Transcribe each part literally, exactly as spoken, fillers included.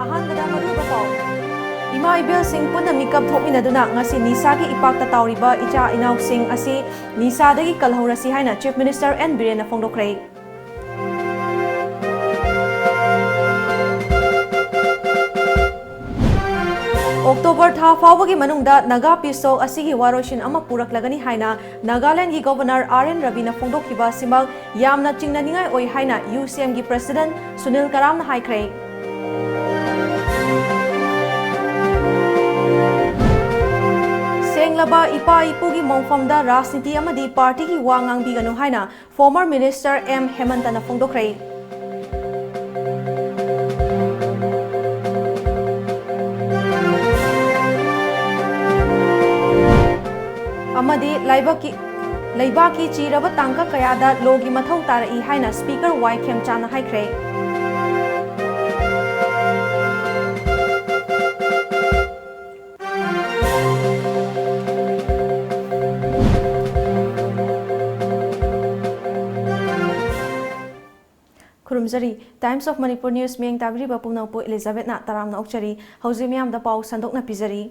ꯑꯍꯥꯟꯕꯗ ꯃꯔꯨꯑꯣꯏꯕ ꯄꯥꯎ꯫ ꯏꯃꯥ ꯏꯕꯦꯜꯁꯤꯡ ꯄꯨꯟꯅ ꯃꯤꯀꯞ ꯊꯣꯛꯃꯤꯟꯅꯗꯨꯅ ꯉꯁꯤ ꯅꯤꯁꯥꯒꯤ ꯏꯄꯥꯛꯇ ꯇꯥꯎꯔꯤꯕ ꯏꯆꯥ ꯏꯅꯥꯎꯁꯤꯡ ꯑꯁꯤ ꯅꯤꯁꯥꯗꯒꯤ ꯀꯜꯍꯧꯔꯁꯤ ꯍꯥꯏꯅ Chief Minister N ꯕꯤꯔꯦꯟꯅ ꯐꯣꯡꯗꯣꯛꯈ꯭ꯔꯦ꯫ ꯑꯣꯛꯇꯣꯕꯔ ꯊꯥ ꯐꯥꯎꯕꯒꯤ ꯃꯅꯨꯡꯗ ꯅꯥꯒꯥ Peace Talk ꯑꯁꯤꯒꯤ ꯋꯥꯔꯣꯏꯁꯤꯟ ꯑꯃ ꯄꯨꯔꯛꯂꯒꯅꯤ ꯍꯥꯏꯅ ꯅꯥꯒꯥꯂꯦꯟꯒꯤ Governor ꯑꯥꯔ ꯑꯦꯟ ꯔꯕꯤꯅ ꯐꯣꯡꯗꯣꯛꯈꯤꯕ ꯑꯁꯤꯃꯛ ꯌꯥꯝꯅ ꯆꯤꯡꯅꯅꯤꯡꯉꯥꯏ ꯑꯣꯏ ꯍꯥꯏꯅ ꯌꯨ ꯁꯤ ꯑꯦꯝꯒꯤ President ꯁꯨꯅꯤꯜ ꯀꯔꯥꯝꯅ ꯍꯥꯏꯈ꯭ꯔꯦ꯫ ꯁꯦꯡꯂꯕ ꯏꯄꯥ ꯏꯄꯨꯒꯤ ꯃꯣꯡꯐꯝꯗ ꯔꯥꯖꯅꯤꯇꯤ ꯑꯃꯗꯤ ꯄꯥꯔꯇꯤꯒꯤ ꯋꯥ ꯉꯥꯡꯕꯤꯒꯅꯨ ꯍꯥꯏꯅ Former Minister ꯑꯦꯝ ꯍꯦꯃꯟꯇꯅ ꯐꯣꯡꯗꯣꯛꯈ꯭ꯔꯦ꯫ ꯑꯃꯗꯤ ꯂꯩꯕꯥꯛꯀꯤ, ꯂꯩꯕꯥꯛꯀꯤ ꯆꯤꯔꯕ ꯇꯥꯡꯀꯛ ꯀꯌꯥꯗ ꯂꯣꯒꯤ ꯃꯊꯧ ꯇꯥꯔꯛꯏ ꯍꯥꯏꯅ Speaker ꯋꯥꯏ ꯈꯦꯝꯆꯥꯅ ꯍꯥꯏꯈ꯭ꯔꯦ꯫ ꯈꯨꯔꯨꯝꯖꯔꯤ꯫ Times of Manipur News ꯃꯤꯠꯌꯦꯡ ꯇꯥꯕꯤꯔꯤꯕ ꯄꯨꯝꯅꯃꯛꯄꯨ ꯏꯂꯤꯖꯥꯕꯦꯠꯅ ꯇꯔꯥꯝꯅ ꯑꯣꯛꯆꯔꯤ꯫ ꯍꯧꯖꯤꯛ ꯃꯤꯌꯥꯝꯗ ꯄꯥꯎ ꯁꯟꯗꯣꯛꯅ ꯄꯤꯖꯔꯤ꯫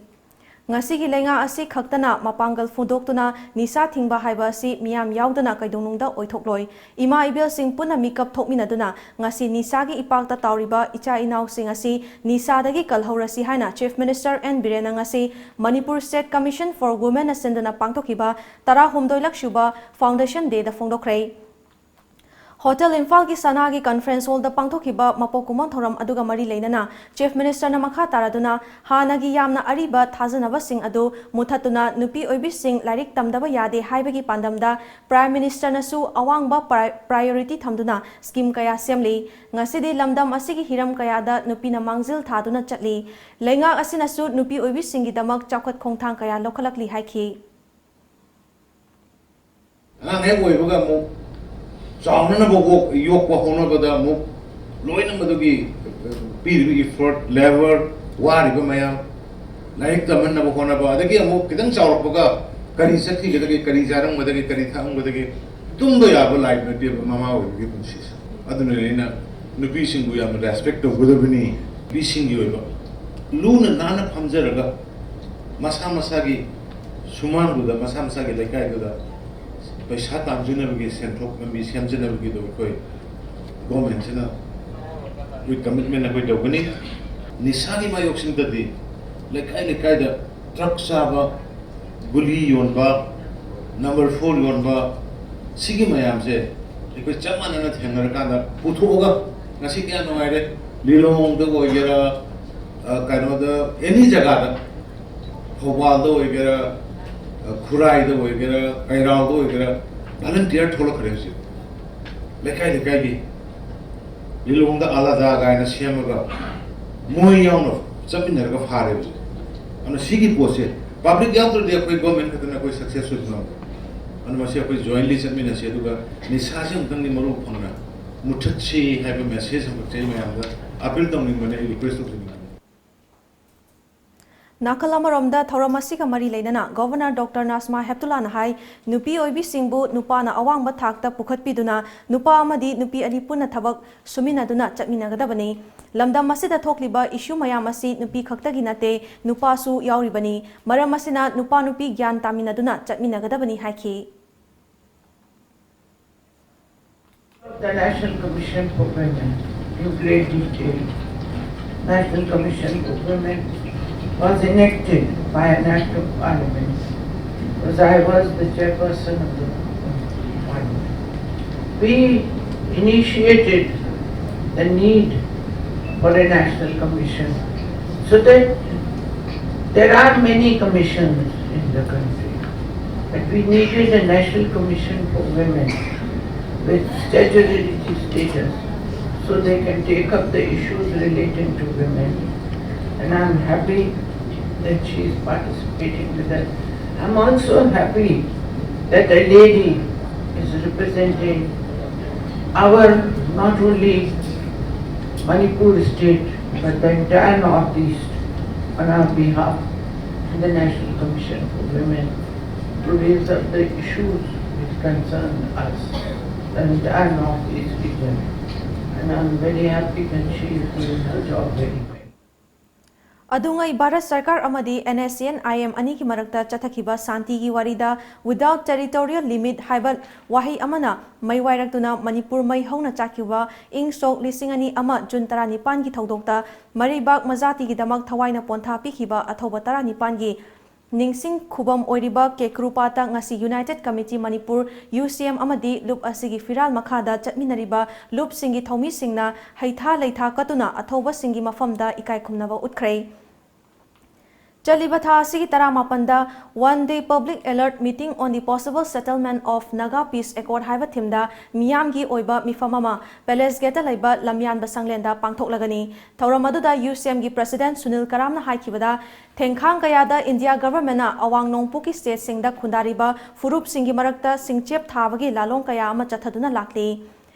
ꯉꯁꯤꯒꯤ ꯂꯩꯉꯥꯛ ꯑꯁꯤ ꯈꯛꯇꯅ ꯃꯄꯥꯡꯒꯜ ꯐꯣꯡꯗꯣꯛꯇꯨꯅ ꯅꯤꯁꯥ ꯊꯤꯡꯕ ꯍꯥꯏꯕ ꯑꯁꯤ ꯃꯤꯌꯥꯝ ꯌꯥꯎꯗꯅ ꯀꯩꯗꯧꯅꯨꯡꯗ ꯑꯣꯏꯊꯣꯛꯂꯣꯏ꯫ ꯏꯃꯥ ꯏꯕꯦꯜꯁꯤꯡ ꯄꯨꯟꯅ ꯃꯤꯀꯞ ꯊꯣꯛꯃꯤꯟꯅꯗꯨꯅ ꯉꯁꯤ ꯅꯤꯁꯥꯒꯤ ꯏꯄꯥꯛꯇ ꯇꯥꯎꯔꯤꯕ ꯏꯆꯥ ꯏꯅꯥꯎꯁꯤꯡ ꯑꯁꯤ ꯅꯤꯁꯥꯗꯒꯤ ꯀꯜꯍꯧꯔꯁꯤ ꯍꯥꯏꯅ Chief Minister ꯑꯦꯟ ꯕꯤꯔꯦꯟꯅ ꯉꯁꯤ Manipur State Commission for Womenꯅ ꯁꯤꯟꯗꯨꯅ ꯄꯥꯡꯊꯣꯛꯈꯤꯕ ꯇꯔꯥꯍꯨꯝꯗꯣꯏꯂꯛ ꯁꯨꯕ Foundation Dayꯗ ꯐꯣꯡꯗꯣꯛꯈ꯭ꯔꯦ꯫ ꯍꯣꯇꯦꯜ ꯏꯝꯐꯥꯜꯒꯤ ꯁꯅꯥꯒꯤ Conference Hallꯗ ꯄꯥꯡꯊꯣꯛꯈꯤꯕ ꯃꯄꯣꯛ ꯀꯨꯝꯑꯣꯟ ꯊꯧꯔꯝ ꯑꯗꯨꯒ ꯃꯔꯤ ꯂꯩꯅꯅ Chief Ministerꯅ ꯃꯈꯥ ꯇꯥꯔꯗꯨꯅ ꯍꯥꯟꯅꯒꯤ ꯌꯥꯝꯅ ꯑꯔꯤꯕ ꯊꯥꯖꯅꯕꯁꯤꯡ ꯑꯗꯨ ꯃꯨꯊꯠꯇꯨꯅ ꯅꯨꯄꯤ ꯑꯣꯏꯕꯤꯁꯤꯡ ꯂꯥꯏꯔꯤꯛ ꯇꯝꯗꯕ ꯌꯥꯗꯦ ꯍꯥꯏꯕꯒꯤ ꯄꯥꯟꯗꯝꯗ Prime Ministerꯅꯁꯨ ꯑꯋꯥꯡꯕ pri-, priority ꯊꯝꯗꯨꯅ scheme ꯀꯌꯥ ꯁꯦꯝꯂꯤ꯫ ꯉꯁꯤꯗꯤ ꯂꯝꯗꯝ ꯑꯁꯤꯒꯤ ꯍꯤꯔꯝ ꯀꯌꯥꯗ ꯅꯨꯄꯤꯅ ꯃꯥꯡꯖꯤꯜ ꯊꯥꯗꯨꯅ ꯆꯠꯂꯤ꯫ ꯂꯩꯉꯥꯛ ꯑꯁꯤꯅꯁꯨ ꯅꯨꯄꯤ ꯑꯣꯏꯕꯤꯁꯤꯡꯒꯤꯗꯃꯛ ꯆꯥꯎꯈꯠ ꯈꯣꯡꯊꯥꯡ ꯀꯌꯥ ꯂꯧꯈꯠꯂꯛꯂꯤ ꯍꯥꯏꯈꯤ꯫ ꯑꯉꯥꯡ ꯍꯦꯛ ꯑꯣꯏꯕꯒ ꯑꯃꯨꯛ ꯆꯥꯎꯅꯅꯕ ꯋꯣꯛ-, ꯌꯣꯛꯄ ꯍꯣꯠꯅꯕꯗ ꯑꯃꯨꯛ ꯂꯣꯏꯅ ꯃꯗꯨꯒꯤ, ꯑ, ꯄꯤꯔꯤꯕ effort, labour, ꯋꯥꯔꯤꯕ ꯃꯌꯥꯝ, ꯂꯥꯏꯔꯤꯛ ꯇꯝꯍꯟꯅꯕ ꯍꯣꯠꯅꯕ, ꯑꯗꯒꯤ ꯑꯃꯨꯛ ꯈꯤꯇꯪ ꯆꯥꯎꯔꯛꯄꯒ ꯀꯔꯤ ꯆꯠꯈꯤꯒꯗꯒꯦ, ꯀꯔꯤ ꯆꯥꯔꯝꯒꯗꯒꯦ, ꯀꯔꯤ ꯊꯛꯑꯝꯒꯗꯒꯦ, ꯇꯨꯝꯕ ꯌꯥꯕ ꯂꯥꯏꯐ ꯅꯠꯇꯦꯕ ꯃꯃꯥ ꯑꯣꯏꯕꯒꯤ ꯄꯨꯟꯁꯤꯁꯦ꯫ ꯑꯗꯨꯅꯅꯦ ꯑꯩꯅ ꯅꯨꯄꯤꯁꯤꯡꯕꯨ ꯌꯥꯝꯅ ꯔꯦꯁꯄꯦꯛ ꯇꯧꯒꯗꯕꯅꯤ꯫ ꯅꯨꯄꯤꯁꯤꯡꯒꯤ ꯑꯣꯏꯕ ꯂꯨꯅ ꯅꯥꯟꯅ ꯐꯝꯖꯔꯒ ꯃꯁꯥ ꯃꯁꯥꯒꯤ ꯁꯨꯃꯥꯡꯗꯨꯗ, ꯃꯁꯥ ꯃꯁꯥꯒꯤ ꯂꯩꯀꯥꯏꯗꯨꯗ ꯄꯩꯁꯥ ꯇꯥꯟꯖꯅꯕꯒꯤ ꯁꯦꯟꯊꯣꯛ ꯂꯝꯕꯤ ꯁꯦꯝꯖꯅꯕꯒꯤꯗꯣ ꯑꯩꯈꯣꯏ ꯒꯣꯔꯃꯦꯟꯁꯤꯅ ꯑꯩꯈꯣꯏ ꯀꯃꯤꯠꯃꯦꯟ ꯑꯩꯈꯣꯏ ꯇꯧꯒꯅꯤ꯫ ꯅꯤꯁꯥꯒꯤ ꯃꯥꯌꯣꯛꯁꯤꯡꯗꯗꯤ ꯂꯩꯀꯥꯏ ꯂꯩꯀꯥꯏꯗ ꯗ꯭ꯔꯒ ꯆꯥꯕ, ꯒꯨꯂꯤ ꯌꯣꯟꯕ, ꯅꯝꯕꯔ ꯐꯣꯔ ꯌꯣꯟꯕ, ꯁꯤꯒꯤ ꯃꯌꯥꯝꯁꯦ ꯑꯩꯈꯣꯏ ꯆꯞ ꯃꯥꯟꯅꯅ ꯊꯦꯡꯅꯔꯀꯥꯟꯗ ꯄꯨꯊꯣꯛꯑꯒ, ꯉꯁꯤ ꯀꯌꯥ ꯅꯨꯡꯉꯥꯏꯔꯦ, ꯂꯤꯂꯣꯡꯗ ꯑꯣꯏꯒꯦꯔꯥ, ꯑ, ꯀꯩꯅꯣꯗ, ꯑꯦꯅꯤ ꯖꯒꯥꯗ, ꯊꯧꯕꯥꯜꯗ ꯑꯣꯏꯒꯦꯔꯥ, ꯑ, ꯈꯨꯔꯥꯏꯗ ꯑꯣꯏꯒꯦꯔꯥ, ꯀꯩꯔꯥꯎꯗ ꯑꯣꯏꯒꯦꯔꯥ, ꯚꯂꯟꯇꯤꯌꯔ ꯊꯣꯛꯂꯛꯈ꯭ꯔꯦ ꯍꯧꯖꯤꯛ꯫ ꯂꯩꯀꯥꯏ ꯂꯩꯀꯥꯏꯒꯤ ꯂꯤꯂꯣꯡꯗ ꯑꯂꯥꯗꯥ ꯀꯥꯏꯅ ꯁꯦꯝꯃꯒ ꯃꯣꯏ ꯌꯥꯎꯅ ꯆꯠꯃꯤꯟꯅꯔꯒ ꯐꯥꯔꯦ ꯍꯧꯖꯤꯛ꯫ ꯑꯗꯨꯅ ꯁꯤꯒꯤ ꯄꯣꯠꯁꯦ ꯄꯕ꯭ꯂꯤꯛ ꯌꯥꯎꯗ꯭ꯔꯗꯤ ꯑꯩꯈꯣꯏ ꯒꯣꯔꯃꯦꯟ ꯈꯛꯇꯅ ꯑꯩꯈꯣꯏ ꯁꯛꯁꯦꯁ ꯑꯣꯏꯕ ꯉꯝꯗꯦ꯫ ꯑꯗꯨꯅ ꯃꯁꯤ ꯑꯩꯈꯣꯏ ꯖꯣꯏꯟꯂꯤ ꯆꯠꯃꯤꯟꯅꯁꯤ, ꯑꯗꯨꯒ ꯅꯤꯁꯥꯁꯤ ꯑꯃꯨꯛꯇꯪꯗꯤ ꯃꯔꯨ ꯐꯪꯅ ꯃꯨꯊꯠꯁꯤ ꯍꯥꯏꯕ ꯃꯦꯁꯦꯖ ꯑꯃꯈꯛꯁꯦ ꯑꯩ ꯃꯌꯥꯝꯗ ꯑꯄꯤꯜ ꯇꯧꯅꯤꯡꯕꯅꯦ, ꯑꯩ ꯔꯤꯀ꯭ꯋꯦꯁ ꯇꯧꯖꯅꯤꯡꯕꯅꯦ꯫ ꯅꯥꯀꯜ ꯑꯃꯔꯣꯝꯗ ꯊꯧꯔꯝ ꯑꯁꯤꯒ ꯃꯔꯤ ꯂꯩꯅꯅ ꯒꯣꯚꯔꯅꯔ ꯗꯣꯛꯇꯔ ꯅꯥꯖꯃꯥ ꯍꯦꯞꯇꯨꯂꯥꯅ ꯍꯥꯏ, ꯅꯨꯄꯤ ꯑꯣꯏꯕꯤꯁꯤꯡꯕꯨ ꯅꯨꯄꯥꯅ ꯑꯋꯥꯡꯕ ꯊꯥꯛꯇ ꯄꯨꯈꯠꯄꯤꯗꯨꯅ ꯅꯨꯄꯥ ꯑꯃꯗꯤ ꯅꯨꯄꯤ ꯑꯅꯤ ꯄꯨꯟꯅ ꯊꯕꯛ ꯁꯨꯃꯤꯟꯅꯗꯨꯅ ꯆꯠꯃꯤꯟꯅꯒꯗꯕꯅꯤ꯫ ꯂꯝꯗꯝ ꯑꯁꯤꯗ ꯊꯣꯛꯂꯤꯕ ꯏꯁꯨ ꯃꯌꯥꯝ ꯑꯁꯤ ꯅꯨꯄꯤ ꯈꯛꯇꯒꯤ ꯅꯠꯇꯦ, ꯅꯨꯄꯥꯁꯨ ꯌꯥꯎꯔꯤꯕꯅꯤ꯫ ꯃꯔꯝ ꯑꯁꯤꯅ ꯅꯨꯄꯥ ꯅꯨꯄꯤ ꯒ꯭ꯌꯥꯟ ꯇꯥꯃꯤꯟꯅꯗꯨꯅ ꯆꯠꯃꯤꯟꯅꯒꯗꯕꯅꯤ ꯍꯥꯏꯈꯤ꯫ The National Commission for Women in great detail. National Commission for Women was enacted by an act of parliament because I was the chairperson of the parliament. We initiated the need for a national commission so that there are many commissions in the country, but we needed a national commission for women with statutory status so they can take up the issues relating to women. And I'm happy that she is participating with us. I'm also happy that a lady is representing our, not only Manipur state, but the entire Northeast on our behalf in the National Commission for Women to raise up the issues which concern us, and our Northeast region. And I'm very happy that she is doing her job very well. ꯑꯗꯨꯉꯩ Bharat ꯁꯔꯀꯥꯔ ꯑꯃꯗꯤ NSCN-IM ꯑꯅꯤꯒꯤ ꯃꯔꯛꯇ ꯆꯠꯊꯈꯤꯕ ꯁꯥꯟꯇꯤꯒꯤ ꯋꯥꯔꯤꯗ without territorial limit ꯍꯥꯏꯕ ꯋꯥꯍꯩ ꯑꯃꯅ ꯃꯩ ꯋꯥꯏꯔꯛꯇꯨꯅ ꯃꯅꯤꯄꯨꯔ ꯃꯩ ꯍꯧꯅ ꯆꯥꯛꯈꯤꯕ ꯏꯪ ꯁꯣꯛ ꯂꯤꯁꯤꯡ ꯑꯅꯤ ꯑꯃ ꯖꯨꯟ ꯇꯔꯥꯅꯤꯄꯥꯟꯒꯤ ꯊꯧꯗꯣꯛꯇ ꯃꯔꯩꯕꯥꯛ ꯃꯖꯥꯇꯤꯒꯤꯗꯃꯛ ꯊꯋꯥꯏꯅ ꯄꯣꯟꯊꯥ ꯄꯤꯈꯤꯕ ꯑꯊꯧꯕ ꯇꯔꯥꯅꯤꯄꯥꯟꯒꯤ ꯅꯤꯡꯁꯤꯡ ꯈꯨꯕꯝ ꯑꯣꯏꯔꯤꯕ ꯀꯦꯀ꯭ꯔꯨꯄꯥꯠꯇ ꯉꯁꯤ United Committee ꯃꯅꯤꯄꯨꯔ, UCM, ꯑꯃꯗꯤ ꯂꯨꯞ ꯑꯁꯤꯒꯤ ꯐꯤꯔꯥꯜ ꯃꯈꯥꯗ ꯆꯠꯃꯤꯟꯅꯔꯤꯕ ꯂꯨꯞꯁꯤꯡꯒꯤ ꯊꯧꯃꯤꯁꯤꯡꯅ ꯍꯩꯊꯥ ꯂꯩꯊꯥ ꯀꯠꯇꯨꯅ ꯑꯊꯧꯕꯁꯤꯡꯒꯤ ꯃꯐꯝꯗ ꯏꯀꯥꯏ ꯈꯨꯝꯅꯕ ꯎꯠꯈ꯭ꯔꯦ꯫ ꯆꯠꯂꯤꯕ ꯊꯥ ꯑꯁꯤꯒꯤ ꯇꯔꯥꯃꯥꯄꯟꯗ One Day Public Alert Meeting on the Possible Settlement of Naga Peace Accord ꯍꯥꯏꯕ ꯊꯤꯝꯗ ꯃꯤꯌꯥꯝꯒꯤ ꯑꯣꯏꯕ ꯃꯤꯐꯝ ꯑꯃ ꯄꯦꯂꯦꯁ ꯒꯦꯠꯇ ꯂꯩꯕ ꯂꯝꯌꯥꯟꯕ ꯁꯪꯂꯦꯟꯗ ꯄꯥꯡꯊꯣꯛꯂꯒꯅꯤ꯫ ꯊꯧꯔꯝ ꯑꯗꯨꯗ UCMꯒꯤ President ꯁꯨꯅꯤꯜ ꯀꯔꯥꯝꯅ ꯍꯥꯏꯈꯤꯕꯗ, ꯊꯦꯡꯈꯥꯡ ꯀꯌꯥꯗ ꯏꯟꯗꯤꯌꯥ ꯒꯚꯔꯟꯃꯦꯟꯠꯅ ꯑꯋꯥꯡ ꯅꯣꯡꯄꯣꯛꯀꯤ ꯁ꯭ꯇꯦꯠꯁꯤꯡꯗ ꯈꯨꯟꯗꯥꯔꯤꯕ ꯐꯨꯔꯨꯞꯁꯤꯡꯒꯤ ꯃꯔꯛꯇ ꯁꯤꯡꯆꯦꯞ ꯊꯥꯕꯒꯤ ꯂꯥꯂꯣꯡ ꯀꯌꯥ ꯑꯃ ꯆꯠꯊꯗꯨꯅ ꯂꯥꯛꯂꯤ꯫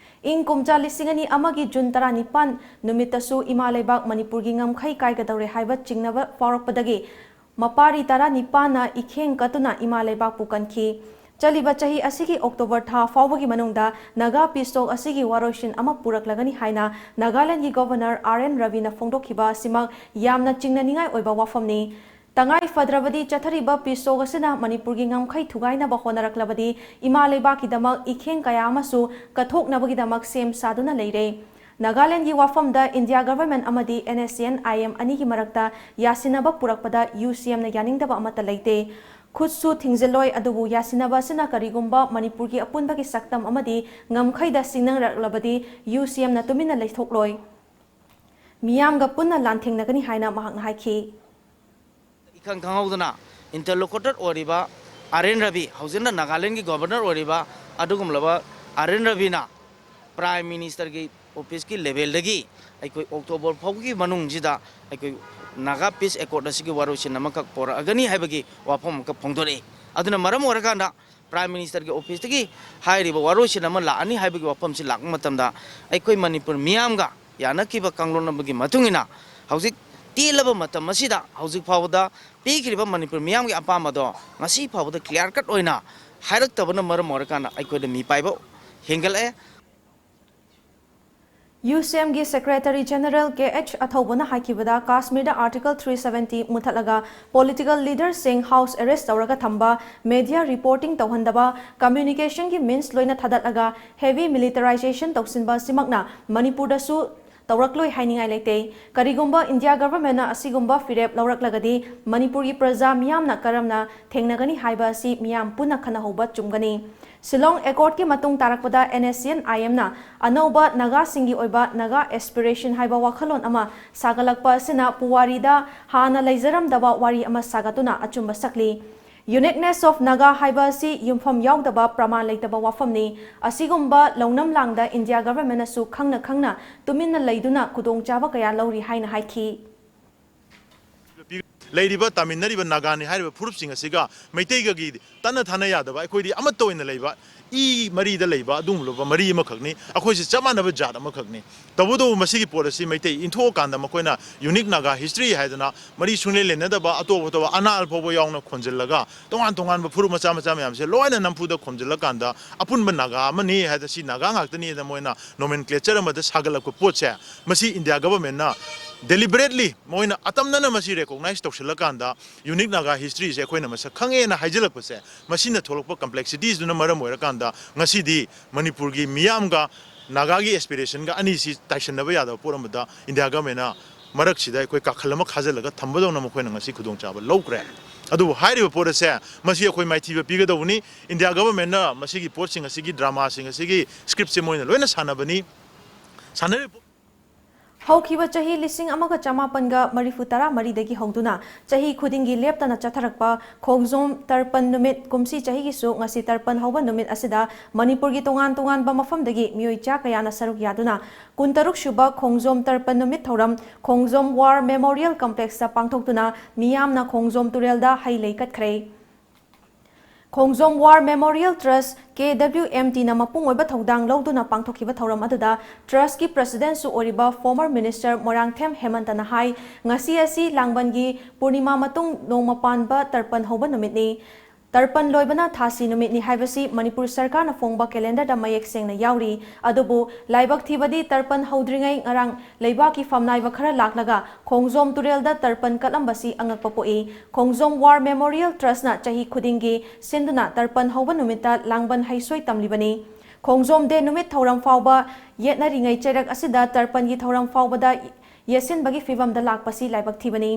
ꯏꯪ ꯀꯨꯝꯖꯥ ꯂꯤꯁꯤꯡ ꯑꯅꯤ ꯑꯃꯒꯤ ꯖꯨꯟ ꯇꯔꯥꯅꯤꯄꯥꯟ ꯅꯨꯃꯤꯠꯇꯁꯨ ꯏꯃꯥ ꯂꯩꯕꯥꯛ ꯃꯅꯤꯄꯨꯔꯒꯤ ꯉꯝꯈꯩ ꯀꯥꯏꯒꯗꯧꯔꯦ ꯍꯥꯏꯕ ꯆꯤꯡꯅꯕ ꯐꯥꯎꯔꯛꯄꯗꯒꯤ ꯃꯄꯥꯔꯤ ꯇꯔꯥꯅꯤꯄꯥꯟꯅ ꯏꯈꯦꯡ ꯀꯠꯇꯨꯅ ꯏꯃꯥ ꯂꯩꯕꯥꯛꯄꯨ ꯀꯟꯈꯤ꯫ ꯆꯠꯂꯤꯕ ꯆꯍꯤ ꯑꯁꯤꯒꯤ ꯑꯣꯛꯇꯣꯕꯔ ꯊꯥ ꯐꯥꯎꯕꯒꯤ ꯃꯅꯨꯡꯗ ꯅꯥꯒꯥ ꯄꯤꯁ ꯇꯣꯛ ꯑꯁꯤꯒꯤ ꯋꯥꯔꯣꯏꯁꯤꯟ ꯑꯃ ꯄꯨꯔꯛꯂꯒꯅꯤ ꯍꯥꯏꯅ ꯅꯥꯒꯥꯂꯦꯟꯗꯒꯤ ꯒꯣꯚꯔꯅꯔ R N ꯔꯕꯤꯅ ꯐꯣꯡꯗꯣꯛꯈꯤꯕ ꯑꯁꯤꯃꯛ ꯌꯥꯝꯅ ꯆꯤꯡꯅꯅꯤꯡꯉꯥꯏ ꯑꯣꯏꯕ ꯋꯥꯐꯝꯅꯤ꯫ ꯇꯉꯥꯏ ꯐꯗ꯭ꯔꯕꯗꯤ ꯆꯠꯊꯔꯤꯕ ꯄꯤꯁ ꯇꯣꯛ ꯑꯁꯤꯅ ꯃꯅꯤꯄꯨꯔꯒꯤ ꯉꯝꯈꯩ ꯊꯨꯒꯥꯏꯅꯕ ꯍꯣꯠꯅꯔꯛꯂꯕꯗꯤ ꯏꯃꯥ ꯂꯩꯕꯥꯛꯀꯤꯗꯃꯛ ꯏꯈꯦꯡ ꯀꯌꯥ ꯑꯃꯁꯨ ꯀꯠꯊꯣꯛꯅꯕꯒꯤꯗꯃꯛ ꯁꯦꯝ ꯁꯥꯗꯨꯅ ꯂꯩꯔꯦ꯫ ꯅꯥꯒꯥꯂꯦꯟꯗꯒꯤ ꯋꯥꯐꯝꯗ ꯏꯟꯗꯤꯌꯥ ꯒꯚꯔꯟꯃꯦꯟꯠ ꯑꯃꯗꯤ NSCN-IM ꯑꯅꯤꯒꯤ ꯃꯔꯛꯇ ꯌꯥꯁꯤꯟꯅꯕ ꯄꯨꯔꯛꯄꯗ UCMꯅ ꯌꯥꯅꯤꯡꯗꯕ ꯑꯃꯠꯇ ꯂꯩꯇꯦ꯫ ꯈꯨꯠꯁꯨ ꯊꯤꯡꯖꯤꯜꯂꯣꯏ, ꯑꯗꯨꯕꯨ ꯌꯥꯁꯤꯟꯅꯕ ꯑꯁꯤꯅ ꯀꯔꯤꯒꯨꯝꯕ ꯃꯅꯤꯄꯨꯔꯒꯤ ꯑꯄꯨꯟꯕꯒꯤ ꯁꯛꯇꯝ ꯑꯃꯗꯤ ꯉꯝꯈꯩꯗ ꯁꯤꯡꯅꯔꯛꯂꯕꯗꯤ UCMꯅ ꯇꯨꯃꯤꯟꯅ ꯂꯩꯊꯣꯛꯂꯣꯏ꯫ ꯃꯤꯌꯥꯝꯒ ꯄꯨꯟꯅ ꯂꯥꯟꯊꯦꯡꯅꯒꯅꯤ ꯍꯥꯏꯅ ꯃꯍꯥꯛꯅ ꯍꯥꯏꯈꯤ꯫ ꯏꯈꯪ ꯈꯪꯍꯧꯗꯅ interlocutor ꯑꯣꯏꯔꯤꯕ R N ꯔꯕꯤ, ꯍꯧꯖꯤꯛꯅ ꯅꯥꯒꯥꯂꯦꯟꯒꯤ ꯒꯣꯚꯔꯅꯔ ꯑꯣꯏꯔꯤꯕ ꯑꯗꯨꯒꯨꯝꯂꯕ R N ꯔꯕꯤꯅ Prime Ministerꯒꯤ officeꯀꯤ levelꯗꯒꯤ ꯑꯩꯈꯣꯏ ꯑꯣꯛꯇꯣꯕꯔ ꯐꯥꯎꯕꯒꯤ ꯃꯅꯨꯡꯁꯤꯗ ꯑꯩꯈꯣꯏ ꯅꯥꯒꯥ peace accord ꯑꯁꯤꯒꯤ ꯋꯥꯔꯣꯏꯁꯤꯟ ꯑꯃꯈꯛ ꯄꯣꯔꯛꯑꯒꯅꯤ ꯍꯥꯏꯕꯒꯤ ꯋꯥꯐꯝ ꯑꯃꯈꯛ ꯐꯣꯡꯗꯣꯔꯛꯏ꯫ ꯑꯗꯨꯅ ꯃꯔꯝ ꯑꯣꯏꯔꯀꯥꯟꯗ Prime Ministerꯒꯤ officeꯇꯒꯤ ꯍꯥꯏꯔꯤꯕ ꯋꯥꯔꯣꯏꯁꯤꯟ ꯑꯃ ꯂꯥꯛꯑꯅꯤ ꯍꯥꯏꯕꯒꯤ ꯋꯥꯐꯝꯁꯤ ꯂꯥꯛꯄ ꯃꯇꯝꯗ ꯑꯩꯈꯣꯏ ꯃꯅꯤꯄꯨꯔ ꯃꯤꯌꯥꯝꯒ ꯌꯥꯅꯈꯤꯕ ꯀꯥꯡꯂꯣꯟ ꯑꯃꯒꯤ ꯃꯇꯨꯡ ꯏꯟꯅ ꯍꯧꯖꯤꯛ ꯇꯦꯜꯂꯕ ꯃꯇꯝ ꯑꯁꯤꯗ ꯍꯧꯖꯤꯛ ꯐꯥꯎꯕꯗ ꯄꯤꯈ꯭ꯔꯤꯕ ꯃꯅꯤꯄꯨꯔ ꯃꯤꯌꯥꯝꯒꯤ ꯑꯄꯥꯝꯕꯗꯣ ꯉꯁꯤ ꯐꯥꯎꯕꯗ clear cut ꯑꯣꯏꯅ ꯍꯥꯏꯔꯛꯇꯕꯅ ꯃꯔꯝ ꯑꯣꯏꯔꯀꯥꯟꯗ ꯑꯩꯈꯣꯏꯗ ꯃꯤ ꯄꯥꯏꯕ ꯍꯦꯟꯒꯠꯂꯛꯑꯦ꯫ ꯌꯨ ꯁꯤ ꯑꯦꯝꯒꯤ Secretary General ꯀꯦ ꯑꯩꯆ ꯑꯊꯧꯕꯅ ꯍꯥꯏꯈꯤꯕꯗ, ꯀꯥꯁꯃꯤꯔꯗ Article three seventy ꯃꯨꯊꯠꯂꯒ political leaderꯁꯤꯡ house arrest ꯇꯧꯔꯒ ꯊꯝꯕ, media reporting ꯇꯧꯍꯟꯗꯕ, communicationꯒꯤ means ꯂꯣꯏꯅ ꯊꯥꯗꯠꯂꯒ heavy militarization ꯇꯧꯁꯤꯟꯕ ꯑꯁꯤꯃꯛꯅ ꯃꯅꯤꯄꯨꯔꯗꯁꯨ ꯇꯧꯔꯛꯂꯣꯏ ꯍꯥꯏꯅꯤꯡꯉꯥꯏ ꯂꯩꯇꯦ꯫ ꯀꯔꯤꯒꯨꯝꯕ ꯏꯟꯗꯤꯌꯥ governmentꯅ ꯑꯁꯤꯒꯨꯝꯕ ꯐꯤꯔꯦꯞ ꯂꯧꯔꯛꯂꯒꯗꯤ ꯃꯅꯤꯄꯨꯔꯒꯤ ꯄ꯭ꯔꯖꯥ ꯃꯤꯌꯥꯝꯅ ꯀꯔꯝꯅ ꯊꯦꯡꯅꯒꯅꯤ ꯍꯥꯏꯕ ꯑꯁꯤ ꯃꯤꯌꯥꯝ ꯄꯨꯟꯅ ꯈꯟꯅꯍꯧꯕ ꯆꯨꯝꯒꯅꯤ꯫ ꯁꯤꯂꯣꯡ Accordꯀꯤ ꯃꯇꯨꯡ ꯇꯥꯔꯛꯄꯗ NSCN-IMꯅ ꯑꯅꯧꯕ ꯅꯥꯒꯥꯁꯤꯡꯒꯤ ꯑꯣꯏꯕ Naga Aspiration ꯍꯥꯏꯕ ꯋꯥꯈꯜꯂꯣꯟ ꯑꯃ ꯁꯥꯒꯠꯂꯛꯄ ꯑꯁꯤꯅ ꯄꯨꯋꯥꯔꯤꯗ ꯍꯥꯟꯅ ꯂꯩꯖꯔꯝꯗꯕ ꯋꯥꯔꯤ ꯑꯃ ꯁꯥꯒꯠꯇꯨꯅ ꯑꯆꯨꯝꯕ ꯁꯛꯂꯤ꯫ Uniqueness of Naga ꯍꯥꯏꯕ ꯑꯁꯤ ꯌꯨꯝꯐꯝ ꯌꯥꯎꯗꯕ, ꯄ꯭ꯔꯃꯥꯟ ꯂꯩꯇꯕ ꯋꯥꯐꯝꯅꯤ꯫ ꯑꯁꯤꯒꯨꯝꯕ ꯂꯧꯅꯝ ꯂꯥꯡꯗ ꯏꯟꯗꯤꯌꯥ governmentꯅꯁꯨ ꯈꯪꯅ ꯈꯪꯅ ꯇꯨꯃꯤꯟꯅ ꯂꯩꯗꯨꯅ ꯈꯨꯗꯣꯡꯆꯥꯕ ꯀꯌꯥ ꯂꯧꯔꯤ ꯍꯥꯏꯅ ꯍꯥꯏꯈꯤ꯫ ꯂꯩꯔꯤꯕ ꯇꯥꯃꯤꯟꯅꯔꯤꯕ ꯅꯥꯒꯥꯅꯤ ꯍꯥꯏꯔꯤꯕ ꯐꯨꯔꯨꯞꯁꯤꯡ ꯑꯁꯤꯒ ꯃꯩꯇꯩꯒꯒꯤ ꯇꯠꯅ ꯊꯥꯅ ꯌꯥꯗꯕ, ꯑꯩꯈꯣꯏꯗꯤ ꯑꯃꯠꯇ ꯑꯣꯏꯅ ꯂꯩꯕ, ꯏ ꯃꯔꯤꯗ ꯂꯩꯕ ꯑꯗꯨꯒꯨꯝꯂꯕ ꯃꯔꯤ ꯑꯃꯈꯛꯅꯤ꯫ ꯑꯩꯈꯣꯏꯁꯤ ꯆꯞ ꯃꯥꯟꯅꯕ ꯖꯥꯠ ꯑꯃꯈꯛꯅꯤ꯫ ꯇꯧꯕꯇꯕꯨ ꯃꯁꯤꯒꯤ ꯄꯣꯠ ꯑꯁꯤ ꯃꯩꯇꯩ ꯏꯟꯊꯣꯛꯑꯀꯥꯟꯗ ꯃꯈꯣꯏꯅ Unique Naga History ꯍꯥꯏꯗꯅ ꯃꯔꯤ ꯁꯨꯡꯂꯦꯟ ꯂꯦꯟꯅꯗꯕ ꯑꯇꯣꯞ ꯑꯇꯣꯞꯄ ꯑꯅꯥꯜ ꯐꯥꯎꯕ ꯌꯥꯎꯅ ꯈꯣꯟꯖꯤꯜꯂꯒ, ꯇꯣꯉꯥꯟ ꯇꯣꯉꯥꯟꯕ ꯐꯨꯔꯨꯞ ꯃꯆꯥ ꯃꯆꯥ ꯃꯌꯥꯝꯁꯦ ꯂꯣꯏꯅ ꯅꯝꯐꯨꯗ ꯈꯣꯝꯖꯤꯜꯂꯀꯥꯟꯗ ꯑꯄꯨꯟꯕ ꯅꯥꯒꯥ ꯑꯃꯅꯤ ꯍꯥꯏꯗꯅ, ꯁꯤ ꯅꯥꯒꯥ ꯉꯥꯛꯇꯅꯤ ꯍꯥꯏꯗꯅ ꯃꯣꯏꯅ nomenclature ꯑꯃꯗ ꯁꯥꯒꯠꯂꯛꯄ ꯄꯣꯠꯁꯦ, ꯃꯁꯤ ꯏꯟꯗꯤꯌꯥ governmentꯅ deliberately ꯃꯣꯏꯅ ꯑꯇꯝꯅꯅ ꯃꯁꯤ recognize ꯇꯧꯁꯤꯜꯂꯀꯥꯟꯗ Unique Naga Historyꯁꯦ ꯑꯩꯈꯣꯏꯅ ꯃꯁꯛ ꯈꯪꯉꯦꯅ ꯍꯥꯏꯖꯤꯜꯂꯛꯄꯁꯦ, ꯃꯁꯤꯅ ꯊꯣꯛꯂꯛꯄ complexitiesꯗꯨꯅ ꯃꯔꯝ ꯑꯣꯏꯔꯀꯥꯟꯗ ꯉꯁꯤꯗꯤ ꯃꯅꯤꯄꯨꯔꯒꯤ ꯃꯤꯌꯥꯝꯒ ꯅꯥꯒꯥꯒꯤ aspirationꯒ ꯑꯅꯤꯁꯤ ꯇꯥꯏꯁꯟꯅꯕ ꯌꯥꯗꯕ ꯄꯣꯠ ꯑꯃꯗ ꯏꯟꯗꯤꯌꯥ governmentꯅ ꯃꯔꯛꯁꯤꯗ ꯑꯩꯈꯣꯏ ꯀꯥꯈꯜ ꯑꯃ ꯈꯥꯖꯤꯜꯂꯒ ꯊꯝꯕꯗꯧꯅ ꯃꯈꯣꯏꯅ ꯉꯁꯤ ꯈꯨꯗꯣꯡꯆꯥꯕ ꯂꯧꯈ꯭ꯔꯦ꯫ ꯑꯗꯨꯕꯨ ꯍꯥꯏꯔꯤꯕ ꯄꯣꯠ ꯑꯁꯦ ꯃꯁꯤ ꯑꯩꯈꯣꯏ ꯃꯥꯏꯊꯤꯕ ꯄꯤꯒꯗꯧꯕꯅꯤ꯫ ꯏꯟꯗꯤꯌꯥ governmentꯅ ꯃꯁꯤꯒꯤ ꯄꯣꯠꯁꯤꯡ ꯑꯁꯤꯒꯤ dramaꯁꯤꯡ ꯑꯁꯤꯒꯤ scriptꯁꯦ ꯃꯣꯏꯅ ꯂꯣꯏꯅ ꯁꯥꯟꯅꯕꯅꯤ, ꯁꯥꯟꯅꯔꯤꯕ ꯄꯣꯠ ꯍꯧꯈꯤꯕ ꯆꯍꯤ ꯂꯤꯁꯤꯡ ꯑꯃꯒ ꯆꯃꯥꯄꯟꯒ ꯃꯔꯤꯐꯨ ꯇꯔꯥ ꯃꯔꯤꯗꯒꯤ ꯍꯧꯗꯨꯅ ꯆꯍꯤ ꯈꯨꯗꯤꯡꯒꯤ ꯂꯦꯞꯇꯅ ꯆꯠꯊꯔꯛꯄ ꯈꯣꯡꯖꯣꯝ ꯇꯔꯄꯟ ꯅꯨꯃꯤꯠ ꯀꯨꯝꯁꯤ ꯆꯍꯤꯒꯤꯁꯨ ꯉꯁꯤ ꯇꯔꯄꯟ ꯍꯧꯕ ꯅꯨꯃꯤꯠ ꯑꯁꯤꯗ ꯃꯅꯤꯄꯨꯔꯒꯤ ꯇꯣꯉꯥꯟ ꯇꯣꯉꯥꯟꯕ ꯃꯐꯝꯗꯒꯤ ꯃꯤꯑꯣꯏ ꯆꯥ ꯀꯌꯥꯅ ꯁꯔꯨꯛ ꯌꯥꯗꯨꯅ ꯀꯨꯟꯇꯔꯨꯛ ꯁꯨꯕ ꯈꯣꯡꯖꯣꯝ ꯇꯔꯄꯟ ꯅꯨꯃꯤꯠ ꯊꯧꯔꯝ ꯈꯣꯡꯖꯣꯝ War Memorial Complexꯇ ꯄꯥꯡꯊꯣꯛꯇꯨꯅ ꯃꯤꯌꯥꯝꯅ ꯈꯣꯡꯖꯣꯝ ꯇꯨꯔꯦꯜꯗ ꯍꯩ ꯂꯩ ꯀꯠꯈ꯭ꯔꯦ꯫ ꯈꯣꯡꯖꯣꯝ War Memorial Trust, KWMTꯅ ꯃꯄꯨꯡ ꯑꯣꯏꯕ ꯊꯧꯗꯥꯡ ꯂꯧꯗꯨꯅ ꯄꯥꯡꯊꯣꯛꯈꯤꯕ ꯊꯧꯔꯝ ꯑꯗꯨꯗ Trustꯀꯤ Presidentꯁꯨ ꯑꯣꯏꯔꯤꯕ former Minister ꯃꯣꯏꯔꯥꯡꯊꯦꯝ ꯍꯦꯃꯟꯇꯅ ꯍꯥꯏ, ꯉꯁꯤ ꯑꯁꯤ ꯂꯥꯡꯕꯟꯒꯤ ꯄꯨꯔꯅꯤꯃꯥ ꯃꯇꯨꯡ ꯅꯣꯡꯃ ꯄꯥꯟꯕ ꯇꯔꯄꯟ ꯍꯧꯕ ꯅꯨꯃꯤꯠꯅꯤ꯫ ꯇꯔꯄꯟ ꯂꯣꯏꯕꯅ ꯊꯥꯁꯤ ꯅꯨꯃꯤꯠꯅꯤ ꯍꯥꯏꯕꯁꯤ ꯃꯅꯤꯄꯨꯔ ꯁꯔꯀꯥꯔꯅ ꯐꯣꯡꯕ ꯀꯦꯂꯦꯟꯗꯔꯗ ꯃꯌꯦꯛ ꯁꯦꯡꯅ ꯌꯥꯎꯔꯤ꯫ ꯑꯗꯨꯕꯨ ꯂꯥꯏꯕꯛ ꯊꯤꯕꯗꯤ ꯇꯔꯄꯟ ꯍꯧꯗ꯭ꯔꯤꯉꯩ ꯉꯔꯥꯡ ꯂꯩꯕꯥꯛꯀꯤ ꯐꯝꯅꯥꯏꯕ ꯈꯔ ꯂꯥꯛꯂꯒ ꯈꯣꯡꯖꯣꯝ ꯇꯨꯔꯦꯜꯗ ꯇꯔꯄꯟ ꯀꯠꯂꯝꯕꯁꯤ ꯑꯉꯛꯄ ꯄꯣꯛꯏ꯫ ꯈꯣꯡꯖꯣꯝ ꯋꯥꯔ ꯃꯦꯃꯣꯔꯤꯌꯦꯜ ꯇ꯭ꯔꯁꯅ ꯆꯍꯤ ꯈꯨꯗꯤꯡꯒꯤ ꯁꯤꯟꯗꯨꯅ ꯇꯔꯄꯟ ꯍꯧꯕ ꯅꯨꯃꯤꯠꯇ ꯂꯥꯡꯕꯟ ꯍꯩꯁꯣꯏ ꯇꯝꯂꯤꯕꯅꯤ꯫ ꯈꯣꯡꯖꯣꯝ ꯗꯦ ꯅꯨꯃꯤꯠ ꯊꯧꯔꯝ ꯐꯥꯎꯕ ꯌꯦꯠꯅꯔꯤꯉꯩ ꯆꯩꯔꯛ ꯑꯁꯤꯗ ꯇꯔꯄꯟꯒꯤ ꯊꯧꯔꯝ ꯐꯥꯎꯕꯗ ꯌꯦꯠꯁꯤꯟꯕꯒꯤ ꯐꯤꯚꯝꯗ ꯂꯥꯛꯄꯁꯤ ꯂꯥꯏꯕꯛ ꯊꯤꯕꯅꯤ꯫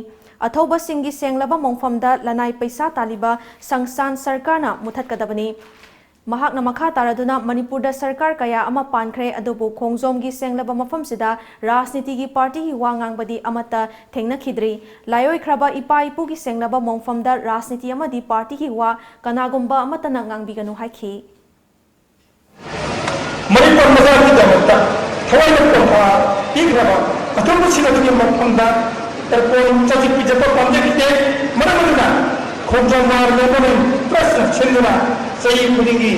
ꯑꯊꯧꯕꯁꯤꯡꯒꯤ ꯁꯦꯡꯂꯕ ꯃꯣꯡꯐꯝꯗ ꯂꯅꯥꯏ ꯄꯩꯁꯥ ꯇꯥꯜꯂꯤꯕ ꯁꯪꯁꯊꯥꯟ ꯁꯔꯀꯥꯔꯅ ꯃꯨꯊꯠꯀꯗꯕꯅꯤ꯫ ꯃꯍꯥꯛꯅ ꯃꯈꯥ ꯇꯥꯔꯗꯨꯅ ꯃꯅꯤꯄꯨꯔꯗ ꯁꯔꯀꯥꯔ ꯀꯌꯥ ꯑꯃ ꯄꯥꯟꯈ꯭ꯔꯦ, ꯑꯗꯨꯕꯨ ꯈꯣꯡꯖꯣꯝꯒꯤ ꯁꯦꯡꯂꯕ ꯃꯐꯝꯁꯤꯗ ꯔꯥꯖꯅꯤꯇꯤꯒꯤ ꯄꯥꯔꯇꯤꯒꯤ ꯋꯥ ꯉꯥꯡꯕꯗꯤ ꯑꯃꯠꯇ ꯊꯦꯡꯅꯈꯤꯗ꯭ꯔꯤ꯫ ꯂꯥꯏꯑꯣꯏꯈ꯭ꯔꯕ ꯏꯄꯥ ꯏꯄꯨꯒꯤ ꯁꯦꯡꯂꯕ ꯃꯣꯡꯐꯝꯗ ꯔꯥꯖꯅꯤꯇꯤ ꯑꯃꯗꯤ ꯄꯥꯔꯇꯤꯒꯤ ꯋꯥ ꯀꯅꯥꯒꯨꯝꯕ ꯑꯃꯠꯇꯅ ꯉꯥꯡꯕꯤꯒꯅꯨ ꯍꯥꯏꯈꯤ꯫ ꯃꯅꯤꯄꯨꯔ ꯃꯆꯥꯒꯤꯗꯃꯛꯇ ꯊꯋꯥꯏꯅ ꯄꯣꯟꯊꯥ ꯄꯤꯈ꯭ꯔꯕ ꯑꯊꯧꯕꯁꯤꯡ ꯑꯗꯨꯒꯤ ꯃꯐꯝꯗ ꯇꯔꯄꯣꯟ ꯆꯥꯛꯁꯤ ꯄꯤꯖꯕ ꯄꯥꯝꯖꯈꯤꯗꯦ꯫ ꯃꯔꯝ ꯑꯗꯨꯅ ꯈꯣꯡꯖꯣꯝ ꯋꯥꯔ ꯃꯦꯃꯣꯔꯤꯌꯦꯜ ꯇ꯭ꯔꯁꯅ ꯁꯤꯟꯗꯨꯅ ꯆꯍꯤ ꯈꯨꯗꯤꯡꯒꯤ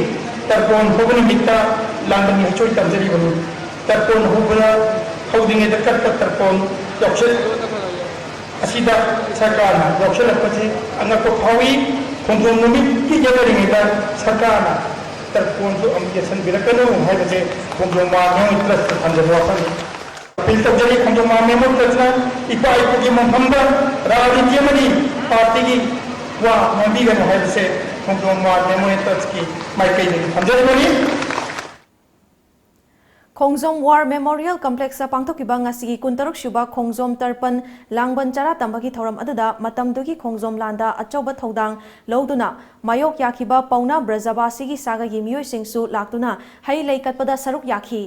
ꯇꯔꯄꯣꯟ ꯍꯧꯕ ꯅꯨꯃꯤꯠꯇ ꯂꯥꯡꯕꯟꯒꯤ ꯍꯩꯁꯣꯏ ꯇꯝꯖꯔꯤꯕꯅꯤ꯫ ꯇꯔꯄꯣꯟ ꯍꯧꯕꯗ ꯍꯧꯗ꯭ꯔꯤꯉꯩꯗ ꯀꯠꯄ ꯇꯔꯄꯣꯟ ꯌꯥꯎꯁꯦꯠ ꯑꯁꯤꯗ ꯁꯔꯀꯥꯔꯅ ꯌꯥꯎꯁꯜꯂꯛꯄꯁꯤ ꯑꯉꯛꯄ ꯐꯥꯎꯏ꯫ ꯈꯣꯡꯖꯣꯝ ꯅꯨꯃꯤꯠꯀꯤ ꯌꯦꯠꯅꯔꯤꯉꯩꯗ ꯁꯔꯀꯥꯔꯅ ꯇꯔꯄꯣꯟꯁꯨ ꯑꯃꯨꯛ ꯌꯦꯠꯁꯟꯕꯤꯔꯛꯀꯅꯨ ꯍꯥꯏꯕꯁꯦ ꯈꯣꯡꯖꯣꯝ ꯋꯥꯔ ꯃꯦꯃꯣꯔꯤꯌꯦꯜ ꯇ꯭ꯔꯁꯇ ꯊꯝꯖꯕ ꯋꯥꯐꯝꯅꯤ꯫ ꯑꯄꯤꯜ ꯇꯧꯖꯔꯤ, ꯈꯣꯡꯖꯣꯝ ꯋꯥꯔ ꯃꯦꯃꯣꯔꯤꯌꯦꯜ ꯇ꯭ꯔꯁꯅ ꯏꯄꯥ ꯏꯄꯨꯒꯤ ꯃꯐꯝꯗ ꯔꯥꯖꯅꯤꯇꯤ ꯑꯃꯗꯤ ꯄꯥꯔꯇꯤꯒꯤ ꯋꯥ ꯉꯥꯡꯕꯤꯒꯅꯨ ꯍꯥꯏꯕꯁꯦ ꯈꯣꯡꯖꯣꯝ ꯋꯥꯔ ꯃꯦꯃꯣꯔꯤꯌꯦꯜ ꯇ꯭ꯔꯁꯀꯤ ꯃꯥꯏꯀꯩꯗꯒꯤ ꯊꯝꯖꯔꯤꯕꯅꯤ꯫ ꯈꯣꯡꯖꯣꯝ ꯋꯥꯔ ꯃꯦꯃꯣꯔꯤꯌꯦꯜ ꯀꯝꯄ꯭ꯂꯦꯛꯁꯇ ꯄꯥꯡꯊꯣꯛꯈꯤꯕ ꯉꯁꯤꯒꯤ ꯀꯨꯟꯇꯔꯨꯛ ꯁꯨꯕ ꯈꯣꯡꯖꯣꯝ ꯇꯔꯄꯟ ꯂꯥꯡꯕꯟ ꯆꯔꯥ ꯇꯝꯕꯒꯤ ꯊꯧꯔꯝ ꯑꯗꯨꯗ ꯃꯇꯝꯗꯨꯒꯤ ꯈꯣꯡꯖꯣꯝ ꯂꯥꯟꯗ ꯑꯆꯧꯕ ꯊꯧꯗꯥꯡ ꯂꯧꯗꯨꯅ ꯃꯥꯌꯣꯛ ꯌꯥꯈꯤꯕ ꯄꯥꯎꯅꯥ ꯕ꯭ꯔꯖꯕꯥꯁꯤꯒꯤ ꯁꯥꯒꯩꯒꯤ ꯃꯤꯑꯣꯏꯁꯤꯡꯁꯨ ꯂꯥꯛꯇꯨꯅ ꯍꯩ ꯂꯩ ꯀꯠꯄꯗ ꯁꯔꯨꯛ ꯌꯥꯈꯤ꯫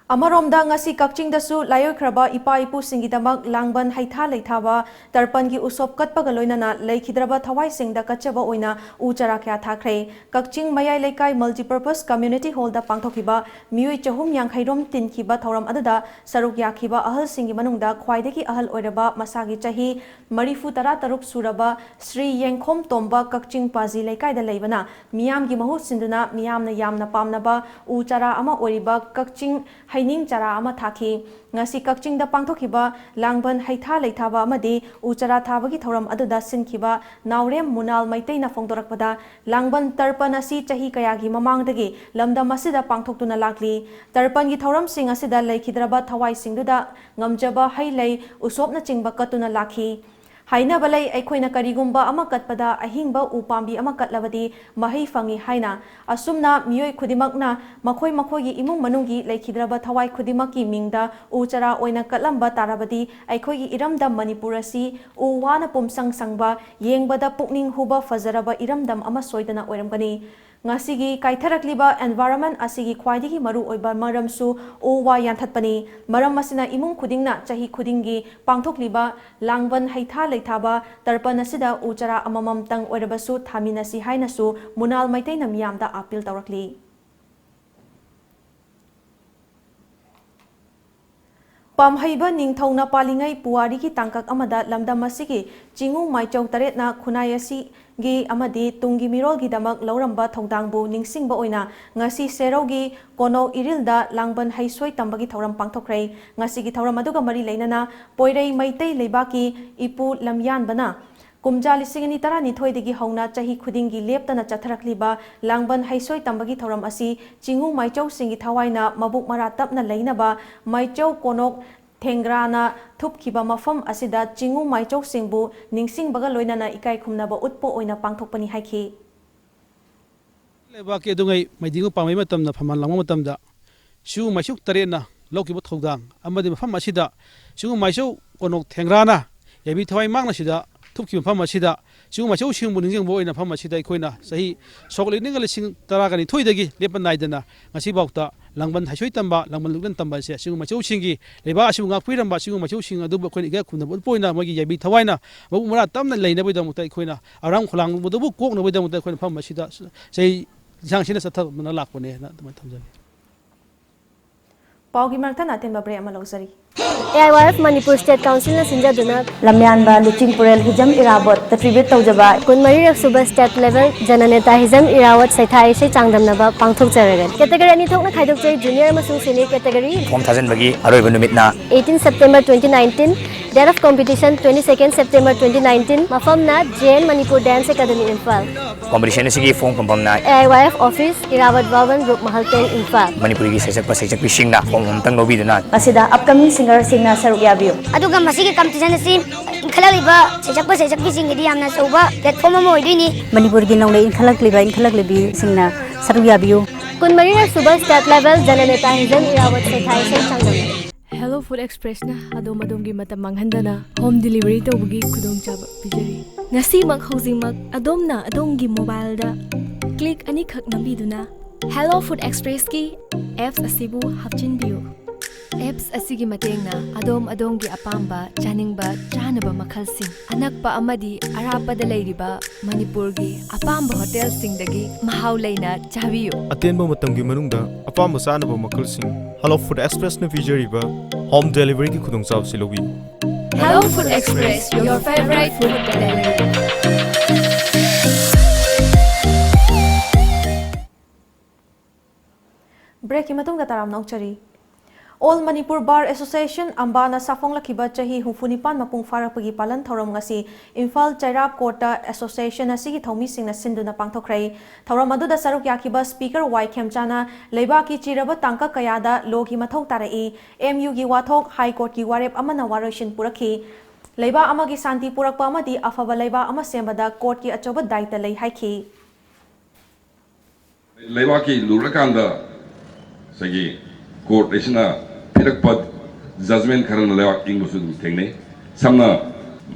ꯑꯃꯔꯣꯝꯗ, ꯉꯁꯤ ꯀꯛꯆꯤꯡꯗꯁꯨ ꯂꯥꯏꯑꯣꯏꯈ꯭ꯔꯕ ꯏꯄꯥ ꯏꯄꯨꯁꯤꯡꯒꯤꯗꯃꯛ ꯂꯥꯡꯕꯟ ꯍꯩꯊꯥ ꯂꯩꯊꯥꯕ, ꯇꯔꯄꯟꯒꯤ ꯎꯁꯣꯞ ꯀꯠꯄꯒ ꯂꯣꯏꯅꯅ ꯂꯩꯈꯤꯗ꯭ꯔꯕ ꯊꯋꯥꯏꯁꯤꯡꯗ ꯀꯠꯆꯕ ꯑꯣꯏꯅ ꯎ ꯆꯥꯔꯥ ꯀꯌꯥ ꯊꯥꯈ꯭ꯔꯦ꯫ ꯀꯛꯆꯤꯡ ꯃꯌꯥꯏ ꯂꯩꯀꯥꯏ Multipurpose Community Hallꯗ ꯄꯥꯡꯊꯣꯛꯈꯤꯕ ꯃꯤꯑꯣꯏ ꯆꯍꯨꯝ ꯌꯥꯡꯈꯩ ꯔꯣꯝ ꯇꯤꯟꯈꯤꯕ ꯊꯧꯔꯝ ꯑꯗꯨꯗ ꯁꯔꯨꯛ ꯌꯥꯈꯤꯕ ꯑꯍꯜꯁꯤꯡꯒꯤ ꯃꯅꯨꯡꯗ ꯈ꯭ꯋꯥꯏꯗꯒꯤ ꯑꯍꯜ ꯑꯣꯏꯔꯕ, ꯃꯁꯥꯒꯤ ꯆꯍꯤ ꯃꯔꯤꯐꯨ ꯇꯔꯥ ꯇꯔꯨꯛ ꯁꯨꯔꯕ ꯁ꯭ꯔꯤ ꯌꯦꯡꯈꯣꯝ ꯇꯣꯝꯕ, ꯀꯛꯆꯤꯡ ꯄꯥꯖꯤ ꯂꯩꯀꯥꯏꯗ ꯂꯩꯕꯅ ꯃꯤꯌꯥꯝꯒꯤ ꯃꯍꯨꯠ ꯁꯤꯟꯗꯨꯅ ꯃꯤꯌꯥꯝꯅ ꯌꯥꯝꯅ ꯄꯥꯝꯅꯕ ꯎ ꯆꯥꯔꯥ ꯑꯃ ꯑꯣꯏꯔꯤꯕ ꯀꯛꯆꯤꯡ ꯍꯩꯅꯤꯡ ꯆꯥꯔꯥ ꯑꯃ ꯊꯥꯈꯤ꯫ ꯉꯁꯤ ꯀꯛꯆꯤꯡꯗ ꯄꯥꯡꯊꯣꯛꯈꯤꯕ ꯂꯥꯡꯕꯟ ꯍꯩꯊꯥ ꯂꯩꯊꯥꯕ ꯑꯃꯗꯤ ꯎ ꯆꯥꯔꯥ ꯊꯥꯕꯒꯤ ꯊꯧꯔꯝ ꯑꯗꯨꯗ ꯁꯤꯟꯈꯤꯕ ꯅꯥꯎꯔꯦꯝ ꯃꯨꯅꯥꯜ ꯃꯩꯇꯩꯅ ꯐꯣꯡꯗꯣꯔꯛꯄꯗ, ꯂꯥꯡꯕꯟ ꯇꯔꯄꯟ ꯑꯁꯤ ꯆꯍꯤ ꯀꯌꯥꯒꯤ ꯃꯃꯥꯡꯗꯒꯤ ꯂꯝꯗꯝ ꯑꯁꯤꯗ ꯄꯥꯡꯊꯣꯛꯇꯨꯅ ꯂꯥꯛꯂꯤ꯫ ꯇꯔꯄꯟꯒꯤ ꯊꯧꯔꯝꯁꯤꯡ ꯑꯁꯤꯗ ꯂꯩꯈꯤꯗ꯭ꯔꯕ ꯊꯋꯥꯏꯁꯤꯡꯗꯨꯗ ꯉꯝꯖꯕ ꯍꯩ ꯂꯩ, ꯎꯁꯣꯞꯅꯆꯤꯡꯕ ꯀꯠꯇꯨꯅ ꯂꯥꯛꯈꯤ꯫ ꯍꯥꯏꯅꯕ ꯂꯩ, ꯑꯩꯈꯣꯏꯅ ꯀꯔꯤꯒꯨꯝꯕ ꯑꯃ ꯀꯠꯄꯗ ꯑꯍꯤꯡꯕ ꯎ ꯄꯥꯝꯕꯤ ꯑꯃ ꯀꯠꯂꯕꯗꯤ ꯃꯍꯩ ꯐꯪꯏ ꯍꯥꯏꯅ꯫ ꯑꯁꯨꯝꯅ ꯃꯤꯑꯣꯏ ꯈꯨꯗꯤꯡꯃꯛꯅ ꯃꯈꯣꯏ ꯃꯈꯣꯏꯒꯤ ꯏꯃꯨꯡ ꯃꯅꯨꯡꯒꯤ ꯂꯩꯈꯤꯗ꯭ꯔꯕ ꯊꯋꯥꯏ ꯈꯨꯗꯤꯡꯃꯛꯀꯤ ꯃꯤꯡꯗ ꯎ ꯆꯥꯔꯥ ꯑꯣꯏꯅ ꯀꯠꯂꯝꯕ ꯇꯥꯔꯕꯗꯤ ꯑꯩꯈꯣꯏꯒꯤ ꯏꯔꯝꯗꯝ ꯃꯅꯤꯄꯨꯔ ꯑꯁꯤ ꯎ ꯋꯥꯅ ꯄꯨꯝꯁꯪ ꯁꯪꯕ, ꯌꯦꯡꯕꯗ ꯄꯨꯛꯅꯤꯡ ꯍꯨꯕ ꯐꯖꯔꯕ ꯏꯔꯝꯗꯝ ꯑꯃ ꯁꯣꯏꯗꯅ ꯑꯣꯏꯔꯝꯒꯅꯤ꯫ ꯉꯁꯤꯒꯤ ꯀꯥꯏꯊꯔꯛꯂꯤꯕ environment ꯑꯁꯤꯒꯤ ꯈ꯭ꯋꯥꯏꯗꯒꯤ ꯃꯔꯨꯑꯣꯏꯕ ꯃꯔꯝꯁꯨ ꯎ ꯋꯥ ꯌꯥꯟꯊꯠꯄꯅꯤ꯫ ꯃꯔꯝ ꯑꯁꯤꯅ ꯏꯃꯨꯡ ꯈꯨꯗꯤꯡꯅ ꯆꯍꯤ ꯈꯨꯗꯤꯡꯒꯤ ꯄꯥꯡꯊꯣꯛꯂꯤꯕ ꯂꯥꯡꯕꯟ ꯍꯩꯊꯥ ꯂꯩꯊꯥꯕ ꯇꯔꯄꯟ ꯑꯁꯤꯗ ꯎ ꯆꯥꯔꯥ ꯑꯃꯃꯝꯇꯪ ꯑꯣꯏꯔꯕꯁꯨ ꯊꯥꯃꯤꯟꯅꯁꯤ ꯍꯥꯏꯅꯁꯨ ꯃꯨꯅꯥꯜ ꯃꯩꯇꯩꯅ ꯃꯤꯌꯥꯝꯗ appeal ꯇꯧꯔꯛꯂꯤ꯫ ꯄꯥꯝꯍꯩꯕ ꯅꯤꯡꯊꯧꯅ ꯄꯥꯜꯂꯤꯉꯩ ꯄꯨꯋꯥꯔꯤꯒꯤ ꯇꯥꯡꯀꯛ ꯑꯃꯗ ꯂꯝꯗꯝ ꯑꯁꯤꯒꯤ ꯆꯤꯉꯨ ꯃꯥꯏꯆꯧ ꯇꯔꯦꯠꯅ ꯈꯨꯟꯅꯥꯏ ꯑꯁꯤꯒꯤ ꯑꯃꯗꯤ ꯇꯨꯡꯒꯤ ꯃꯤꯔꯣꯜꯒꯤꯗꯃꯛ ꯂꯧꯔꯝꯕ ꯊꯧꯗꯥꯡꯕꯨ ꯅꯤꯡꯁꯤꯡꯕ ꯑꯣꯏꯅ ꯉꯁꯤ ꯁꯦꯔꯧꯒꯤ ꯀꯣꯅꯧ ꯏꯔꯤꯜꯗ ꯂꯥꯡꯕꯟ ꯍꯩꯁꯣꯏ ꯇꯝꯕꯒꯤ ꯊꯧꯔꯝ ꯄꯥꯡꯊꯣꯛꯈ꯭ꯔꯦ꯫ ꯉꯁꯤꯒꯤ ꯊꯧꯔꯝ ꯑꯗꯨꯒ ꯃꯔꯤ ꯂꯩꯅꯅ ꯄꯣꯏꯔꯩ ꯃꯩꯇꯩ ꯂꯩꯕꯥꯛꯀꯤ ꯏꯄꯨ ꯂꯝꯌꯥꯟꯕꯅ ꯀꯨꯝꯖꯥ ꯂꯤꯁꯤꯡ ꯑꯅꯤ ꯇꯔꯥꯅꯤꯊꯣꯏꯗꯒꯤ ꯍꯧꯅ ꯆꯍꯤ ꯈꯨꯗꯤꯡꯒꯤ ꯂꯦꯞꯇꯅ ꯆꯠꯊꯔꯛꯂꯤꯕ ꯂꯥꯡꯕꯟ ꯍꯩꯁꯣꯏ ꯇꯝꯕꯒꯤ ꯊꯧꯔꯝ ꯑꯁꯤ ꯆꯤꯉꯨ ꯃꯥꯏꯆꯧꯁꯤꯡꯒꯤ ꯊꯋꯥꯏꯅ ꯃꯕꯨꯛ ꯃꯔꯥ ꯇꯞꯅ ꯂꯩꯅꯕ ꯃꯥꯏꯆꯧ ꯀꯣꯅꯣꯛ ꯊꯦꯡꯒ꯭ꯔꯥꯅ ꯊꯨꯞꯈꯤꯕ ꯃꯐꯝ ꯑꯁꯤꯗ ꯆꯤꯉꯨ ꯃꯥꯏꯆꯧꯁꯤꯡꯕꯨ ꯅꯤꯡꯁꯤꯡꯕꯒ ꯂꯣꯏꯅꯅ ꯏꯀꯥꯏ ꯈꯨꯝꯅꯕ ꯎꯠꯄ ꯑꯣꯏꯅ ꯄꯥꯡꯊꯣꯛꯄꯅꯤ ꯍꯥꯏꯈꯤ꯫ ꯂꯩꯕꯥꯛꯀꯤ ꯑꯗꯨꯉꯩ ꯃꯩꯗꯤꯡꯕ ꯄꯥꯝꯕꯩ ꯃꯇꯝꯗ ꯐꯝꯕꯥꯜ ꯂꯥꯡꯕ ꯃꯇꯝꯗ ꯆꯤꯉꯨ ꯃꯥꯏꯆꯧ ꯇꯔꯦꯠꯅ ꯂꯧꯈꯤꯕ ꯊꯧꯗꯥꯡ ꯑꯃꯗꯤ ꯃꯐꯝ ꯑꯁꯤꯗ ꯆꯤꯉꯨ ꯃꯥꯏꯆꯧ ꯀꯣꯅꯣꯛ ꯊꯦꯡꯒ꯭ꯔꯥꯅ ꯌꯥꯏꯕꯤ ꯊꯋꯥꯏ ꯃꯥꯡꯅ ꯁꯤꯗ ꯊꯨꯞꯈꯤꯕ ꯃꯐꯝ ꯑꯁꯤꯗ ꯆꯤꯉꯨ ꯃꯥꯏꯆꯧꯁꯤꯡꯕꯨ ꯅꯤꯡꯁꯤꯡꯕ ꯑꯣꯏꯅ ꯃꯐꯝ ꯑꯁꯤꯗ ꯑꯩꯈꯣꯏꯅ ꯆꯍꯤ ꯁꯣꯛꯂꯤꯕꯅꯤꯒ ꯂꯤꯁꯤꯡ ꯇꯔꯥꯒ ꯅꯤꯊꯣꯏꯗꯒꯤ ꯂꯦꯞꯄ ꯅꯥꯏꯗꯅ ꯉꯁꯤꯐꯥꯎꯗ ꯂꯥꯡꯕꯟ ꯍꯩꯁꯣꯏ ꯇꯝꯕ, ꯂꯥꯡꯕꯟ ꯂꯨꯛꯂꯟ ꯇꯝꯕ ꯑꯁꯦ ꯑꯁꯤꯒꯨꯝꯕ ꯃꯆꯧꯁꯤꯡꯒꯤ, ꯂꯩꯕꯥꯛ ꯑꯁꯤꯕꯨ ꯉꯥꯛꯄꯤꯔꯝꯕ ꯑꯁꯤꯒꯨꯝꯕ ꯃꯆꯧꯁꯤꯡ ꯑꯗꯨꯕꯨ ꯑꯩꯈꯣꯏꯅ ꯏꯀꯥꯏ ꯈꯨꯝꯅꯕ ꯎꯠꯄ ꯑꯣꯏꯅ ꯃꯣꯏꯒꯤ ꯌꯥꯏꯕꯤ ꯊꯋꯥꯏꯅ ꯃꯕꯨꯛ ꯃꯔꯥ ꯇꯝꯅ ꯂꯩꯅꯕꯒꯤꯗꯃꯛꯇ ꯑꯩꯈꯣꯏꯅ ꯑꯔꯥꯝ ꯈꯧꯂꯥꯡꯕꯗꯨꯕꯨ ꯀꯣꯛꯅꯕꯒꯤꯗꯃꯛꯇ ꯑꯩꯈꯣꯏꯅ ꯃꯐꯝ ꯑꯁꯤꯗ ꯆꯍꯤ ꯌꯦꯟꯁꯥꯡꯁꯤꯅ ꯆꯠꯊꯗꯨꯅ ꯂꯥꯛꯄꯅꯦꯅ ꯑꯗꯨꯃꯥꯏꯅ ꯊꯝꯖꯒꯦ꯫ ꯄꯥꯎꯒꯤ ꯃꯔꯛ ꯊꯠꯅ ꯑꯇꯦꯟꯕ break ꯑꯃ ꯂꯧꯖꯔꯤ꯫ A I Y F Manipur State Council ꯅ ꯁꯤꯟꯖꯗꯨꯅ ꯂꯝꯌꯥꯟꯕ ꯂꯨꯆꯤꯡ ꯄꯨꯔꯦꯜ ꯍꯤꯖꯝ ꯏꯔꯥꯕꯣꯠꯇ tribute ꯇꯧꯖꯕ ꯀꯨꯟꯃꯔꯤꯔꯛ ꯁꯨꯕ State Level ꯖꯅꯅꯦꯇꯥ ꯍꯤꯖꯝ ꯏꯔꯥꯕꯣꯠ ꯁꯩꯊꯥ ꯏꯁꯩ ꯆꯥꯡꯗꯝꯅꯕ ꯄꯥꯡꯊꯣꯛꯆꯔꯒꯅꯤ꯫ Category ꯑꯅꯤ ꯊꯣꯛꯅ ꯈꯥꯏꯗꯣꯛꯆꯩ, Junior ꯑꯃꯁꯨꯡ Senior category꯫ Form ꯊꯥꯖꯤꯟꯕꯒꯤ ꯑꯔꯣꯏꯕ ꯅꯨꯃꯤꯠꯅ eighteen September twenty nineteen, date of competition twenty second September twenty nineteen, ꯃꯐꯝꯅ J N Manipur Dance Academy, Imphal꯫ Competition ꯑꯁꯤꯒꯤ form ꯐꯪꯐꯝꯅ A I Y F office, Irrawaddy Bhawan, Rupmahal ten, Imphal꯫ ꯃꯅꯤꯄꯨꯔꯒꯤ ꯁꯩꯁꯛꯄ ꯁꯩꯁꯛꯄꯤꯁꯤꯡꯅ form ꯑꯃꯇꯪ ꯂꯧꯕꯤꯗꯨꯅ ꯃꯁꯤꯗ upcoming singer ꯁꯤꯡꯅ ꯁꯔꯨꯛ ꯌꯥꯕꯤꯌꯨ꯫ ꯑꯗꯨꯒ ꯃꯁꯤꯒꯤ competition ꯑꯁꯤ ꯏꯟꯈꯠꯂꯛꯂꯤꯕ ꯁꯩꯁꯛꯄ ꯁꯩꯁꯛꯄꯤꯁꯤꯡꯒꯤꯗꯤ ꯌꯥꯝꯅ ꯑꯆꯧꯕ platform ꯑꯃ ꯑꯣꯏꯗꯣꯏꯅꯤ꯫ ꯃꯅꯤꯄꯨꯔꯒꯤ ꯅꯧꯅ ꯏꯟꯈꯠꯂꯛꯂꯤꯕ ꯏꯟꯈꯠꯂꯛꯂꯤꯕꯤꯁꯤꯡꯅ ꯁꯔꯨꯛ ꯌꯥꯕꯤꯌꯨ꯫ ꯀꯨꯟꯃꯔꯤꯔꯛ ꯁꯨꯕ State Level ꯖꯅꯅꯦꯇꯥ ꯍꯤꯖꯝ ꯏꯔꯥꯕꯣꯠ ꯁꯩꯊꯥ ꯏꯁꯩ ꯆꯥꯡꯗꯝꯅꯕ꯫ Hello Food Express ꯅ ꯑꯗꯣꯝ ꯑꯗꯣꯝꯒꯤ ꯃꯇꯝ ꯃꯥꯡꯍꯟꯗꯅ home delivery ꯇꯧꯕꯒꯤ ꯈꯨꯗꯣꯡꯆꯥꯕ ꯄꯤꯖꯔꯤ꯫ ꯉꯁꯤꯃꯛ ꯍꯧꯖꯤꯛꯃꯛ ꯑꯗꯣꯝꯅ ꯑꯗꯣꯝꯒꯤ mobile ꯗ click ꯑꯅꯤꯈꯛ ꯅꯝꯕꯤꯗꯨꯅ Hello Food Express ꯀꯤ apps ꯑꯁꯤꯕꯨ ꯍꯥꯞꯆꯤꯟꯕꯤꯌꯨ꯫ Apps ꯑꯁꯤꯒꯤ ꯃꯇꯦꯡꯅ ꯑꯗꯣꯝ ꯑꯗꯣꯝꯒꯤ ꯑꯄꯥꯝꯕ ꯆꯥꯅꯤꯡꯕ ꯆꯥꯅꯕ ꯃꯈꯜꯁꯤꯡ ꯑꯅꯛꯄ ꯑꯃꯗꯤ ꯑꯔꯥꯞꯄꯗ ꯂꯩꯔꯤꯕ ꯃꯅꯤꯄꯨꯔꯒꯤ ꯑꯄꯥꯝꯕ ꯍꯣꯇꯦꯜꯁꯤꯡꯗꯒꯤ ꯃꯍꯥꯎ ꯂꯩꯅ ꯆꯥꯕꯤꯌꯨ꯫ ꯑꯇꯦꯟꯕ ꯃꯇꯝꯒꯤ ꯃꯅꯨꯡꯗ ꯑꯄꯥꯝꯕ ꯆꯥꯅꯕ ꯃꯈꯜꯁꯤꯡ Hello Food Express ꯅ ꯄꯤꯖꯔꯤꯕ home delivery ꯒꯤ ꯈꯨꯗꯣꯡꯆꯥꯕꯁꯤ ꯂꯧꯕꯤꯌꯨ꯫ Hello Food Express, your favorite food delivery. Break ꯀꯤ ꯃꯇꯨꯡꯗ ꯇꯔꯥꯝꯅ ꯑꯣꯛꯆꯔꯤ꯫ All Manipur Bar Association, ꯑꯝꯕꯥꯅ ꯁꯥꯐꯣꯡꯂꯛꯈꯤꯕ ꯆꯍꯤ ꯍꯨꯝꯐꯨ ꯅꯤꯄꯥꯟ ꯃꯄꯨꯡ ꯐꯥꯔꯛꯄꯒꯤ ꯄꯥꯂꯟ ꯊꯧꯔꯝ ꯉꯁꯤ ꯏꯝꯐꯥꯜ ꯆꯩꯔꯥꯞ court ꯇ association ꯑꯁꯤꯒꯤ ꯊꯧꯃꯤꯁꯤꯡꯅ ꯁꯤꯟꯗꯨꯅ ꯄꯥꯡꯊꯣꯛꯈ꯭ꯔꯦ꯫ ꯊꯧꯔꯝ ꯑꯗꯨꯗ ꯁꯔꯨꯛ ꯌꯥꯈꯤꯕ Speaker ꯋꯥꯏ ꯈꯦꯝꯆꯥꯅ ꯂꯩꯕꯥꯛꯀꯤ ꯆꯤꯔꯕ ꯇꯥꯡꯀꯛ ꯀꯌꯥꯗ law ꯒꯤ ꯃꯊꯧ ꯇꯥꯔꯛꯏ, M U ꯒꯤ ꯋꯥꯊꯣꯛ, High Court ꯀꯤ ꯋꯥꯔꯦꯞ ꯑꯃꯅ ꯋꯥꯔꯣꯏꯁꯤꯟ ꯄꯨꯔꯛꯈꯤ꯫ ꯂꯩꯕꯥꯛ ꯑꯃꯒꯤ ꯁꯥꯟꯇꯤ ꯄꯨꯔꯛꯄ ꯑꯃꯗꯤ ꯑꯐꯕ ꯂꯩꯕꯥꯛ ꯑꯃ ꯁꯦꯝꯕꯗ court ꯀꯤ ꯑꯆꯧꯕ ꯗꯥꯏꯇ ꯂꯩ ꯍꯥꯏꯈꯤ꯫ ꯂꯩꯕꯥꯛꯀꯤ ꯂꯨꯔꯀꯥꯟꯗ ꯉꯁꯥꯏꯒꯤ court ꯑꯁꯤꯅ ꯄꯤꯔꯛꯄ judgment ꯈꯔꯅ ꯂꯩꯕꯥꯛ ꯏꯪꯕꯁꯨ ꯑꯗꯨꯝ ꯊꯦꯡꯅꯩ꯫ ꯁꯝꯅ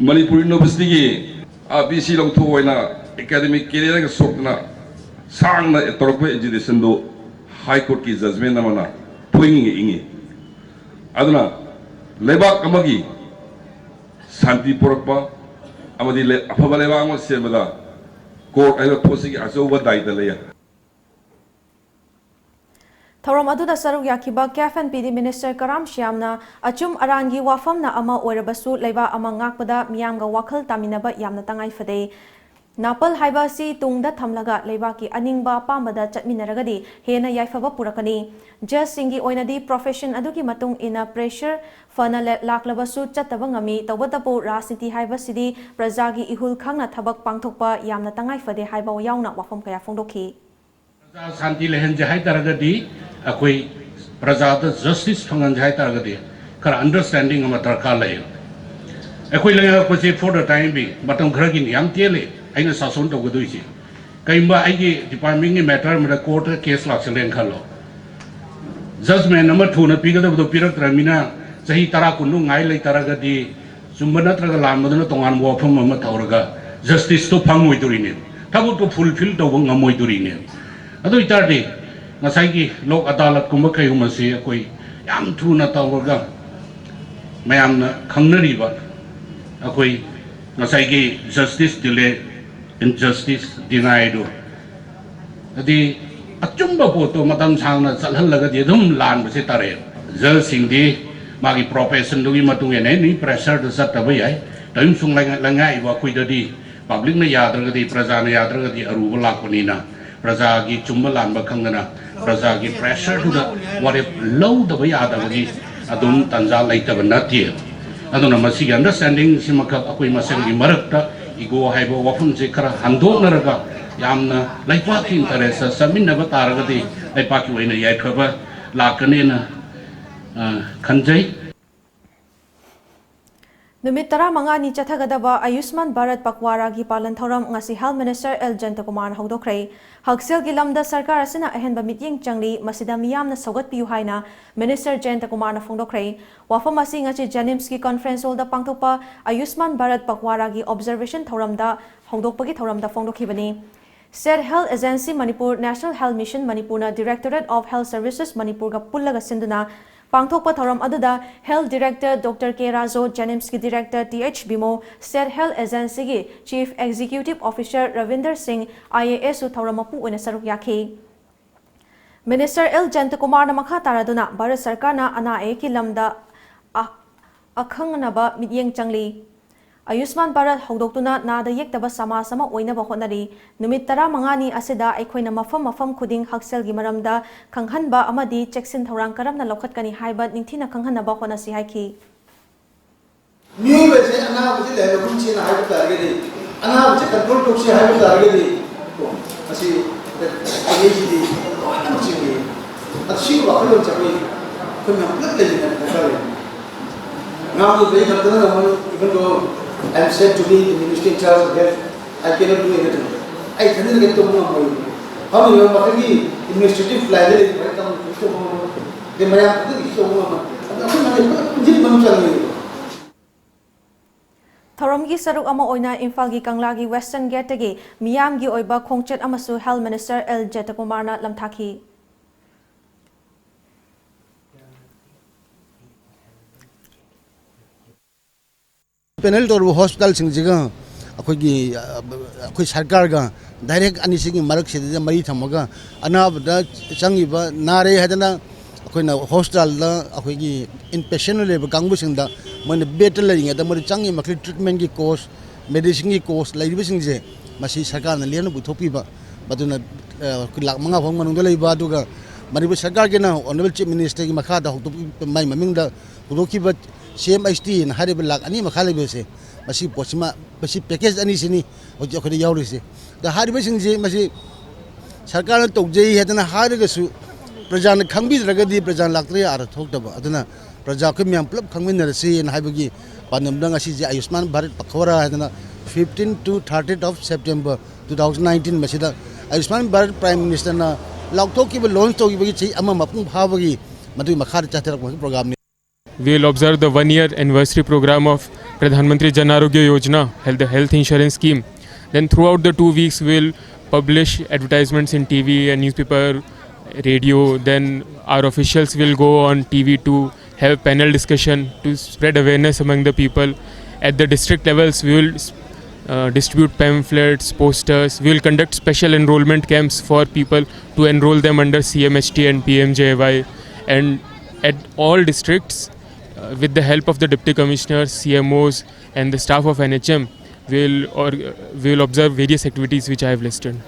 ꯃꯅꯤꯄꯨꯔ University ꯒꯤ ꯑꯥ B C ꯂꯧꯊꯣꯛꯑꯣꯏꯅ academic career ꯒ ꯁꯣꯛꯇꯅ ꯁꯥꯡꯅ ꯇꯧꯔꯛꯄ agitation ꯗꯨ High Courtꯀꯤ judgment ꯑꯃꯅ ꯄꯣꯛꯏꯪ ꯏꯪꯉꯤ꯫ ꯑꯗꯨꯅ ꯂꯩꯕꯥꯛ ꯑꯃꯒꯤ ꯁꯥꯟꯇꯤ ꯄꯨꯔꯛꯄ ꯑꯃꯗꯤ ꯂꯩ-, ꯑꯐꯕ ꯂꯩꯕꯥꯛ ꯑꯃ ꯁꯦꯝꯕꯗ court ꯍꯥꯏꯕ ꯄꯣꯠꯁꯤꯒꯤ ꯑꯆꯧꯕ ꯗꯥꯏꯇ ꯂꯩ꯫ ꯊꯧꯔꯝ ꯑꯗꯨꯗ ꯁꯔꯨꯛ ꯌꯥꯈꯤꯕ ꯀꯦꯐ ꯑꯦꯟ ꯄꯤ ꯗꯤ ꯃꯤꯅꯤꯁꯇꯔ ꯀꯔꯥꯝ ꯁ꯭ꯌꯥꯝꯅ ꯑꯆꯨꯝ ꯑꯔꯥꯟꯒꯤ ꯋꯥꯐꯝꯅ ꯑꯃ ꯑꯣꯏꯔꯕꯁꯨ ꯂꯩꯕꯥꯛ ꯑꯃ ꯉꯥꯛꯄꯗ ꯃꯤꯌꯥꯝꯒ ꯋꯥꯈꯜ ꯇꯥꯃꯤꯟꯅꯕ ꯌꯥꯝꯅ ꯇꯉꯥꯏ ꯐꯗꯦ꯫ ꯅꯥꯄꯜ ꯍꯥꯏꯕ ꯑꯁꯤ ꯇꯨꯡꯗ ꯊꯝꯂꯒ ꯂꯩꯕꯥꯛꯀꯤ ꯑꯅꯤꯡꯕ ꯑꯄꯥꯝꯕꯗ ꯆꯠꯃꯤꯟꯅꯔꯒꯗꯤ ꯍꯦꯟꯅ ꯌꯥꯏꯐꯕ ꯄꯨꯔꯛꯀꯅꯤ꯫ ꯖꯖꯁꯤꯡꯒꯤ ꯑꯣꯏꯅꯗꯤ profession ꯑꯗꯨꯒꯤ ꯃꯇꯨꯡ ꯏꯟꯅ pressure ꯐꯅ ꯂꯦ-, ꯂꯥꯛꯂꯕꯁꯨ ꯆꯠꯇꯕ ꯉꯝꯃꯤ꯫ ꯇꯧꯕꯇꯕꯨ ꯔꯥꯖꯅꯤꯇꯤ ꯍꯥꯏꯕꯁꯤꯗꯤ ꯄ꯭ꯔꯖꯥꯒꯤ ꯏꯍꯨꯜ ꯈꯪꯅ ꯊꯕꯛ ꯄꯥꯡꯊꯣꯛꯄ ꯌꯥꯝꯅ ꯇꯉꯥꯏ ꯐꯗꯦ ꯍꯥꯏꯕ ꯌꯥꯎꯅ ꯋꯥꯐꯝ ꯀꯌꯥ ꯐꯣꯡꯗꯣꯛꯈꯤ꯫ ꯄ꯭ꯔꯖꯥ ꯁꯥꯟꯇꯤ ꯂꯩꯍꯟꯁꯦ ꯍꯥꯏ ꯇꯥꯔꯒꯗꯤ, ꯑꯩꯈꯣꯏ ꯄ꯭ꯔꯖꯥꯗ justice ꯐꯪꯍꯟꯁꯦ ꯍꯥꯏ ꯇꯥꯔꯒꯗꯤ, ꯈꯔ understanding ꯑꯃ ꯗꯔꯀꯥꯔ ꯂꯩ꯫ ꯑꯩꯈꯣꯏ ꯂꯩꯉꯥꯛꯄꯁꯦ for the time being ꯃꯇꯝ ꯈꯔꯒꯤꯅꯤ, ꯌꯥꯝ ꯇꯦꯜꯂꯦ ꯑꯩꯅ ꯁꯥꯁꯣꯟ ꯇꯧꯒꯗꯣꯏꯁꯦ꯫ ꯀꯩꯒꯨꯝꯕ ꯑꯩꯒꯤ departmentꯀꯤ matter ꯑꯃꯗ courtꯇ case ꯂꯥꯛꯁꯜꯂꯦꯅ ꯈꯜꯂꯣ, judgment ꯑꯃ ꯊꯨꯅ ꯄꯤꯒꯗꯕꯗꯣ ꯄꯤꯔꯛꯇ꯭ꯔꯕꯅꯤꯅ ꯆꯍꯤ ꯇꯔꯥ ꯀꯨꯟꯃꯨꯛ ꯉꯥꯏ ꯂꯩꯇꯥꯔꯒꯗꯤ, ꯆꯨꯝꯕ ꯅꯠꯇ꯭ꯔꯒ ꯂꯥꯟꯕꯗꯨꯅ ꯇꯣꯉꯥꯟꯕ ꯋꯥꯐꯝ ꯑꯃ ꯇꯧꯔꯒ justiceꯇꯣ ꯐꯪꯉꯣꯏꯗꯣꯔꯤꯅꯦ, ꯊꯕꯛꯇꯣ fulfil ꯇꯧꯕ ꯉꯝꯃꯣꯏꯗꯣꯔꯤꯅꯦ꯫ ꯑꯗꯨ ꯑꯣꯏꯇꯥꯔꯗꯤ ꯉꯁꯥꯏꯒꯤ ꯂꯣꯛ ꯑꯗꯥꯂꯠꯀꯨꯝꯕ ꯀꯩꯒꯨꯝꯕꯁꯤ ꯑꯩꯈꯣꯏ ꯌꯥꯝ ꯊꯨꯅ ꯇꯧꯔꯒ ꯃꯌꯥꯝꯅ ꯈꯪꯅꯔꯤꯕ ꯑꯩꯈꯣꯏ ꯉꯁꯥꯏꯒꯤ justice delay, injustice denied ꯗꯣ, ꯍꯥꯏꯗꯤ ꯑꯆꯨꯝꯕ ꯄꯣꯠꯇꯣ ꯃꯇꯝ ꯁꯥꯡꯅ ꯆꯠꯍꯜꯂꯒꯗꯤ ꯑꯗꯨꯝ ꯂꯥꯟꯕꯁꯦ ꯇꯥꯔꯛꯑꯦꯕ꯫ Judgeꯁꯤꯡꯗꯤ ꯃꯥꯒꯤ professionꯗꯨꯒꯤ ꯃꯇꯨꯡ ꯏꯟꯅ any pressureꯗ ꯆꯠꯇꯕ ꯌꯥꯏ꯫ ꯇꯧꯏꯃꯁꯨꯡ ꯂꯩꯉꯥꯛ-, ꯂꯩꯉꯥꯛꯏꯕ ꯑꯩꯈꯣꯏꯗꯗꯤ publicꯅ ꯌꯥꯗ꯭ꯔꯒꯗꯤ, ꯄ꯭ꯔꯖꯥꯅ ꯌꯥꯗ꯭ꯔꯒꯗꯤ ꯑꯔꯨꯕ ꯂꯥꯛꯄꯅꯤꯅ ꯄ꯭ꯔꯖꯥꯒꯤ ꯆꯨꯝꯕ ꯂꯥꯟꯕ ꯈꯪꯗꯅ ꯄ꯭ꯔꯖꯥꯒꯤ pressureꯗꯨꯗ ꯋꯥꯔꯦꯞ ꯂꯧꯗꯕ ꯌꯥꯗꯕꯒꯤ ꯑꯗꯨꯝ ꯇꯥꯟꯖꯥ ꯂꯩꯇꯕ ꯅꯠꯇꯦ꯫ ꯑꯗꯨꯅ ꯃꯁꯤꯒꯤ understandingꯁꯤꯃꯈꯛ ꯑꯩꯈꯣꯏ ꯃꯁꯦꯜꯒꯤ ꯃꯔꯛꯇ ego ꯍꯥꯏꯕ ꯋꯥꯐꯝꯁꯦ ꯈꯔ ꯍꯟꯗꯣꯛꯅꯔꯒ ꯌꯥꯝꯅ ꯂꯩꯄꯥꯛꯀꯤ interestꯇ ꯆꯠꯃꯤꯟꯅꯕ ꯇꯥꯔꯒꯗꯤ ꯂꯩꯄꯥꯛꯀꯤ ꯑꯣꯏꯅ ꯌꯥꯏꯐꯕ ꯂꯥꯛꯀꯅꯦꯅ, ꯑ, ꯈꯟꯖꯩ꯫ ꯅꯨꯃꯤꯠ ꯇꯔꯥꯃꯉꯥꯅꯤ ꯆꯠꯊꯒꯗꯕ ꯑꯌꯨꯁꯃꯥꯟ ꯚꯥꯔꯠ ꯄꯛꯋꯥꯔꯥꯒꯤ ꯄꯥꯂꯟ ꯊꯧꯔꯝ ꯉꯁꯤ Health Minister ꯑꯦꯜ ꯖꯌꯟꯇꯀꯨꯃꯥꯔꯅ ꯍꯧꯗꯣꯛꯈ꯭ꯔꯦ꯫ ꯍꯛꯁꯦꯜꯒꯤ ꯂꯝꯗ ꯁꯔꯀꯥꯔ ꯑꯁꯤꯅ ꯑꯍꯦꯟꯕ ꯃꯤꯠꯌꯦꯡ ꯆꯪꯂꯤ, ꯃꯁꯤꯗ ꯃꯤꯌꯥꯝꯅ ꯁꯧꯒꯠꯄꯤꯌꯨ ꯍꯥꯏꯅ Minister ꯖꯌꯟꯇꯀꯨꯃꯥꯔꯅ ꯐꯣꯡꯗꯣꯛꯈ꯭ꯔꯦ꯫ ꯋꯥꯐꯝ ꯑꯁꯤ ꯉꯁꯤ JNIMSꯀꯤ conference hallꯗ ꯄꯥꯡꯊꯣꯛꯄ ꯑꯌꯨꯁꯃꯥꯟ ꯚꯥꯔꯠ ꯄꯛꯋꯥꯔꯥꯒꯤ observation ꯊꯧꯔꯝꯗ ꯍꯧꯗꯣꯛꯄꯒꯤ ꯊꯧꯔꯝꯗ ꯐꯣꯡꯗꯣꯛꯈꯤꯕꯅꯤ꯫ State Health Agency Manipur, National Health Mission ꯃꯅꯤꯄꯨꯔꯅ Directorate of Health Services ꯃꯅꯤꯄꯨꯔꯒ ꯄꯨꯜꯂꯒ ꯁꯤꯟꯗꯨꯅ ꯄꯥꯡꯊꯣꯛꯄ ꯊꯧꯔꯝ ꯑꯗꯨꯗ Health Director Doctor K Rajo, JNIMSꯀꯤ Director Th Bimo, State Health Agencyꯒꯤ Chief Executive Officer Ravinder Singh, IASꯁꯨ ꯊꯧꯔꯝ ꯃꯄꯨ ꯑꯣꯏꯅ ꯁꯔꯨꯛ ꯌꯥꯈꯤ꯫ Minister L ꯖꯌꯟꯇꯀꯨꯃꯥꯔꯅ ꯃꯈꯥ ꯇꯥꯔꯗꯨꯅ ꯚꯥꯔꯠ ꯁꯔꯀꯥꯔꯅ ꯑꯅꯥ ꯑꯌꯦꯛꯀꯤ ꯂꯝꯗ ꯑ-, ꯑꯈꯪꯅꯕ ꯃꯤꯠꯌꯦꯡ ꯆꯪꯂꯤ꯫ ꯑꯌꯨꯁꯃꯥꯟ ꯚꯥꯔꯠ ꯍꯧꯗꯣꯛꯇꯨꯅ ꯅꯥꯗ ꯌꯦꯛꯇꯕ ꯁꯃꯥꯖ ꯑꯃ ꯑꯣꯏꯅꯕ ꯍꯣꯠꯅꯔꯤ꯫ ꯅꯨꯃꯤꯠ ꯇꯔꯥꯃꯉꯥꯅꯤ ꯑꯁꯤꯗ ꯑꯩꯈꯣꯏꯅ ꯃꯐꯝ ꯃꯐꯝ ꯈꯨꯗꯤꯡ ꯍꯛꯁꯦꯜꯒꯤ ꯃꯔꯝꯗ ꯈꯪꯍꯟꯕ ꯑꯃꯗꯤ ꯆꯦꯛꯁꯤꯟ ꯊꯧꯔꯥꯡ ꯀꯔꯝꯅ ꯂꯧꯈꯠꯀꯅꯤ ꯍꯥꯏꯕ ꯅꯤꯡꯊꯤꯅ ꯈꯪꯍꯟꯅꯕ ꯍꯣꯠꯅꯁꯤ ꯍꯥꯏꯈꯤ꯫ ꯃꯤꯑꯣꯏꯕꯁꯦ ꯑꯅꯥꯕꯁꯦ ꯂꯩꯍꯜꯂꯒꯨꯝꯁꯦꯅ ꯍꯥꯏꯕ ꯇꯥꯔꯒꯗꯤ, ꯑꯅꯥꯕꯁꯦ control ꯇꯧꯁꯦ ꯍꯥꯏꯕ ꯇꯥꯔꯒꯗꯤ, ꯀꯣ, ꯃꯁꯤ ꯑꯩꯈꯣꯏꯁꯤꯗꯤ ꯂꯣꯏꯅꯃꯛ ꯆꯤꯡꯏ꯫ ꯑꯗꯨ ꯁꯤꯒꯤ ꯋꯥꯈꯜꯂꯣꯟꯁꯦ ꯑꯩꯈꯣꯏ, ꯑꯩꯈꯣꯏ ꯃꯌꯥꯝ ꯄꯨꯂꯞ ꯂꯩꯃꯤꯟꯅꯕ ꯗꯔꯀꯥꯔ ꯂꯩ꯫ ꯉꯥꯡꯕꯗꯨꯗ ꯑꯩ ꯈꯛꯇꯅ ꯉꯝꯃꯣꯏ, even though I am said to be the Minister in charge of health, I cannot do anything. ꯑꯩ ꯏꯊꯟꯗꯅ ꯀꯩꯝ ꯇꯧꯕ ꯉꯝꯃꯣꯏ꯫ ꯐꯝꯃꯤꯕ ꯃꯈꯣꯏꯒꯤ administrative line ꯗ ꯂꯩꯔꯤꯕ ꯃꯌꯥꯝ ꯇꯧꯕ ꯉꯝꯃꯣꯏ꯫ ꯑꯗꯩ ꯃꯌꯥꯝ ꯈꯛꯇꯒꯤꯁꯨ ꯇꯧꯕ ꯉꯝꯃꯣꯏ꯫ ꯑꯗꯨ ꯑꯩꯈꯣꯏ ꯃꯌꯥꯝ ꯄꯨꯟꯁꯤꯟꯕ ꯑꯃ ꯆꯪꯉꯦꯕ꯫ ꯊꯧꯔꯝꯒꯤ ꯁꯔꯨꯛ ꯑꯃ ꯑꯣꯏꯅ ꯏꯝꯐꯥꯜꯒꯤ ꯀꯪꯂꯥꯒꯤ Western Gate ꯇꯒꯤ ꯃꯤꯌꯥꯝꯒꯤ ꯑꯣꯏꯕ ꯈꯣꯡꯆꯠ ꯑꯃꯁꯨ Health Minister L ꯖꯌꯟꯇꯀꯨꯃꯥꯔꯅ ꯂꯝꯊꯥꯈꯤ꯫ Panel ꯇꯧꯔꯤꯕ hospital ꯁꯤꯡꯁꯤꯒ ꯑꯩꯈꯣꯏꯒꯤ, ꯑ, ꯑꯩꯈꯣꯏ ꯁꯔꯀꯥꯔꯒ direct ꯑꯅꯤꯁꯤꯒꯤ ꯃꯔꯛꯁꯤꯗ ꯃꯔꯤ ꯊꯝꯃꯒ ꯑꯅꯥꯕꯗ ꯆꯪꯉꯤꯕ, ꯅꯥꯔꯦ ꯍꯥꯏꯗꯅ ꯑꯩꯈꯣꯏꯅ hospital ꯗ ꯑꯩꯈꯣꯏꯒꯤ inpatient ꯂꯩꯕ ꯀꯥꯡꯕꯨꯁꯤꯡꯗ ꯃꯣꯏꯅ bed ꯇ ꯂꯩꯔꯤꯉꯩꯗ ꯃꯣꯏꯗ ꯆꯪꯉꯤ ꯃꯈꯩ treatment ꯀꯤ cost, medicine ꯒꯤ cost ꯂꯩꯔꯤꯕꯁꯤꯡꯁꯦ ꯃꯁꯤ ꯁꯔꯀꯥꯔꯅ ꯂꯦꯝꯅ ꯄꯨꯊꯣꯛꯄꯤꯕ, ꯃꯗꯨꯅ, ꯑ, ꯂꯥꯈ ꯃꯉꯥ ꯐꯥꯎ ꯃꯅꯨꯡꯗ ꯂꯩꯕ, ꯑꯗꯨꯒ ꯃꯅꯤꯄꯨꯔ ꯁꯔꯀꯥꯔꯒꯤꯅ Honourable Chief Minister ꯒꯤ ꯃꯈꯥꯗ ꯍꯧꯗꯣꯛꯄꯤꯕ, ꯃꯥꯏ ꯃꯃꯤꯡꯗ ꯍꯧꯗꯣꯛꯈꯤꯕ C M H T ꯅ ꯍꯥꯏꯔꯤꯕ ꯂꯥꯈ ꯑꯅꯤ ꯃꯈꯥꯏ ꯂꯩꯕꯁꯦ, ꯃꯁꯤ ꯄꯣꯠꯁꯤꯃ, ꯃꯁꯤ package ꯑꯅꯤꯁꯤꯅꯤ ꯍꯧꯖꯤꯛ ꯑꯩꯈꯣꯏꯗ ꯌꯥꯎꯔꯤꯁꯦ꯫ ꯑꯗ ꯍꯥꯏꯔꯤꯕꯁꯤꯡꯁꯦ ꯃꯁꯤ ꯁꯔꯀꯥꯔꯅ ꯇꯧꯖꯩ ꯍꯥꯏꯗꯅ ꯍꯥꯏꯔꯒꯁꯨ ꯄ꯭ꯔꯖꯥꯅ ꯈꯪꯕꯤꯗ꯭ꯔꯒꯗꯤ ꯄ꯭ꯔꯖꯥ ꯂꯥꯛꯇ꯭ꯔꯦ ꯑꯥꯔꯊ ꯊꯣꯛꯇꯕ꯫ ꯑꯗꯨꯅ ꯄ꯭ꯔꯖꯥ ꯑꯩꯈꯣꯏ ꯃꯌꯥꯝ ꯄꯨꯂꯞ ꯈꯪꯃꯤꯟꯅꯔꯁꯤꯅ ꯍꯥꯏꯕꯒꯤ ꯄꯥꯟꯗꯝꯗ ꯉꯁꯤꯁꯦ ꯑꯌꯨꯁꯃꯥꯟ ꯚꯥꯔꯠ ꯄꯈꯋꯥꯔꯥ ꯍꯥꯏꯗꯅ fifteen to thirtieth of September two thousand nineteen ꯃꯁꯤꯗ ꯑꯌꯨꯁꯃꯥꯟ ꯚꯥꯔꯠ Prime Minister ꯅ ꯂꯥꯎꯊꯣꯛꯈꯤꯕ, launch ꯇꯧꯈꯤꯕꯒꯤ ꯆꯍꯤ ꯑꯃ ꯃꯄꯨꯡ ꯐꯥꯕꯒꯤ ꯃꯗꯨꯒꯤ ꯃꯈꯥꯗ ꯆꯠꯊꯔꯛꯄ program ꯅꯤ꯫ We will observe the one year anniversary program of Pradhan Mantri Jan Arogya Yojana, health, the health insurance scheme. Then throughout the two weeks, we will publish advertisements in T V and newspaper, radio. Then our officials will go on T V to have a panel discussion to spread awareness among the people. At the district levels, we will uh, distribute pamphlets, posters. We will conduct special enrollment camps for people to enroll them under C M H T and P M J A Y. And at all districts, uh, with the help of the deputy commissioners, C M Os, and the staff of N H M, will or uh, will observe various activities which I have listed.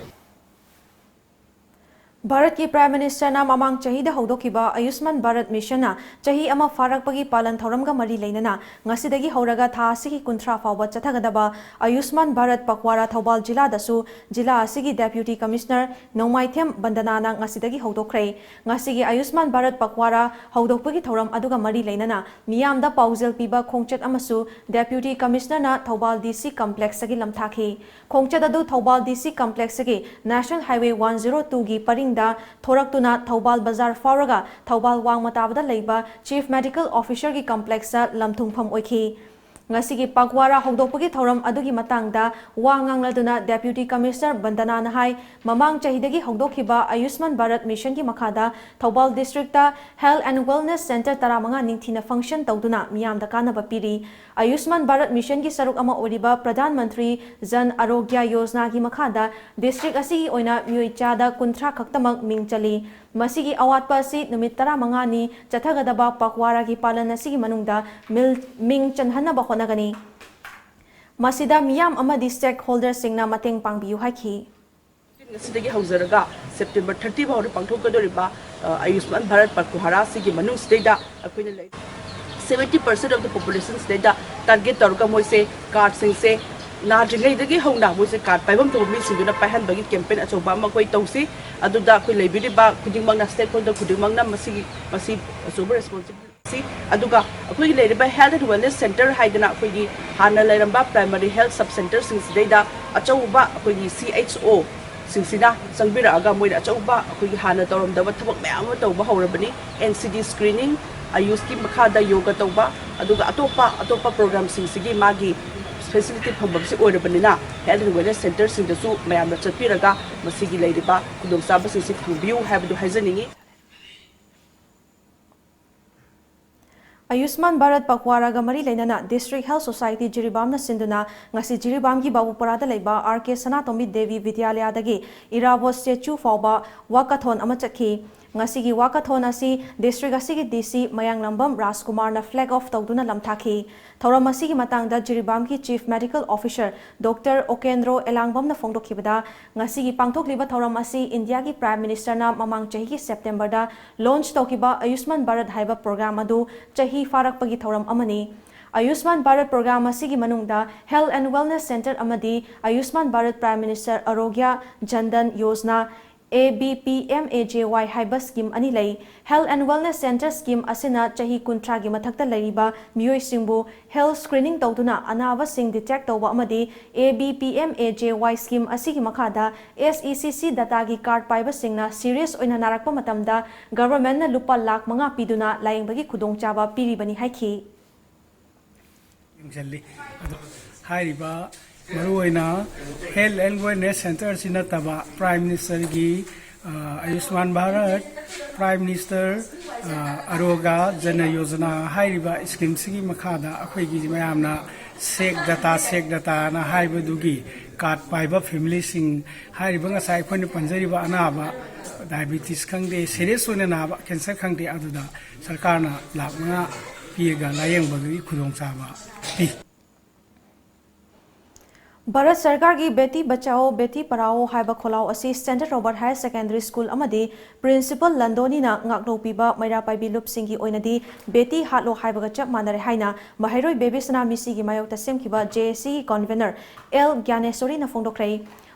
ꯚꯥꯔꯠꯀꯤ prime ꯃꯤꯅꯤꯁꯇꯔꯅ ꯃꯃꯥꯡ ꯆꯍꯤꯗ ꯍꯧꯗꯣꯛꯈꯤꯕ ꯑꯌꯨꯁꯃꯥꯟ ꯚꯥꯔꯠ ꯃꯤꯁꯟꯅ ꯆꯍꯤ ꯑꯃ ꯐꯥꯔꯛꯄꯒꯤ ꯄꯥꯂꯟ ꯊꯧꯔꯝꯒ ꯃꯔꯤ ꯂꯩꯅꯅ ꯉꯁꯤꯗꯒꯤ ꯍꯧꯔꯒ ꯊꯥ ꯑꯁꯤꯒꯤ ꯀꯨꯟꯊ꯭ꯔꯥ ꯐꯥꯎꯕ ꯆꯠꯊꯒꯗꯕ ꯑꯌꯨꯁꯃꯥꯟ ꯚꯥꯔꯠ ꯄꯛꯋꯥꯔꯥ ꯊꯧꯕꯥꯜ ꯖꯤꯂꯥꯗꯁꯨ ꯖꯤꯂꯥ ꯑꯁꯤꯒꯤ ꯗꯦꯄ꯭ꯌꯨꯇꯤ ꯀꯃꯤꯁꯅꯔ ꯅꯣꯡꯃꯥꯏꯊꯦꯝ ꯕꯟꯗꯅꯥꯅ ꯉꯁꯤꯗꯒꯤ ꯍꯧꯗꯣꯛꯈ꯭ꯔꯦ꯫ ꯉꯁꯤꯒꯤ ꯑꯌꯨꯁꯃꯥꯟ ꯚꯥꯔꯠ ꯄꯛꯋꯥꯔꯥ ꯍꯧꯗꯣꯛꯄꯒꯤ ꯊꯧꯔꯝ ꯑꯗꯨꯒ ꯃꯔꯤ ꯂꯩꯅꯅ ꯃꯤꯌꯥꯝꯗ ꯄꯥꯎꯖꯦꯜ ꯄꯤꯕ ꯈꯣꯡꯆꯠ ꯑꯃꯁꯨ ꯗꯦꯄ꯭ꯌꯨꯇꯤ ꯀꯃꯤꯁꯅꯔꯅ ꯊꯧꯕꯥꯜ ꯗꯤ ꯁꯤ ꯀꯝꯄ꯭ꯂꯦꯛꯁꯇꯒꯤ ꯂꯝꯊꯥꯈꯤ꯫ ꯈꯣꯡꯆꯠ ꯑꯗꯨ ꯊꯧꯕꯥꯜ ꯗꯤ ꯁꯤ ꯀꯝꯄ꯭ꯂꯦꯛꯁꯇꯒꯤ ꯅꯦꯁꯅꯦꯜ ꯍꯥꯏꯋꯦ ꯋꯥꯟ ꯖꯤꯔꯣ ꯇꯨꯒꯤ ꯄꯔꯤꯡꯗ ꯊꯣꯔꯛꯇꯨꯅ ꯊꯧꯕꯥꯜ ꯕꯖꯥꯔ ꯐꯥꯎꯔꯒ ꯊꯧꯕꯥꯜ ꯋꯥꯡꯃ ꯇꯥꯕꯗ ꯂꯩꯕ ꯆꯤꯐ ꯃꯦꯗꯤꯀꯦꯜ ꯑꯣꯐꯤꯁꯔꯒꯤ ꯀꯝꯄ꯭ꯂꯦꯛꯁꯇ ꯂꯝꯊꯨꯡꯐꯝ ꯑꯣꯏꯈꯤ꯫ ꯉꯁꯤꯒꯤ ꯄꯛꯋꯥꯔꯥ ꯍꯧꯗꯣꯛꯄꯒꯤ ꯊꯧꯔꯝ ꯑꯗꯨꯒꯤ ꯃꯇꯥꯡꯗ ꯋꯥ ꯉꯥꯡꯂꯗꯨꯅ ꯗꯦꯄ꯭ꯌꯨꯇꯤ ꯀꯃꯤꯁꯅꯔ ꯕꯟꯗꯅꯥꯅ ꯍꯥꯏ, ꯃꯃꯥꯡ ꯆꯍꯤꯗꯒꯤ ꯍꯧꯗꯣꯛꯈꯤꯕ ꯑꯌꯨꯁꯃꯥꯟ ꯚꯥꯔꯠ ꯃꯤꯁꯟꯒꯤ ꯃꯈꯥꯗ Thoubal district health and wellness centre ꯇꯔꯥꯃꯉꯥ ꯅꯤꯡꯊꯤꯅ ꯐꯪꯁꯟ ꯇꯧꯗꯨꯅ ꯃꯤꯌꯥꯝꯗ ꯀꯥꯟꯅꯕ ꯄꯤꯔꯤ꯫ ꯑꯌꯨꯁꯃꯥꯟ ꯚꯥꯔꯠ ꯃꯤꯁꯟꯒꯤ ꯁꯔꯨꯛ ꯑꯃ ꯑꯣꯏꯔꯤꯕ ꯄ꯭ꯔꯙꯥꯟ ꯃꯟꯇ꯭ꯔꯤ ꯖꯟ ꯑꯔꯣꯒ꯭ꯌ ꯌꯣꯖꯅꯥꯒꯤ ꯃꯈꯥꯗ ꯗꯤꯁꯇ꯭ꯔꯤꯛ ꯑꯁꯤꯒꯤ ꯑꯣꯏꯅ ꯃꯤꯑꯣꯏ ꯆꯥꯗ ꯀꯨꯟꯊ꯭ꯔꯥ ꯈꯛꯇꯃꯛ ꯃꯤꯡ ꯆꯜꯂꯤ꯫ ꯃꯁꯤꯒꯤ ꯑꯋꯥꯠꯄ ꯑꯁꯤ ꯅꯨꯃꯤꯠ ꯇꯔꯥꯃꯉꯥꯅꯤ ꯆꯠꯊꯒꯗꯕ ꯄꯛꯋꯥꯔꯥꯒꯤ ꯄꯥꯂꯟ ꯑꯁꯤꯒꯤ ꯃꯅꯨꯡꯗ ꯃꯤꯜ-, ꯃꯤꯡ ꯆꯟꯍꯟꯅꯕ ꯍꯣꯠꯅꯒꯅꯤ꯫ ꯃꯁꯤꯗ ꯃꯤꯌꯥꯝ ꯑꯃꯗꯤ ꯁ꯭ꯇꯦꯛꯍꯣꯜꯗꯔꯁꯤꯡꯅ ꯃꯇꯦꯡ ꯄꯥꯡꯕꯤꯌꯨ ꯍꯥꯏꯈꯤ꯫ ꯉꯁꯤꯗꯒꯤ ꯍꯧꯖꯔꯒ ꯁꯦꯞꯇꯦꯝꯕꯔ ꯊꯥꯔꯇꯤ ꯐꯥꯎꯗ ꯄꯥꯡꯊꯣꯛꯀꯗꯧꯔꯤꯕ, ꯑ, ꯑꯌꯨꯁꯃꯥꯟ ꯚꯥꯔꯠ ꯄꯛꯋꯥꯔꯥ ꯑꯁꯤꯒꯤ ꯃꯅꯨꯡꯁꯤꯗꯩꯗ ꯑꯩꯈꯣꯏꯅ ꯂꯩ seventy percent of the population ꯁꯤꯗꯩꯗ target ꯇꯧꯔꯒ ꯃꯣꯏꯁꯦ ꯀꯥꯔꯗꯁꯤꯡꯁꯦ ꯅꯥꯗ꯭ꯔꯤꯉꯩꯗꯒꯤ ꯍꯧꯅ ꯃꯣꯏꯁꯦ ꯀꯥꯔꯗ ꯄꯥꯏꯐꯝ ꯊꯣꯛꯄ ꯃꯤꯁꯤꯡꯗꯨꯅ ꯄꯥꯏꯍꯟꯕꯒꯤ campaign ꯑꯆꯧꯕ ꯑꯃ ꯑꯩꯈꯣꯏ ꯇꯧꯁꯤ꯫ ꯑꯗꯨꯗ ꯑꯩꯈꯣꯏ ꯂꯩꯕꯤꯔꯤꯕ ꯈꯨꯗꯤꯡꯃꯛꯅ, stakeholder ꯈꯨꯗꯤꯡꯃꯛꯅ ꯃꯁꯤꯒꯤ, ꯃꯁꯤ ꯑꯆꯧꯕ responsibility ꯁꯤ꯫ ꯑꯗꯨꯒ ꯑꯩꯈꯣꯏꯒꯤ ꯂꯩꯔꯤꯕ health and wellness centre ꯍꯥꯏꯗꯅ ꯑꯩꯈꯣꯏꯒꯤ ꯍꯥꯟꯅ ꯂꯩꯔꯝꯕ primary health sub centreꯁꯤꯡꯁꯤꯗꯩꯗ ꯑꯆꯧꯕ ꯑꯩꯈꯣꯏꯒꯤ C H O ꯁꯤꯡꯁꯤꯅ ꯆꯪꯕꯤꯔꯛꯑꯒ ꯃꯣꯏꯅ ꯑꯆꯧꯕ ꯑꯩꯈꯣꯏꯒꯤ ꯍꯥꯟꯅ ꯇꯧꯔꯝꯗꯕ ꯊꯕꯛ ꯃꯌꯥꯝ ꯑꯃ ꯇꯧꯕ ꯍꯧꯔꯕꯅꯤ꯫ N C D screening, ꯑꯌꯨꯁꯀꯤ ꯃꯈꯥꯗ ꯌꯣꯒ ꯇꯧꯕ, ꯑꯗꯨꯒ ꯑꯇꯣꯞꯄ ꯑꯇꯣꯞꯄ programꯁꯤꯡꯁꯤꯒꯤ ꯃꯥꯒꯤ ꯐꯦꯁꯤꯂꯤꯇꯤ ꯐꯪꯐꯝꯁꯤ ꯑꯣꯏꯔꯕꯅꯤꯅ, ꯍꯦꯜꯊ ꯑꯦꯟ ꯋꯦꯜꯅꯦꯁ ꯁꯦꯟꯇꯔꯁꯤꯡꯗꯁꯨ ꯃꯌꯥꯝꯅ ꯆꯠꯄꯤꯔꯒ ꯃꯁꯤꯒꯤ ꯂꯩꯔꯤꯕ ꯈꯨꯗꯣꯡꯆꯥꯕꯁꯤꯡꯁꯤ ꯐꯪꯕꯤꯌꯨ ꯍꯥꯏꯕꯗꯨ ꯍꯥꯏꯖꯅꯤꯡꯏ꯫ ꯑꯌꯨꯁꯃꯥꯟ ꯚꯥꯔꯠ ꯄꯈ꯭ꯋꯥꯔꯥꯒ ꯃꯔꯤ ꯂꯩꯅꯅ ꯗꯤꯁꯇ꯭ꯔꯤꯛ ꯍꯦꯜꯊ ꯁꯣꯁꯥꯏꯇꯤ ꯖꯤꯔꯤꯕꯥꯝꯅ ꯁꯤꯟꯗꯨꯅ ꯉꯁꯤ ꯖꯤꯔꯤꯕꯥꯝꯒꯤ ꯕꯥꯕꯨꯄꯥꯔꯥꯗ ꯂꯩꯕ ꯑꯥꯔ ꯀꯦ ꯁꯅꯥꯇꯣꯝꯕꯤ ꯗꯦꯕꯤ ꯕꯤꯗ꯭ꯌꯥꯂꯌꯥꯗꯒꯤ ꯏꯔꯥꯕꯣꯠ ꯁ꯭ꯇꯦꯆꯨ ꯐꯥꯎꯕ ꯋꯥꯀꯊꯣꯟ ꯑꯃ ꯆꯠꯈꯤ꯫ ꯉꯁꯤꯒꯤ ꯋꯥꯀꯊꯣꯟ ꯑꯁꯤ ꯗꯤꯁꯇ꯭ꯔꯤꯛ ꯑꯁꯤꯒꯤ ꯗꯤ ꯁꯤ ꯃꯌꯥꯡꯂꯝꯕꯝ ꯔꯥꯖꯀꯨꯃꯥꯔꯅ ꯐ꯭ꯂꯦꯒ ꯑꯣꯐ ꯇꯧꯗꯨꯅ ꯂꯝꯊꯥꯈꯤ꯫ ꯊꯧꯔꯝ ꯑꯁꯤꯒꯤ ꯃꯇꯥꯡꯗ ꯖꯤꯔꯤꯕꯥꯝꯒꯤ ꯆꯤꯐ ꯃꯦꯗꯤꯀꯦꯜ ꯑꯣꯐꯤꯁꯔ ꯗꯣꯛꯇꯔ ꯑꯣꯀꯦꯟꯗ꯭ꯔꯣ ꯑꯦꯂꯥꯡꯕꯝꯅ ꯐꯣꯡꯗꯣꯛꯈꯤꯕꯗ, ꯉꯁꯤꯒꯤ ꯄꯥꯡꯊꯣꯛꯂꯤꯕ ꯊꯧꯔꯝ ꯑꯁꯤ ꯏꯟꯗꯤꯌꯥꯒꯤ ꯄ꯭ꯔꯥꯏꯝ ꯃꯤꯅꯤꯁꯇꯔꯅ ꯃꯃꯥꯡ ꯆꯍꯤꯒꯤ ꯁꯦꯞꯇꯦꯝꯕꯔꯗ ꯂꯣꯟꯆ ꯇꯧꯈꯤꯕ ꯑꯌꯨꯁꯃꯥꯟ ꯚꯥꯔꯠ ꯍꯥꯏꯕ ꯄ꯭ꯔꯣꯒ꯭ꯔꯥꯝ ꯑꯗꯨ ꯆꯍꯤ ꯐꯥꯔꯛꯄꯒꯤ ꯊꯧꯔꯝ ꯑꯃꯅꯤ꯫ ꯑꯌꯨꯁꯃꯥꯟ ꯚꯥꯔꯠ ꯄ꯭ꯔꯣꯒ꯭ꯔꯥꯝ ꯑꯁꯤꯒꯤ ꯃꯅꯨꯡꯗ ꯍꯦꯜꯊ ꯑꯦꯟ ꯋꯦꯜꯅꯦꯁ ꯁꯦꯟꯇꯔ ꯑꯃꯗꯤ Ayushman Bharat prime minister Arogya Jan Dhan Yojana, A B P M J A Y ꯍꯥꯏꯕ ꯁ꯭ꯀꯤꯝ ꯑꯅꯤ ꯂꯩ꯫ Health and wellness centre scheme ꯑꯁꯤꯅ ꯆꯍꯤ ꯀꯨꯟꯊ꯭ꯔꯥꯒꯤ ꯃꯊꯛꯇ ꯂꯩꯔꯤꯕ ꯃꯤꯑꯣꯏꯁꯤꯡꯕꯨ ꯍꯦꯜꯊ ꯁ꯭ꯀ꯭ꯔꯤꯅꯤꯡ ꯇꯧꯗꯨꯅ ꯑꯅꯥꯕꯁꯤꯡ ꯗꯤꯇꯦꯛ ꯇꯧꯕ ꯑꯃꯗꯤ ꯑꯦ B P M J A Y scheme ꯑꯁꯤꯒꯤ ꯃꯈꯥꯗ ꯑꯦꯁ ꯏ ꯁꯤ ꯁꯤ ꯗꯇꯥꯒꯤ ꯀꯥꯔꯗ ꯄꯥꯏꯕꯁꯤꯡꯅ ꯁꯤꯔꯤꯌꯁ ꯑꯣꯏꯅ ꯅꯥꯔꯛꯄ ꯃꯇꯝꯗ ꯒꯚꯔꯟꯃꯦꯟꯠꯅ ꯂꯨꯄꯥ ꯂꯥꯈ ꯃꯉꯥ ꯄꯤꯗꯨꯅ ꯂꯥꯌꯦꯡꯕꯒꯤ ꯈꯨꯗꯣꯡꯆꯥꯕ ꯄꯤꯔꯤꯕꯅꯤ ꯍꯥꯏꯈꯤ꯫ ꯌꯦꯡꯁꯤꯜꯂꯤ꯫ ꯑꯗꯣ ꯍꯥꯏꯔꯤꯕ ꯃꯔꯨꯑꯣꯏꯅ ꯍꯦꯜꯊ ꯑꯦꯟ ꯋꯦꯜꯅꯦꯁ ꯁꯦꯟꯇꯔꯁꯤ ꯅꯠꯇꯕ ꯄ꯭ꯔꯥꯏꯝ ꯃꯤꯅꯤꯁꯇꯔꯒꯤ, ꯑ, ꯑꯌꯨꯁꯃꯥꯟ ꯚꯥꯔꯠ, ꯄ꯭ꯔꯥꯏꯝ ꯃꯤꯅꯤꯁꯇꯔ, ꯑ, ꯑꯔꯣꯒ꯭ꯌ ꯖꯟ ꯌꯣꯖꯅꯥ ꯍꯥꯏꯔꯤꯕ ꯁ꯭ꯀꯤꯝꯁꯤꯒꯤ ꯃꯈꯥꯗ ꯑꯩꯈꯣꯏꯒꯤ ꯃꯌꯥꯝꯅ ꯁꯦꯛ ꯗꯇꯥ, ꯁꯦꯛ ꯗꯇꯥꯅ ꯍꯥꯏꯕꯗꯨꯒꯤ ꯀꯥꯔꯗ ꯄꯥꯏꯕ ꯐꯦꯃꯤꯂꯤꯁꯤꯡ, ꯍꯥꯏꯔꯤꯕ ꯉꯁꯥꯏ ꯑꯩꯈꯣꯏꯅ ꯄꯟꯖꯔꯤꯕ ꯑꯅꯥꯕ, ꯗꯥꯏꯕꯤꯇꯤꯁ ꯈꯪꯗꯦ, ꯁꯦꯔꯤꯌꯁ ꯑꯣꯏꯅ ꯅꯥꯕ ꯀꯦꯟꯁꯔ ꯈꯪꯗꯦ, ꯑꯗꯨꯗ ꯁꯔꯀꯥꯔꯅ ꯂꯥꯈ ꯃꯉꯥ ꯄꯤꯔꯒ ꯂꯥꯌꯦꯡꯕꯒꯤ ꯈꯨꯗꯣꯡꯆꯥꯕ ꯄꯤ꯫ ꯚꯥꯔꯠ ꯁꯔꯀꯥꯔꯒꯤ ꯕꯦꯇꯤ ꯕꯆꯥꯑꯣ, ꯕꯦꯇꯤ ꯄꯔꯥꯑꯣ ꯍꯥꯏꯕ ꯈꯣꯜꯂꯥꯎ ꯑꯁꯤ standard Robert higher secondary school ꯑꯃꯗꯤ ꯄ꯭ꯔꯤꯟꯁꯤꯄꯜ ꯂꯟꯗꯣꯅꯤꯅ ꯉꯥꯛꯂꯧꯄꯤꯕ ꯃꯩꯔꯥ ꯄꯥꯏꯕꯤ ꯂꯨꯞꯁꯤꯡꯒꯤ ꯑꯣꯏꯅꯗꯤ ꯕꯦꯇꯤ ꯍꯥꯠꯂꯣ ꯍꯥꯏꯕꯒ ꯆꯞ ꯃꯥꯟꯅꯔꯦ ꯍꯥꯏꯅ ꯃꯍꯩꯔꯣꯏ ꯕꯦꯕꯤꯁꯅꯥ ꯃꯤꯁꯤꯒꯤ ꯃꯥꯌꯣꯛꯇ ꯁꯦꯝꯈꯤꯕ ꯖꯦ ꯑꯦ ꯁꯤꯒꯤ ꯀꯟꯚꯦꯅꯔ ꯑꯦꯜ ꯒ꯭ꯌꯥꯅꯦꯁꯣꯔꯤꯅ ꯐꯣꯡꯗꯣꯛꯈ꯭ꯔꯦ꯫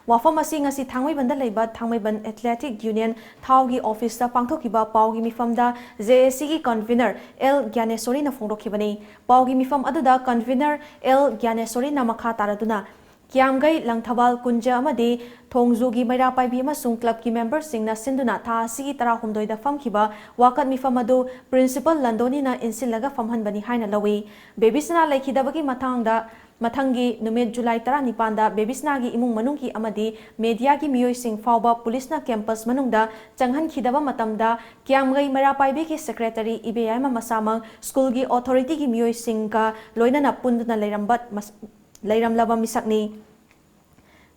ꯋꯥꯐꯝ ꯑꯁꯤ ꯉꯁꯤ ꯊꯥꯡꯃꯩꯕꯟꯗ ꯂꯩꯕ ꯊꯥꯡꯃꯩꯕꯟ ꯑꯦꯊꯂꯦꯇꯤꯛ ꯌꯨꯅꯤꯌꯟ, ꯊꯥꯎꯒꯤ ꯑꯣꯐꯤꯁꯇ ꯄꯥꯡꯊꯣꯛꯈꯤꯕ ꯄꯥꯎꯒꯤ ꯃꯤꯐꯝꯗ ꯖꯦ ꯑꯦ ꯁꯤꯒꯤ ꯀꯟꯚꯦꯅꯔ ꯑꯦꯜ ꯒ꯭ꯌꯥꯅꯦꯁꯣꯔꯤꯅ ꯐꯣꯡꯗꯣꯛꯈꯤꯕꯅꯤ꯫ ꯄꯥꯎꯒꯤ ꯃꯤꯐꯝ ꯑꯗꯨꯗ ꯀꯟꯚꯦꯅꯔ ꯑꯦꯜ ꯒ꯭ꯌꯥꯅꯦꯁꯣꯔꯤꯅ ꯃꯈꯥ ꯇꯥꯔꯗꯨꯅ ꯀ꯭ꯌꯥꯝꯒꯩ, ꯂꯪꯊꯕꯥꯜ, ꯀꯨꯟꯖ ꯑꯃꯗꯤ ꯊꯣꯡꯖꯨꯒꯤ ꯃꯩꯔꯥ ꯄꯥꯏꯕꯤ ꯑꯃꯁꯨꯡ ꯀ꯭ꯂꯕꯀꯤ ꯃꯦꯝꯕꯔꯁꯤꯡꯅ ꯁꯤꯟꯗꯨꯅ ꯊꯥ ꯑꯁꯤꯒꯤ ꯇꯔꯥꯍꯨꯝꯗꯣꯏꯗ ꯐꯝꯈꯤꯕ ꯋꯥꯀꯠ ꯃꯤꯐꯝ ꯑꯗꯨ ꯄ꯭ꯔꯤꯟꯁꯤꯄꯜ ꯂꯟꯗꯣꯅꯤꯅ ꯏꯟꯁꯤꯜꯂꯒ ꯐꯝꯍꯟꯕꯅꯤ ꯍꯥꯏꯅ ꯂꯧꯏ꯫ ꯕꯦꯕꯤꯁꯅꯥ ꯂꯩꯈꯤꯗꯕꯒꯤ ꯃꯇꯥꯡꯗ ꯃꯊꯪꯒꯤ ꯅꯨꯃꯤꯠ ꯖꯨꯂꯥꯏ ꯇꯔꯥꯅꯤꯄꯥꯟꯗ ꯕꯦꯕꯤꯁꯅꯥꯒꯤ ꯏꯃꯨꯡ ꯃꯅꯨꯡꯒꯤ ꯑꯃꯗꯤ ꯃꯦꯗꯤꯌꯥꯒꯤ ꯃꯤꯑꯣꯏꯁꯤꯡ ꯐꯥꯎꯕ ꯄꯨꯂꯤꯁꯅ ꯀꯦꯝꯄꯁ ꯃꯅꯨꯡꯗ ꯆꯪꯍꯟꯈꯤꯗꯕ ꯃꯇꯝꯗ ꯀ꯭ꯌꯥꯝꯒꯩ ꯃꯩꯔꯥ ꯄꯥꯏꯕꯤꯒꯤ ꯁꯦꯀ꯭ꯔꯦꯇꯔꯤ ꯏꯕꯦꯌꯥꯏꯃ ꯃꯁꯥꯃꯛ ꯁ꯭ꯀꯨꯜꯒꯤ ꯑꯣꯊꯣꯔꯤꯇꯤꯒꯤ ꯃꯤꯑꯣꯏꯁꯤꯡꯒ ꯂꯣꯏꯅꯅ ꯄꯨꯟꯗꯨꯅ ꯂꯩꯔꯝꯕ ꯃꯁ-, ꯂꯩꯔꯝꯂꯕ ꯃꯤꯁꯛꯅꯤ꯫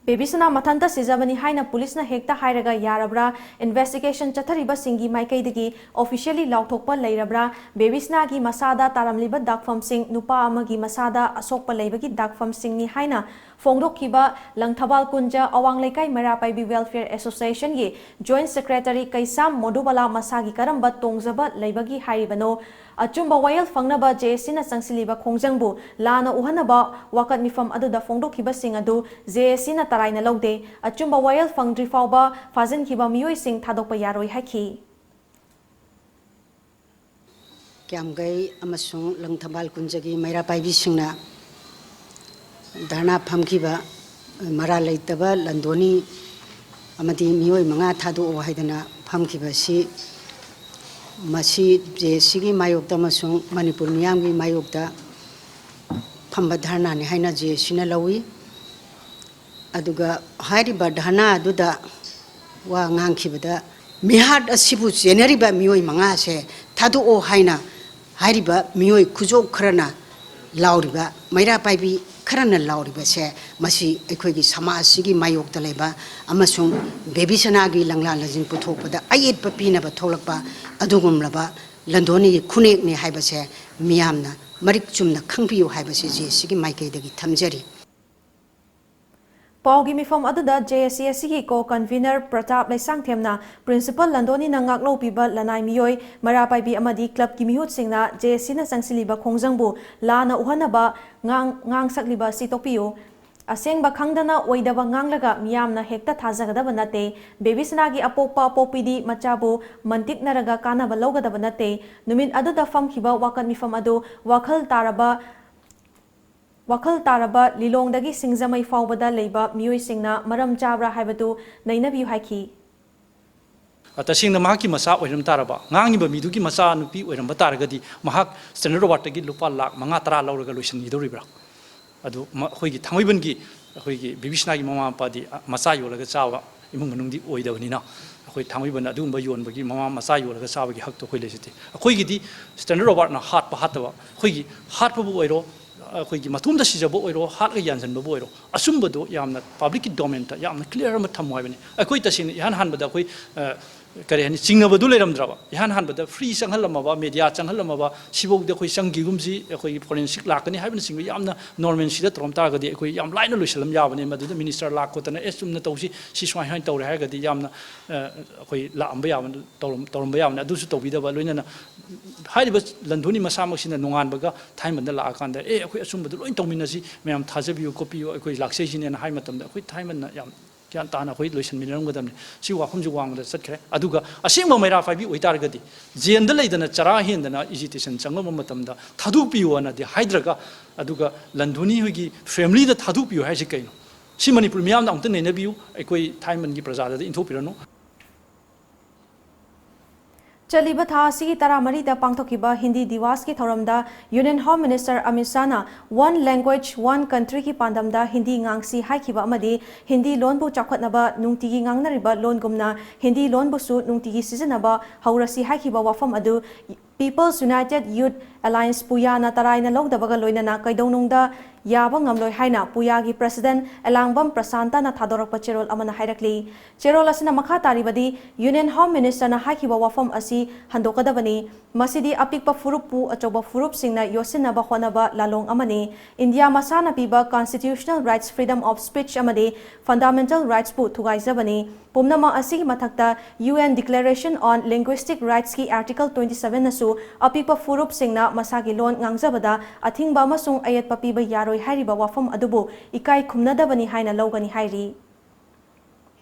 ꯕꯦꯕꯤꯁꯅꯥ ꯃꯊꯟꯇ ꯁꯤꯖꯕꯅꯤ ꯍꯥꯏꯅ ꯄꯨꯂꯤꯁꯅ ꯍꯦꯛꯇ ꯍꯥꯏꯔꯒ ꯌꯥꯔꯕ꯭ꯔꯥ? ꯏꯟꯚꯦꯁꯇꯤꯒꯦꯁꯟ ꯆꯠꯊꯔꯤꯕꯁꯤꯡꯒꯤ ꯃꯥꯏꯀꯩꯗꯒꯤ ꯑꯣꯐꯤꯁꯤꯌꯦꯜꯂꯤ ꯂꯥꯎꯊꯣꯛꯄ ꯂꯩꯔꯕ꯭ꯔꯥ? ꯕꯦꯕꯤꯁꯅꯥꯒꯤ ꯃꯁꯥꯗ ꯇꯥꯔꯝꯂꯤꯕ ꯗꯥꯛꯐꯝꯁꯤꯡ, ꯅꯨꯄꯥ ꯑꯃꯒꯤ ꯃꯁꯥꯗ ꯑꯁꯣꯛꯄ ꯂꯩꯕꯒꯤ ꯗꯥꯛꯐꯝꯁꯤꯡꯅꯤ ꯍꯥꯏꯅ ꯐꯣꯡꯗꯣꯛꯈꯤꯕ ꯂꯪꯊꯕꯥꯜ ꯀꯨꯟꯖ ꯑꯋꯥꯡ ꯂꯩꯀꯥꯏ ꯃꯩꯔꯥ ꯄꯥꯏꯕꯤ ꯋꯦꯜꯐꯤꯌꯔ ꯑꯦꯁꯣꯁꯤꯌꯦꯁꯟꯒꯤ ꯖꯣꯏꯟꯠ ꯁꯦꯀ꯭ꯔꯦꯇꯔꯤ ꯀꯩꯁꯥꯝ ꯃꯣꯗꯨꯕꯂꯥ ꯃꯁꯥꯒꯤ ꯀꯔꯝꯕ ꯇꯣꯡꯖꯕ ꯂꯩꯕꯒꯤ ꯍꯥꯏꯔꯤꯕꯅꯣ? ꯑꯆꯨꯝꯕ ꯋꯥꯌꯦꯜ ꯐꯪꯅꯕ ꯖꯦ ꯑꯦꯁ ꯁꯤꯅ ꯆꯪꯁꯤꯜꯂꯤꯕ ꯈꯣꯡꯖꯪꯕꯨ ꯂꯥꯟꯅ ꯎꯍꯟꯅꯕ ꯋꯥꯀꯠ ꯃꯤꯐꯝ ꯑꯗꯨꯗ ꯐꯣꯡꯗꯣꯛꯈꯤꯕꯁꯤꯡ ꯑꯗꯨ ꯖꯦ ꯑꯦꯁ ꯁꯤꯅ ꯇꯔꯥꯏꯅ ꯂꯧꯗꯦ꯫ ꯑꯆꯨꯝꯕ ꯋꯥꯌꯦꯜ ꯐꯪꯗ꯭ꯔꯤ ꯐꯥꯎꯕ ꯐꯥꯖꯤꯟꯈꯤꯕ ꯃꯤꯑꯣꯏꯁꯤꯡ ꯊꯥꯗꯣꯛꯄ ꯌꯥꯔꯣꯏ ꯍꯥꯏꯈꯤ꯫ ꯀ꯭ꯌꯥꯝꯒꯩ ꯑꯃꯁꯨꯡ ꯂꯪꯊꯕꯥꯜ ꯀꯨꯟꯖꯒꯤ ꯃꯩꯔꯥ ꯄꯥꯏꯕꯤꯁꯤꯡꯅ ꯙꯔꯅꯥ ꯐꯝꯈꯤꯕ ꯃꯔꯥꯜ ꯂꯩꯇꯕ ꯂꯟꯗꯣꯅꯤ ꯑꯃꯗꯤ ꯃꯤꯑꯣꯏ ꯃꯉꯥ ꯊꯥꯗꯣꯛꯑꯣ ꯍꯥꯏꯗꯅ ꯐꯝꯈꯤꯕ ꯑꯁꯤ, ꯃꯁꯤ ꯖꯦ ꯑꯦꯁ ꯁꯤꯒꯤ ꯃꯥꯌꯣꯛꯇ ꯑꯃꯁꯨꯡ ꯃꯅꯤꯄꯨꯔ ꯃꯤꯌꯥꯝꯒꯤ ꯃꯥꯌꯣꯛꯇ ꯐꯝꯕ ꯙꯔꯅꯥꯅꯤ ꯍꯥꯏꯅ ꯖꯦ ꯑꯦꯁ ꯁꯤꯅ ꯂꯧꯏ꯫ ꯑꯗꯨꯒ ꯍꯥꯏꯔꯤꯕ ꯙꯔꯅꯥ ꯑꯗꯨꯗ ꯋꯥ ꯉꯥꯡꯈꯤꯕꯗ, ꯃꯤꯍꯥꯠ ꯑꯁꯤꯕꯨ ꯆꯦꯟꯅꯔꯤꯕ ꯃꯤꯑꯣꯏ ꯃꯉꯥꯁꯦ ꯊꯥꯗꯣꯛꯑꯣ ꯍꯥꯏꯅ ꯍꯥꯏꯔꯤꯕ ꯃꯤꯑꯣꯏ ꯈꯨꯖꯣꯞ ꯈꯔꯅ ꯂꯥꯎꯔꯤꯕ, ꯃꯩꯔꯥ ꯄꯥꯏꯕꯤ ꯈꯔꯅ ꯂꯥꯎꯔꯤꯕꯁꯦ, ꯃꯁꯤ ꯑꯩꯈꯣꯏꯒꯤ ꯁꯃꯥꯖꯁꯤꯒꯤ ꯃꯥꯌꯣꯛꯇ ꯂꯩꯕ ꯑꯃꯁꯨꯡ ꯕꯦꯕꯤꯁꯅꯥꯒꯤ ꯂꯪꯂꯥ ꯂꯪꯖꯤꯟ ꯄꯨꯊꯣꯛꯄꯗ ꯑꯌꯦꯠꯄ ꯄꯤꯅꯕ ꯊꯣꯛꯂꯛꯄ ꯑꯗꯨꯒꯨꯝꯂꯕ ꯂꯟꯗꯣꯅꯤꯒꯤ ꯈꯨꯅꯦꯛꯅꯤ ꯍꯥꯏꯕꯁꯦ ꯃꯤꯌꯥꯝꯅ ꯃꯔꯤꯛ ꯆꯨꯝꯅ ꯈꯪꯕꯤꯌꯨ ꯍꯥꯏꯕꯁꯤ ꯖꯦ ꯑꯦꯁ ꯁꯤꯒꯤ ꯃꯥꯏꯀꯩꯗꯒꯤ ꯊꯝꯖꯔꯤ꯫ ꯄꯥꯎꯒꯤ ꯃꯤꯐꯝ ꯑꯗꯨꯗ ꯖꯦ ꯑꯦꯁ ꯁꯤ ꯑꯁꯤꯒꯤ ꯀꯣ ꯀꯟꯚꯤꯅꯔ ꯄ꯭ꯔꯇꯥꯞ ꯂꯩꯁꯥꯡꯊꯦꯝꯅ ꯄ꯭ꯔꯤꯟꯁꯤꯄꯜ ꯂꯟꯗꯣꯅꯤꯅ ꯉꯥꯛꯂꯧꯄꯤꯕ ꯂꯅꯥꯏ ꯃꯤꯑꯣꯏ, ꯃꯩꯔꯥ ꯄꯥꯏꯕꯤ ꯑꯃꯗꯤ ꯀ꯭ꯂꯕꯀꯤ ꯃꯤꯍꯨꯠꯁꯤꯡꯅ ꯖꯦ ꯑꯦꯁ ꯁꯤꯅ ꯆꯪꯁꯤꯜꯂꯤꯕ ꯈꯣꯡꯖꯪꯕꯨ ꯂꯥꯟꯅ ꯎꯍꯟꯅꯕ ꯉꯥꯡ-, ꯉꯥꯡꯁꯛꯂꯤꯕ ꯑꯁꯤ ꯇꯣꯛꯄꯤꯌꯨ꯫ ꯑꯁꯦꯡꯕ ꯈꯪꯗꯅ ꯑꯣꯏꯗꯕ ꯉꯥꯡꯂꯒ ꯃꯤꯌꯥꯝꯅ ꯍꯦꯛꯇ ꯊꯥꯖꯒꯗꯕ ꯅꯠꯇꯦ꯫ ꯕꯦꯕꯤꯁꯅꯥꯒꯤ ꯑꯄꯣꯛꯄ ꯑꯄꯣꯛꯄꯤꯗꯤ ꯃꯆꯥꯕꯨ ꯃꯟꯇꯤꯛꯅꯔꯒ ꯀꯥꯟꯅꯕ ꯂꯧꯒꯗꯕ ꯅꯠꯇꯦ꯫ ꯅꯨꯃꯤꯠ ꯑꯗꯨꯗ ꯐꯝꯈꯤꯕ ꯋꯥꯀꯠ ꯃꯤꯐꯝ ꯑꯗꯨ ꯋꯥꯈꯜ ꯇꯥꯔꯕ ꯋꯥꯈꯜ ꯇꯥꯔꯕ ꯂꯤꯂꯣꯡꯗꯒꯤ ꯁꯤꯡꯖꯃꯩ ꯐꯥꯎꯕꯗ ꯂꯩꯕ ꯃꯤꯑꯣꯏꯁꯤꯡꯅ ꯃꯔꯝ ꯆꯥꯕ꯭ꯔꯥ ꯍꯥꯏꯕꯗꯨ ꯅꯩꯅꯕꯤꯌꯨ ꯍꯥꯏꯈꯤ꯫ ꯇꯁꯦꯡꯅ ꯃꯍꯥꯛꯀꯤ ꯃꯆꯥ ꯑꯣꯏꯔꯝ ꯇꯥꯔꯕ, ꯉꯥꯡꯉꯤꯕ ꯃꯤꯗꯨꯒꯤ ꯃꯆꯥ ꯅꯨꯄꯤ ꯑꯣꯏꯔꯝꯕ ꯇꯥꯔꯒꯗꯤ, ꯃꯍꯥꯛ ꯁ꯭ꯇꯦꯟꯗꯔꯗ ꯑꯦꯋꯥꯔꯗꯇꯒꯤ ꯂꯨꯄꯥ ꯂꯥꯈ ꯃꯉꯥ ꯇꯔꯥ ꯂꯧꯔꯒ ꯂꯣꯏꯁꯤꯟꯈꯤꯗꯧꯔꯤꯕ꯭ꯔꯥ? ꯑꯗꯨ ꯃ-, ꯑꯩꯈꯣꯏꯒꯤ ꯊꯥꯡꯃꯩꯕꯟꯒꯤ, ꯑꯩꯈꯣꯏꯒꯤ ꯕꯤꯕꯤꯁꯅꯥꯒꯤ ꯃꯃꯥ ꯃꯄꯥꯗꯤ, ꯑ, ꯃꯆꯥ ꯌꯣꯜꯂꯒ ꯆꯥꯕ ꯏꯃꯨꯡ ꯃꯅꯨꯡꯗꯤ ꯑꯣꯏꯗꯕꯅꯤꯅ, ꯑꯩꯈꯣꯏ ꯊꯥꯡꯃꯩꯕꯟꯗ ꯑꯗꯨꯒꯨꯝꯕ ꯌꯣꯟꯕꯒꯤ, ꯃꯃꯥ ꯃꯆꯥ ꯌꯣꯜꯂꯒ ꯆꯥꯕꯒꯤ ꯍꯛꯇꯣ ꯑꯩꯈꯣꯏ ꯂꯩꯖꯗꯦ꯫ ꯑꯩꯈꯣꯏꯒꯤꯗꯤ standard of artꯅ ꯍꯥꯠꯄ ꯍꯥꯠꯇꯕ, ꯑꯩꯈꯣꯏꯒꯤ ꯍꯥꯠꯄꯕꯨ ꯑꯣꯏꯔꯣ, ꯑꯩꯈꯣꯏꯒꯤ ꯃꯇꯣꯝꯗ ꯁꯤꯖꯕ ꯑꯣꯏꯔꯣ, ꯍꯥꯠꯂꯒ ꯌꯥꯟꯁꯤꯟꯕꯕꯨ ꯑꯣꯏꯔꯣ, ꯑꯆꯨꯝꯕꯗꯣ ꯌꯥꯝꯅ publicꯀꯤ domainꯗ ꯌꯥꯝꯅ clear ꯑꯃ ꯊꯝꯃꯨ ꯍꯥꯏꯕꯅꯤ꯫ ꯑꯩꯈꯣꯏ ꯇꯁꯦꯡꯅ ꯏꯍꯥꯟ ꯍꯥꯟꯕꯗ ꯑꯩꯈꯣꯏ, ꯑ, ꯀꯔꯤ ꯍꯥꯏꯅꯤ, ꯆꯤꯡꯅꯕꯗꯨ ꯂꯩꯔꯝꯗ꯭ꯔꯕ, ꯏꯍꯥꯟ ꯍꯥꯟꯕꯗ free ꯆꯪꯍꯜꯂꯝꯃꯕ, media ꯆꯪꯍꯜꯂꯝꯃꯕ, ꯁꯤꯐꯥꯎꯗꯤ ꯑꯩꯈꯣꯏ ꯆꯪꯈꯤꯒꯨꯝꯁꯤ, ꯑꯩꯈꯣꯏꯒꯤ forensic ꯂꯥꯛꯀꯅꯤ ꯍꯥꯏꯕꯅꯆꯤꯡꯕ ꯌꯥꯝꯅ normalcyꯗ ꯇꯧꯔꯝ ꯇꯥꯔꯒꯗꯤ ꯑꯩꯈꯣꯏ ꯌꯥꯝ ꯂꯥꯏꯅ ꯂꯣꯏꯁꯤꯜꯂꯝ ꯌꯥꯕꯅꯤ꯫ ꯃꯗꯨꯗ minister ꯂꯥꯛ ꯈꯣꯠꯇꯅ, "ꯑꯦ, ꯆꯨꯝꯅ ꯇꯧꯁꯤ, ꯁꯤ ꯁꯨꯃꯥꯏ ꯁꯨꯃꯥꯏꯅ ꯇꯧꯔꯦ" ꯍꯥꯏꯔꯒꯗꯤ ꯌꯥꯝꯅ, ꯑ, ꯑꯩꯈꯣꯏ ꯂꯥꯛꯑꯝꯕ ꯌꯥꯕ, ꯇꯧꯔꯝ-, ꯇꯧꯔꯝꯕ ꯌꯥꯕꯅꯤ꯫ ꯑꯗꯨꯁꯨ ꯇꯧꯕꯤꯗꯕ, ꯂꯣꯏꯅꯅ ꯍꯥꯏꯔꯤꯕ ꯂꯟꯊꯨꯅꯤ ꯃꯁꯥꯃꯛꯁꯤꯅ ꯅꯣꯡꯉꯥꯟꯕꯒ ꯊꯥꯏꯃꯟꯗ ꯂꯥꯛꯑꯀꯥꯟꯗ, "ꯑꯦ, ꯑꯩꯈꯣꯏ ꯑꯆꯨꯝꯕꯗꯣ ꯂꯣꯏ ꯇꯧꯃꯤꯟꯅꯁꯤ, ꯃꯌꯥꯝ ꯊꯥꯖꯕꯤꯌꯨ ꯈꯣꯠꯄꯤꯌꯨ, ꯑꯩꯈꯣꯏ ꯂꯥꯛꯆꯩꯁꯤꯅꯦꯅ" ꯍꯥꯏ ꯃꯇꯝꯗ ꯑꯩꯈꯣꯏ ꯊꯥꯏꯃꯟꯅ ꯌꯥꯝ ꯒ꯭ꯌꯥꯟ ꯇꯥꯅ ꯑꯩꯈꯣꯏ ꯂꯣꯏꯁꯤꯟꯃꯤꯟꯅꯔꯝꯒꯗꯕꯅꯤ꯫ ꯁꯤ ꯋꯥꯐꯝꯁꯤ ꯋꯥꯡꯃꯗ ꯆꯠꯈ꯭ꯔꯦ꯫ ꯑꯗꯨꯒ ꯑꯁꯦꯡꯕ ꯃꯩꯔꯥ ꯄꯥꯏꯕꯤ ꯑꯣꯏꯇꯥꯔꯒꯗꯤ, jailꯗ ꯂꯩꯗꯅ ꯆꯔꯥ ꯍꯦꯟꯗꯅ agitation ꯆꯪꯉꯕ ꯃꯇꯝꯗ ꯊꯥꯗꯣꯛꯄꯤꯌꯣꯅꯗꯤ ꯍꯥꯏꯗ꯭ꯔꯒ, ꯑꯗꯨꯒ ꯂꯟꯊꯨꯅꯤ ꯍꯣꯏꯒꯤ familyꯗ ꯊꯥꯗꯣꯛꯄꯤꯌꯣ ꯍꯥꯏꯁꯤ ꯀꯩꯅꯣ? ꯁꯤ ꯃꯅꯤꯄꯨꯔ ꯃꯤꯌꯥꯝꯅ ꯑꯃꯨꯛꯇ ꯅꯩꯅꯕꯤꯌꯨ, ꯑꯩꯈꯣꯏ ꯊꯥꯏꯃꯟꯒꯤ ꯄ꯭ꯔꯖꯥꯗꯗꯤ ꯏꯟꯊꯣꯛꯄꯤꯔꯅꯨ꯫ ꯆꯠꯂꯤꯕ ꯊꯥ ꯑꯁꯤꯒꯤ ꯇꯔꯥꯃꯔꯤꯗ ꯄꯥꯡꯊꯣꯛꯈꯤꯕ ꯍꯤꯟꯗꯤ ꯗꯤꯋꯥꯁꯀꯤ ꯊꯧꯔꯝꯗ Union Home Minister Amit ꯁꯥꯍꯅ One Language, One Countryꯒꯤ ꯄꯥꯟꯗꯝꯗ Hindi ꯉꯥꯡꯁꯤ ꯍꯥꯏꯈꯤꯕ ꯑꯃꯗꯤ ꯍꯤꯟꯗꯤ ꯂꯣꯟꯕꯨ ꯆꯥꯎꯈꯠꯅꯕ ꯅꯨꯡꯇꯤꯒꯤ ꯉꯥꯡꯅꯔꯤꯕ ꯂꯣꯟꯒꯨꯝꯅ ꯍꯤꯟꯗꯤ ꯂꯣꯟꯕꯨꯁꯨ ꯅꯨꯡꯇꯤꯒꯤ ꯁꯤꯖꯤꯟꯅꯕ ꯍꯧꯔꯁꯤ ꯍꯥꯏꯈꯤꯕ ꯋꯥꯐꯝ ꯑꯗꯨ People's United Youth Alliance, ꯄꯨꯌꯥꯅ ꯇꯔꯥꯏꯅ ꯂꯧꯗꯕꯒ ꯂꯣꯏꯅꯅ ꯀꯩꯗꯧꯅꯨꯡꯗ ꯌꯥꯕ ꯉꯝꯂꯣꯏ ꯍꯥꯏꯅ ꯄꯨꯌꯥꯒꯤ president ꯑꯦꯂꯥꯡꯕꯝ ꯄ꯭ꯔꯁꯥꯟꯇꯅ ꯊꯥꯗꯣꯔꯛꯄ ꯆꯦꯔꯣꯜ ꯑꯃꯅ ꯍꯥꯏꯔꯛꯂꯤ꯫ ꯆꯦꯔꯣꯜ ꯑꯁꯤꯅ ꯃꯈꯥ ꯇꯥꯔꯤꯕꯗꯤ, Union Home Ministerꯅ ꯍꯥꯏꯈꯤꯕ ꯋꯥꯐꯝ ꯑꯁꯤ ꯍꯟꯗꯣꯛꯀꯗꯕꯅꯤ꯫ ꯃꯁꯤꯗꯤ ꯑꯄꯤꯛꯄ ꯐꯨꯔꯨꯞꯄꯨ ꯑꯆꯧꯕ ꯐꯨꯔꯨꯞꯁꯤꯡꯅ ꯌꯣꯠꯁꯤꯟꯅꯕ ꯍꯣꯠꯅꯕ ꯂꯥꯂꯣꯡ ꯑꯃꯅꯤ꯫ ꯏꯟꯗꯤꯌꯥ ꯃꯁꯥꯅ ꯄꯤꯕ constitutional rights, freedom of speech ꯑꯃꯗꯤ fundamental rightsꯄꯨ ꯊꯨꯒꯥꯏꯖꯕꯅꯤ꯫ ꯄꯨꯝꯅꯃꯛ ꯑꯁꯤꯒꯤ ꯃꯊꯛꯇ, UN Declaration on Linguistic Rightsꯀꯤ Article twenty sevenꯅꯁꯨ ꯑꯄꯤꯛꯄ ꯐꯨꯔꯨꯞꯁꯤꯡꯅ ꯃꯁꯥꯒꯤ ꯂꯣꯟ ꯉꯥꯡꯖꯕꯗ ꯑꯊꯤꯡꯕ ꯑꯃꯁꯨꯡ ꯑꯌꯦꯠꯄ ꯄꯤꯕ ꯌꯥꯔꯣꯏ ꯍꯥꯏꯔꯤꯕ ꯋꯥꯐꯝ ꯑꯗꯨꯕꯨ ꯏꯀꯥꯏ ꯈꯨꯝꯅꯗꯕꯅꯤ ꯍꯥꯏꯅ ꯂꯧꯒꯅꯤ ꯍꯥꯏꯔꯤ꯫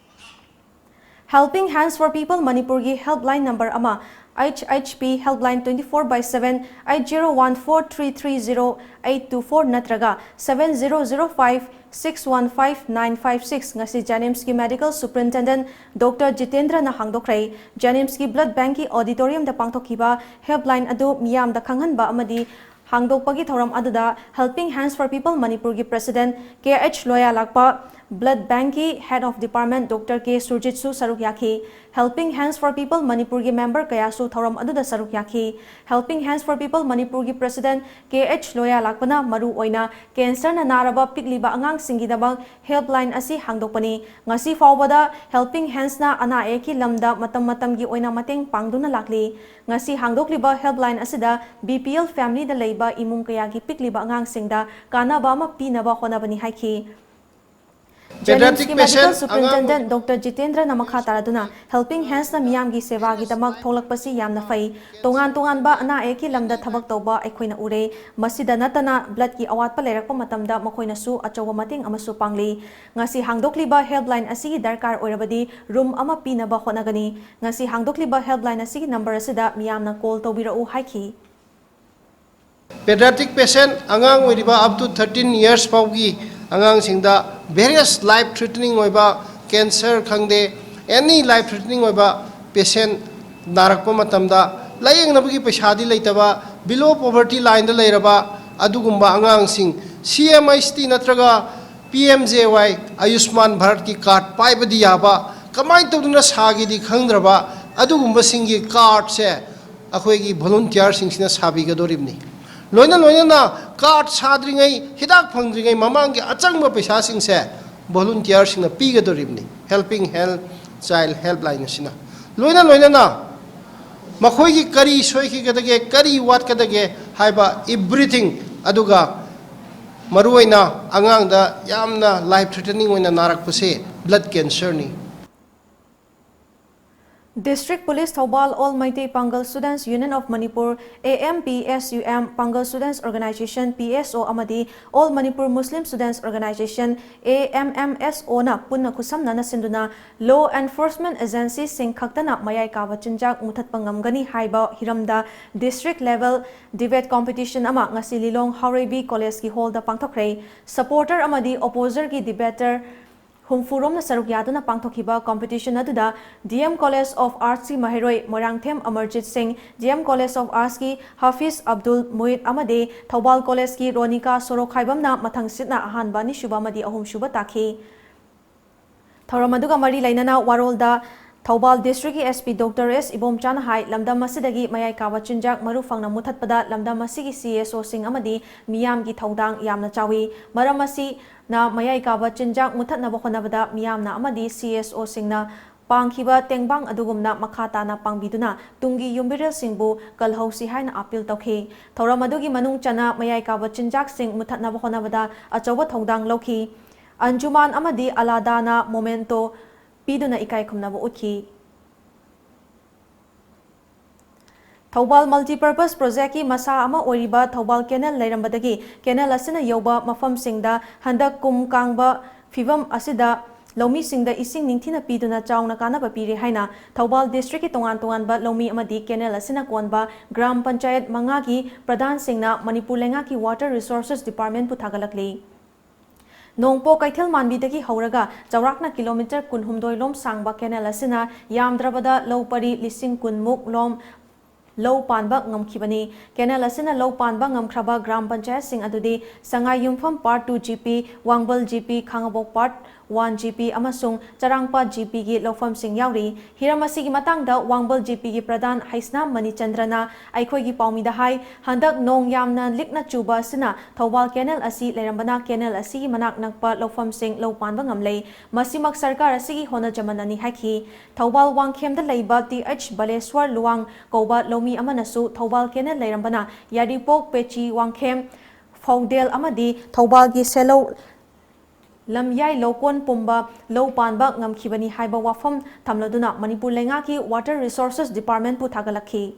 Helping Hands for People ꯃꯅꯤꯄꯨꯔꯒꯤ helpline number ꯑꯃ, H H P helpline twenty four by seven, eight zero one four three three zero eight two four ꯅꯠꯇ꯭ꯔꯒ seven zero zero five six one five nine five six ꯉꯁꯤ JNIMSꯀꯤ Medical Superintendent Doctor ꯖꯤꯇꯦꯟꯗ꯭ꯔꯅ ꯍꯥꯡꯗꯣꯛꯈ꯭ꯔꯦ꯫ JNIMSꯀꯤ Blood Bankꯀꯤ auditoriumꯗ ꯄꯥꯡꯊꯣꯛꯈꯤꯕ helpline ꯑꯗꯨ ꯃꯤꯌꯥꯝꯗ ꯈꯪꯍꯟꯕ ꯑꯃꯗꯤ ꯍꯥꯡꯗꯣꯛꯄꯒꯤ ꯊꯧꯔꯝ ꯑꯗꯨꯗ Helping Hands for People ꯃꯅꯤꯄꯨꯔꯒꯤ President K H ꯂꯣꯌꯥꯂꯥꯛꯄ, Blood Bankꯀꯤ Head of Department Doctor K ꯁꯨꯔꯖꯤꯠꯁꯨ ꯁꯔꯨꯛ ꯌꯥꯈꯤ꯫ Helping Hands for People ꯃꯅꯤꯄꯨꯔꯒꯤ member ꯀꯌꯥꯁꯨ ꯊꯧꯔꯝ ꯑꯗꯨꯗ ꯁꯔꯨꯛ ꯌꯥꯈꯤ꯫ Helping Hands for People ꯃꯅꯤꯄꯨꯔꯒꯤ President K H ꯂꯣꯌꯥꯂꯥꯛꯄꯅ ꯃꯔꯨ ꯑꯣꯏꯅ cancerꯅ ꯅꯥꯔꯕ ꯄꯤꯛꯂꯤꯕ ꯑꯉꯥꯡꯁꯤꯡꯒꯤꯗꯃꯛ helpline ꯑꯁꯤ ꯍꯥꯡꯗꯣꯛꯄꯅꯤ꯫ ꯉꯁꯤ ꯐꯥꯎꯕꯗ Helping Handsꯅ ꯑꯅꯥ ꯑꯌꯦꯛꯀꯤ ꯂꯝꯗ ꯃꯇꯝ ꯃꯇꯝꯒꯤ ꯑꯣꯏꯅ ꯃꯇꯦꯡ ꯄꯥꯡꯗꯨꯅ ꯂꯥꯛꯂꯤ꯫ ꯉꯁꯤ ꯍꯥꯡꯗꯣꯛꯂꯤꯕ helpline ꯑꯁꯤꯗ B P L familyꯗ ꯂꯩꯕ ꯏꯃꯨꯡ ꯀꯌꯥꯒꯤ ꯄꯤꯛꯂꯤꯕ ꯑꯉꯥꯡꯁꯤꯡꯗ ꯀꯥꯟꯅꯕ ꯑꯃ ꯄꯤꯅꯕ ꯍꯣꯠꯅꯕꯅꯤ ꯍꯥꯏꯈꯤ꯫ Pediatric JNIMSꯀꯤ Medical patient Superintendent ꯑꯉꯥꯡ Doctor ꯖꯤꯇꯦꯟꯗ꯭ꯔꯅ ꯃꯈꯥ ꯇꯥꯔꯗꯨꯅ Helping Handsꯅ ꯃꯤꯌꯥꯝꯒꯤ ꯁꯦꯕꯥꯒꯤꯗꯃꯛ ꯊꯣꯛꯂꯛꯄꯁꯤ ꯌꯥꯝꯅ ꯐꯩ꯫ ꯇꯣꯉꯥꯟ ꯇꯣꯉꯥꯟꯕ ꯑꯅꯥ ꯑꯌꯦꯛꯀꯤ ꯂꯝꯗ ꯊꯕꯛ ꯇꯧꯕ ꯑꯩꯈꯣꯏꯅ ꯎꯔꯦ꯫ ꯃꯁꯤꯗ ꯅꯠꯇꯅ bloodꯀꯤ ꯑꯋꯥꯠꯄ ꯂꯩꯔꯛꯄ ꯃꯇꯝꯗ ꯃꯈꯣꯏꯅꯁꯨ ꯑꯆꯧꯕ ꯃꯇꯦꯡ ꯑꯃꯁꯨ ꯄꯥꯡꯂꯤ꯫ ꯉꯁꯤ ꯍꯥꯡꯗꯣꯛꯂꯤꯕ helpline ꯑꯁꯤꯒꯤ ꯗꯔꯀꯥꯔ ꯑꯣꯏꯔꯕꯗꯤ room ꯑꯃ ꯄꯤꯅꯕ ꯍꯣꯠꯅꯒꯅꯤ꯫ ꯉꯁꯤ ꯍꯥꯡꯗꯣꯛꯂꯤꯕ helpline ꯑꯁꯤꯒꯤ number ꯑꯁꯤꯗ ꯃꯤꯌꯥꯝꯅ call ꯇꯧꯕꯤꯔꯛꯎ ꯍꯥꯏꯈꯤ꯫ Pediatric patient ꯑꯉꯥꯡ ꯑꯣꯏꯔꯤꯕ up to thirteen years ꯐꯥꯎꯒꯤ ꯑꯉꯥꯡꯁꯤꯡꯗ various life threatening ꯑꯣꯏꯕ cancer ꯈꯪꯗꯦ, any life threatening ꯑꯣꯏꯕ patient ꯅꯥꯔꯛꯄ ꯃꯇꯝꯗ ꯂꯥꯌꯦꯡꯅꯕꯒꯤ ꯄꯩꯁꯥꯗꯤ ꯂꯩꯇꯕ, below poverty lineꯗ ꯂꯩꯔꯕ ꯑꯗꯨꯒꯨꯝꯕ ꯑꯉꯥꯡꯁꯤꯡ C M H T ꯅꯠꯇ꯭ꯔꯒ P M J Y Ayushman Bharatꯀꯤ card ꯄꯥꯏꯕꯗꯤ ꯌꯥꯕ, ꯀꯃꯥꯏꯅ ꯇꯧꯗꯨꯅ ꯁꯥꯒꯦꯗꯤ ꯈꯪꯗ꯭ꯔꯕ ꯑꯗꯨꯒꯨꯝꯕꯁꯤꯡꯒꯤ cardꯁꯦ ꯑꯩꯈꯣꯏꯒꯤ volunteerꯁꯤꯡꯁꯤꯅ ꯁꯥꯕꯤꯒꯗꯧꯔꯤꯕꯅꯤ꯫ ꯂꯣꯏꯅ ꯂꯣꯏꯅꯅ card ꯁꯥꯗ꯭ꯔꯤꯉꯩ, ꯍꯤꯗꯥꯛ ꯐꯪꯗ꯭ꯔꯤꯉꯩ ꯃꯃꯥꯡꯒꯤ ꯑꯆꯪꯕ ꯄꯩꯁꯥꯁꯤꯡꯁꯦ volunteerꯁꯤꯡꯅ ꯄꯤꯒꯗꯧꯔꯤꯕꯅꯤ Helping Hands Child Helpline ꯑꯁꯤꯅ꯫ ꯂꯣꯏꯅ ꯂꯣꯏꯅꯅ ꯃꯈꯣꯏꯒꯤ ꯀꯔꯤ ꯁꯣꯏꯈꯤꯒꯗꯒꯦ, ꯀꯔꯤ ꯋꯥꯠꯀꯗꯒꯦ ꯍꯥꯏꯕ everything, ꯑꯗꯨꯒ ꯃꯔꯨꯑꯣꯏꯅ ꯑꯉꯥꯡꯗ ꯌꯥꯝꯅ life threatening ꯑꯣꯏꯅ ꯅꯥꯔꯛꯄꯁꯦ blood cancerꯅꯤ꯫ District Police Thoubal, All Meitei Pangal Students Union of Manipur, A M P S U M, Pangal Students Organisation, P S O, ꯑꯃꯗꯤ All Manipur Muslim Students Organisation, A M M S O ꯅ ꯄꯨꯟꯅ ꯈꯨꯠꯁꯝꯅꯅ ꯁꯤꯟꯗꯨꯅ law enforcement agencyꯁꯤꯡ ꯈꯛꯇꯅ ꯃꯌꯥꯏ ꯀꯥꯕ ꯆꯤꯟꯖꯥꯛ ꯃꯨꯊꯠꯄ ꯉꯝꯒꯅꯤ ꯍꯥꯏꯕ ꯍꯤꯔꯝꯗ district level debate competition ꯑꯃ ꯉꯁꯤ ꯂꯤꯂꯣꯡ ꯍꯥꯎꯔꯩꯕꯤ collegeꯀꯤ hallꯗ ꯄꯥꯡꯊꯣꯛꯈ꯭ꯔꯦ꯫ Supporter ꯑꯃꯗꯤ opposerꯒꯤ debater ꯍꯨꯝꯐꯨ ꯔꯣꯝꯅ ꯁꯔꯨꯛ ꯌꯥꯗꯨꯅ ꯄꯥꯡꯊꯣꯛꯈꯤꯕ competition ꯑꯗꯨꯗ D M College of Arts ꯀꯤ ꯃꯍꯩꯔꯣꯏ ꯃꯣꯏꯔꯥꯡꯊꯦꯝ ꯑꯃꯔꯖꯤꯠ ꯁꯤꯡ, D M College of Arts ꯀꯤ ꯍꯥꯐꯤꯖ ꯑꯕꯗꯨꯜ ꯃꯨꯏꯠ ꯑꯃꯗꯤ ꯊꯧꯕꯥꯜ College ꯀꯤ ꯔꯣꯅꯤꯀꯥ ꯁꯣꯔꯣꯈꯥꯏꯕꯝꯅ ꯃꯊꯪꯁꯤꯠꯅ ꯑꯍꯥꯟꯕ, ꯑꯅꯤꯁꯨꯕ ꯑꯃꯗꯤ ꯑꯍꯨꯝꯁꯨꯕ ꯇꯥꯈꯤ꯫ ꯊꯧꯔꯝ ꯑꯗꯨꯒ ꯃꯔꯤ ꯂꯩꯅꯅ ꯋꯥꯔꯣꯜꯗ ꯊꯧꯕꯥꯜ District ꯀꯤ S P Doctor S ꯏꯕꯣꯝꯆꯥꯅ ꯍꯥꯏ, ꯂꯝꯗꯝ ꯑꯁꯤꯗꯒꯤ ꯃꯌꯥꯏ ꯀꯥꯕ ꯆꯤꯟꯖꯥꯛ ꯃꯔꯨ ꯐꯪꯅ ꯃꯨꯊꯠꯄꯗ ꯂꯝꯗꯝ ꯑꯁꯤꯒꯤ C S O ꯁꯤꯡ ꯑꯃꯗꯤ ꯃꯤꯌꯥꯝꯒꯤ ꯊꯧꯗꯥꯡ ꯌꯥꯝꯅ ꯆꯥꯎꯏ꯫ ꯃꯔꯝ ꯑꯁꯤꯅ ꯃꯌꯥꯏ ꯀꯥꯕ ꯆꯤꯟꯖꯥꯛ ꯃꯨꯊꯠꯅꯕ ꯍꯣꯠꯅꯕꯗ ꯃꯤꯌꯥꯝꯅ ꯑꯃꯗꯤ C S O ꯁꯤꯡꯅ ꯄꯥꯡꯈꯤꯕ ꯇꯦꯡꯕꯥꯡ ꯑꯗꯨꯒꯨꯝꯅ ꯃꯈꯥ ꯇꯥꯅ ꯄꯥꯡꯕꯤꯗꯨꯅ ꯇꯨꯡꯒꯤ ꯌꯨꯝꯕꯤꯔꯦꯜꯁꯤꯡꯕꯨ ꯀꯜꯍꯧꯁꯤ ꯍꯥꯏꯅ appeal ꯇꯧꯈꯤ꯫ ꯊꯧꯔꯝ ꯑꯗꯨꯒꯤ ꯃꯅꯨꯡ ꯆꯟꯅ ꯃꯌꯥꯏ ꯀꯥꯕ ꯆꯤꯟꯖꯥꯛꯁꯤꯡ ꯃꯨꯊꯠꯅꯕ ꯍꯣꯠꯅꯕꯗ ꯑꯆꯧꯕ ꯊꯧꯗꯥꯡ ꯂꯧꯈꯤ꯫ ꯑꯟꯖꯨꯃꯥꯟ ꯑꯃꯗꯤ ꯑꯂꯥꯗꯥꯅ memento ꯄꯤꯗꯨꯅ ꯏꯀꯥꯏ ꯈꯨꯝꯅꯕ ꯎꯠꯈꯤ꯫ ꯊꯧꯕꯥꯜ Multipurpose Project ꯀꯤ ꯃꯁꯥ ꯑꯃ ꯑꯣꯏꯔꯤꯕ ꯊꯧꯕꯥꯜ Canal ꯂꯩꯔꯝꯕꯗꯒꯤ canal ꯑꯁꯤꯅ ꯌꯧꯕ ꯃꯐꯝꯁꯤꯡꯗ ꯍꯟꯗꯛ ꯀꯨꯝ ꯀꯥꯡꯕ ꯐꯤꯕꯝ ꯑꯁꯤꯗ ꯂꯧꯃꯤꯁꯤꯡꯗ ꯏꯁꯤꯡ ꯅꯤꯡꯊꯤꯅ ꯄꯤꯗꯨꯅ ꯆꯥꯎꯅ ꯀꯥꯟꯅꯕ ꯄꯤꯔꯦ ꯍꯥꯏꯅ ꯊꯧꯕꯥꯜ District ꯀꯤ ꯇꯣꯉꯥꯟ ꯇꯣꯉꯥꯟꯕ ꯂꯧꯃꯤ ꯑꯃꯗꯤ canal ꯑꯁꯤꯅ ꯀꯣꯟꯕ ꯒ꯭ꯔꯥꯝ ꯄꯟꯆꯥꯌꯠ ꯃꯉꯥꯒꯤ ꯄ꯭ꯔꯙꯥꯟꯁꯤꯡꯅ ꯃꯅꯤꯄꯨꯔ ꯂꯩꯉꯥꯛꯀꯤ Water Resources Department ꯄꯨ ꯊꯥꯒꯠꯂꯛꯂꯤ꯫ ꯅꯣꯡꯄꯣꯛ ꯀꯩꯊꯦꯜ ꯃꯥꯟꯕꯤꯗꯒꯤ ꯍꯧꯔꯒ ꯆꯥꯎꯔꯥꯛꯅ kilometre ꯀꯨꯟꯍꯨꯝꯗꯣꯏ ꯂꯣꯝ ꯁꯥꯡꯕ canal ꯑꯁꯤꯅ ꯌꯥꯝꯗ꯭ꯔꯕꯗ ꯂꯧ ꯄꯔꯤ ꯂꯤꯁꯤꯡ ꯀꯨꯟ ꯃꯨꯛ ꯂꯣꯝ ꯂꯧ ꯄꯥꯟꯕ ꯉꯝꯈꯤꯕꯅꯤ꯫ Canal ꯑꯁꯤꯅ ꯂꯧ ꯄꯥꯟꯕ ꯉꯝꯈ꯭ꯔꯕ ꯒ꯭ꯔꯥꯝ ꯄꯟꯆꯥꯌꯠꯁꯤꯡ ꯑꯗꯨꯗꯤ ꯁꯉꯥꯏꯌꯨꯝꯐꯝ Part two G P, ꯋꯥꯡꯕꯜ G P, ꯈꯥꯉꯕꯣꯛ Part one G P ꯑꯃꯁꯨꯡ ꯆꯔꯥꯡꯄꯥꯠ G P ꯒꯤ ꯂꯧꯐꯝꯁꯤꯡ ꯌꯥꯎꯔꯤ꯫ ꯍꯤꯔꯝ ꯑꯁꯤꯒꯤ ꯃꯇꯥꯡꯗ ꯋꯥꯡꯕꯜ G P ꯒꯤ ꯄ꯭ꯔꯙꯥꯟ ꯍꯩꯁꯅꯥꯝ ꯃꯅꯤꯆꯟꯗ꯭ꯔꯅ ꯑꯩꯈꯣꯏꯒꯤ ꯄꯥꯎꯃꯤꯗ ꯍꯥꯏ, ꯍꯟꯗꯛ ꯅꯣꯡ ꯌꯥꯝꯅ ꯂꯤꯛꯅ ꯆꯨꯕ ꯑꯁꯤꯅ ꯊꯧꯕꯥꯜ canal ꯑꯁꯤ ꯂꯩꯔꯝꯕꯅ canal ꯑꯁꯤꯒꯤ ꯃꯅꯥꯛ ꯅꯛꯄ ꯂꯧꯐꯝꯁꯤꯡ ꯂꯧ ꯄꯥꯟꯕ ꯉꯝꯂꯦ꯫ ꯃꯁꯤꯃꯛ ꯁꯔꯀꯥꯔ ꯑꯁꯤꯒꯤ ꯍꯣꯠꯅꯖꯃꯟꯅꯅꯤ ꯍꯥꯏꯈꯤ꯫ ꯊꯧꯕꯥꯜ ꯋꯥꯡꯈꯦꯝꯗ ꯂꯩꯕ T H ꯕꯂꯦꯁ꯭ꯋꯔ ꯂꯨꯋꯥꯡ ꯀꯧꯕ ꯂꯧꯃꯤ ꯑꯃꯅꯁꯨ ꯊꯧꯕꯥꯜ canal ꯂꯩꯔꯝꯕꯅ ꯌꯥꯏꯔꯤꯄꯣꯛ, ꯄꯦꯆꯤ, ꯋꯥꯡꯈꯦꯝ, ꯐꯧꯗꯦꯜ ꯑꯃꯗꯤ ꯊꯧꯕꯥꯜꯒꯤ ꯁꯦꯂꯧ ꯂꯝꯌꯥꯏ ꯂꯧꯀꯣꯟ ꯄꯨꯝꯕ ꯂꯧ ꯄꯥꯟꯕ ꯉꯝꯈꯤꯕꯅꯤ ꯍꯥꯏꯕ ꯋꯥꯐꯝ ꯊꯝꯂꯗꯨꯅ ꯃꯅꯤꯄꯨꯔ ꯂꯩꯉꯥꯛꯀꯤ Water Resources Department ꯄꯨ ꯊꯥꯒꯠꯂꯛꯈꯤ꯫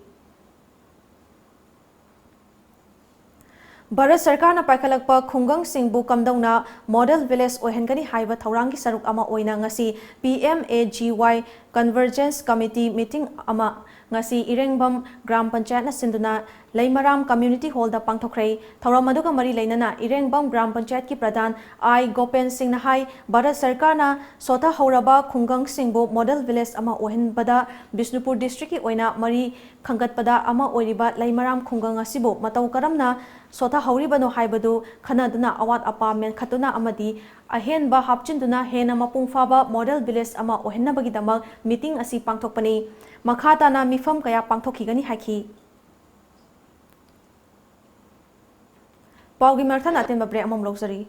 ꯚꯥꯔꯠ ꯁꯔꯀꯥꯔꯅ ꯄꯥꯏꯈꯠꯂꯛꯄ ꯈꯨꯡꯒꯪꯁꯤꯡꯕꯨ ꯀꯝꯗꯧꯅ model village ꯑꯣꯏꯍꯟꯒꯅꯤ ꯍꯥꯏꯕ ꯊꯧꯔꯥꯡꯒꯤ ꯁꯔꯨꯛ ꯑꯃ ꯑꯣꯏꯅ ꯉꯁꯤ P M A G Y Convergence Committee meeting ꯑꯃ ꯉꯁꯤ ꯏꯔꯦꯡꯕꯝ ꯒ꯭ꯔꯥꯝ ꯄꯟꯆꯥꯌꯠꯅ ꯁꯤꯟꯗꯨꯅ ꯂꯩꯃꯔꯥꯝ ꯀꯝꯃ꯭ꯌꯨꯅꯤꯇꯤ ꯍꯣꯜꯗ ꯄꯥꯡꯊꯣꯛꯈ꯭ꯔꯦ꯫ ꯊꯧꯔꯝ ꯑꯗꯨꯒ ꯃꯔꯤ ꯂꯩꯅꯅ ꯏꯔꯦꯡꯕꯝ ꯒ꯭ꯔꯥꯝ ꯄꯟꯆꯥꯌꯠꯀꯤ ꯄ꯭ꯔꯙꯥꯟ ꯑꯥꯏ ꯒꯣꯄꯦꯟ ꯁꯤꯡꯅ ꯍꯥꯏ, ꯚꯥꯔꯠ ꯁꯔꯀꯥꯔꯅ ꯁꯣꯊꯍꯧꯔꯕ ꯈꯨꯡꯒꯪꯁꯤꯡꯕꯨ ꯃꯣꯗꯦꯜ ꯚꯤꯂꯦꯖ ꯑꯃ ꯑꯣꯏꯍꯟꯕꯗ ꯕꯤꯁꯅꯨꯄꯨꯔ ꯗꯤꯁꯇ꯭ꯔꯤꯛꯀꯤ ꯑꯣꯏꯅ ꯃꯔꯤ ꯈꯪꯒꯠꯄꯗ ꯑꯃ ꯑꯣꯏꯔꯤꯕ ꯂꯩꯃꯔꯥꯝ ꯈꯨꯡꯒꯪ ꯑꯁꯤꯕꯨ ꯃꯇꯧ ꯀꯔꯝꯅ ꯁꯣꯊꯍꯧꯔꯤꯕꯅꯣ ꯍꯥꯏꯕꯗꯨ ꯈꯟꯅꯗꯨꯅ ꯑꯋꯥꯠ ꯑꯄꯥ ꯃꯦꯟꯈꯠꯇꯨꯅ ꯑꯃꯗꯤ ꯑꯍꯦꯟꯕ ꯍꯥꯞꯆꯤꯟꯗꯨꯅ ꯍꯦꯟꯅ ꯃꯄꯨꯡ ꯐꯥꯕ ꯃꯣꯗꯦꯜ ꯚꯤꯂꯦꯖ ꯑꯃ ꯑꯣꯏꯍꯟꯅꯕꯒꯤꯗꯃꯛ ꯃꯤꯇꯤꯡ ꯑꯁꯤ ꯄꯥꯡꯊꯣꯛꯄꯅꯤ꯫ ꯃꯈꯥ ꯇꯥꯅ ꯃꯤꯐꯝ ꯀꯌꯥ ꯄꯥꯡꯊꯣꯛꯈꯤꯒꯅꯤ ꯍꯥꯏꯈꯤ꯫ ꯄꯥꯎꯒꯤ ꯃꯔꯛꯊꯠꯅ ꯑꯇꯦꯟꯕ ꯕ꯭ꯔꯦꯛ ꯑꯃꯃꯨꯛ ꯂꯧꯖꯔꯤ꯫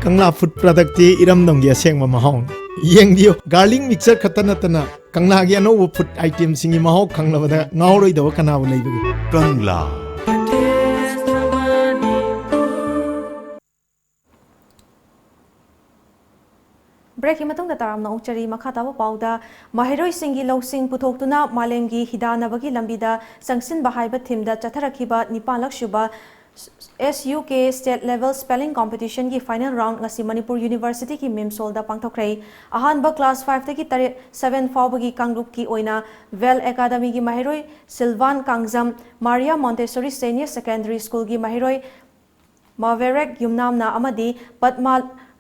ꯀꯪꯂꯥ ꯐꯨꯗ ꯄ꯭ꯔꯗꯛꯇꯤ ꯏꯔꯝꯗꯝꯒꯤ ꯑꯁꯦꯡꯕ ꯃꯍꯥꯎꯅꯤ꯫ ꯌꯦꯡꯕꯤꯌꯨ, ꯒꯥꯔꯂꯤꯛ ꯃꯤꯛꯆꯔ ꯈꯛꯇ ꯅꯠꯇꯅ ꯀꯪꯂꯥꯒꯤ ꯑꯅꯧꯕ ꯐꯨꯗ ꯑꯥꯏꯇꯦꯝꯁꯤꯡꯒꯤ ꯃꯍꯥꯎ ꯈꯪꯂꯕꯗ ꯉꯥꯎꯔꯣꯏꯗꯕ ꯀꯅꯥꯕꯨ ꯂꯩꯕꯒꯦ? ꯀꯪꯂꯥ꯫ ꯕ꯭ꯔꯦꯛꯀꯤ ꯃꯇꯨꯡꯗ ꯇꯔꯥꯝꯅ ꯑꯣꯛꯆꯔꯤ꯫ ꯃꯈꯥ ꯇꯥꯕ ꯄꯥꯎꯗ, ꯃꯍꯩꯔꯣꯏꯁꯤꯡꯒꯤ ꯂꯧꯁꯤꯡ ꯄꯨꯊꯣꯛꯇꯨꯅ ꯃꯥꯂꯦꯝꯒꯤ ꯍꯤꯗꯥꯟꯅꯕꯒꯤ ꯂꯝꯕꯤꯗ ꯆꯪꯁꯤꯟꯕ ꯍꯥꯏꯕ ꯊꯤꯝꯗ ꯆꯠꯊꯔꯛꯈꯤꯕ ꯅꯤꯄꯥꯟꯂꯛ ꯁꯨꯕ S U K state level spelling ꯀꯝꯄꯤꯇꯤꯁꯟꯒꯤ ꯐꯥꯏꯅꯦꯜ ꯔꯥꯎꯟ ꯉꯁꯤ ꯃꯅꯤꯄꯨꯔ ꯌꯨꯅꯤꯚꯔꯁꯤꯇꯤꯒꯤ ꯃꯤꯝꯁ ꯍꯣꯜꯗ ꯄꯥꯡꯊꯣꯛꯈ꯭ꯔꯦ꯫ ꯑꯍꯥꯟꯕ ꯀ꯭ꯂꯥꯁ ꯐꯥꯏꯚꯇꯒꯤ ꯇꯔꯦꯠ, ꯁꯚꯦꯟ ꯐꯥꯎꯕꯒꯤ ꯀꯥꯡꯂꯨꯞꯀꯤ ꯑꯣꯏꯅ ꯚꯦꯜ ꯑꯦꯀꯥꯗꯃꯤꯒꯤ ꯃꯍꯩꯔꯣꯏ Silvan Kangjam, Maria Montessori senior secondary ꯁ꯭ꯀꯨꯜꯒꯤ ꯃꯍꯩꯔꯣꯏ ꯃꯥꯚꯦꯔꯦꯛ ꯌꯨꯝꯅꯥꯝꯅ ꯑꯃꯗꯤ ꯄꯗꯃꯥ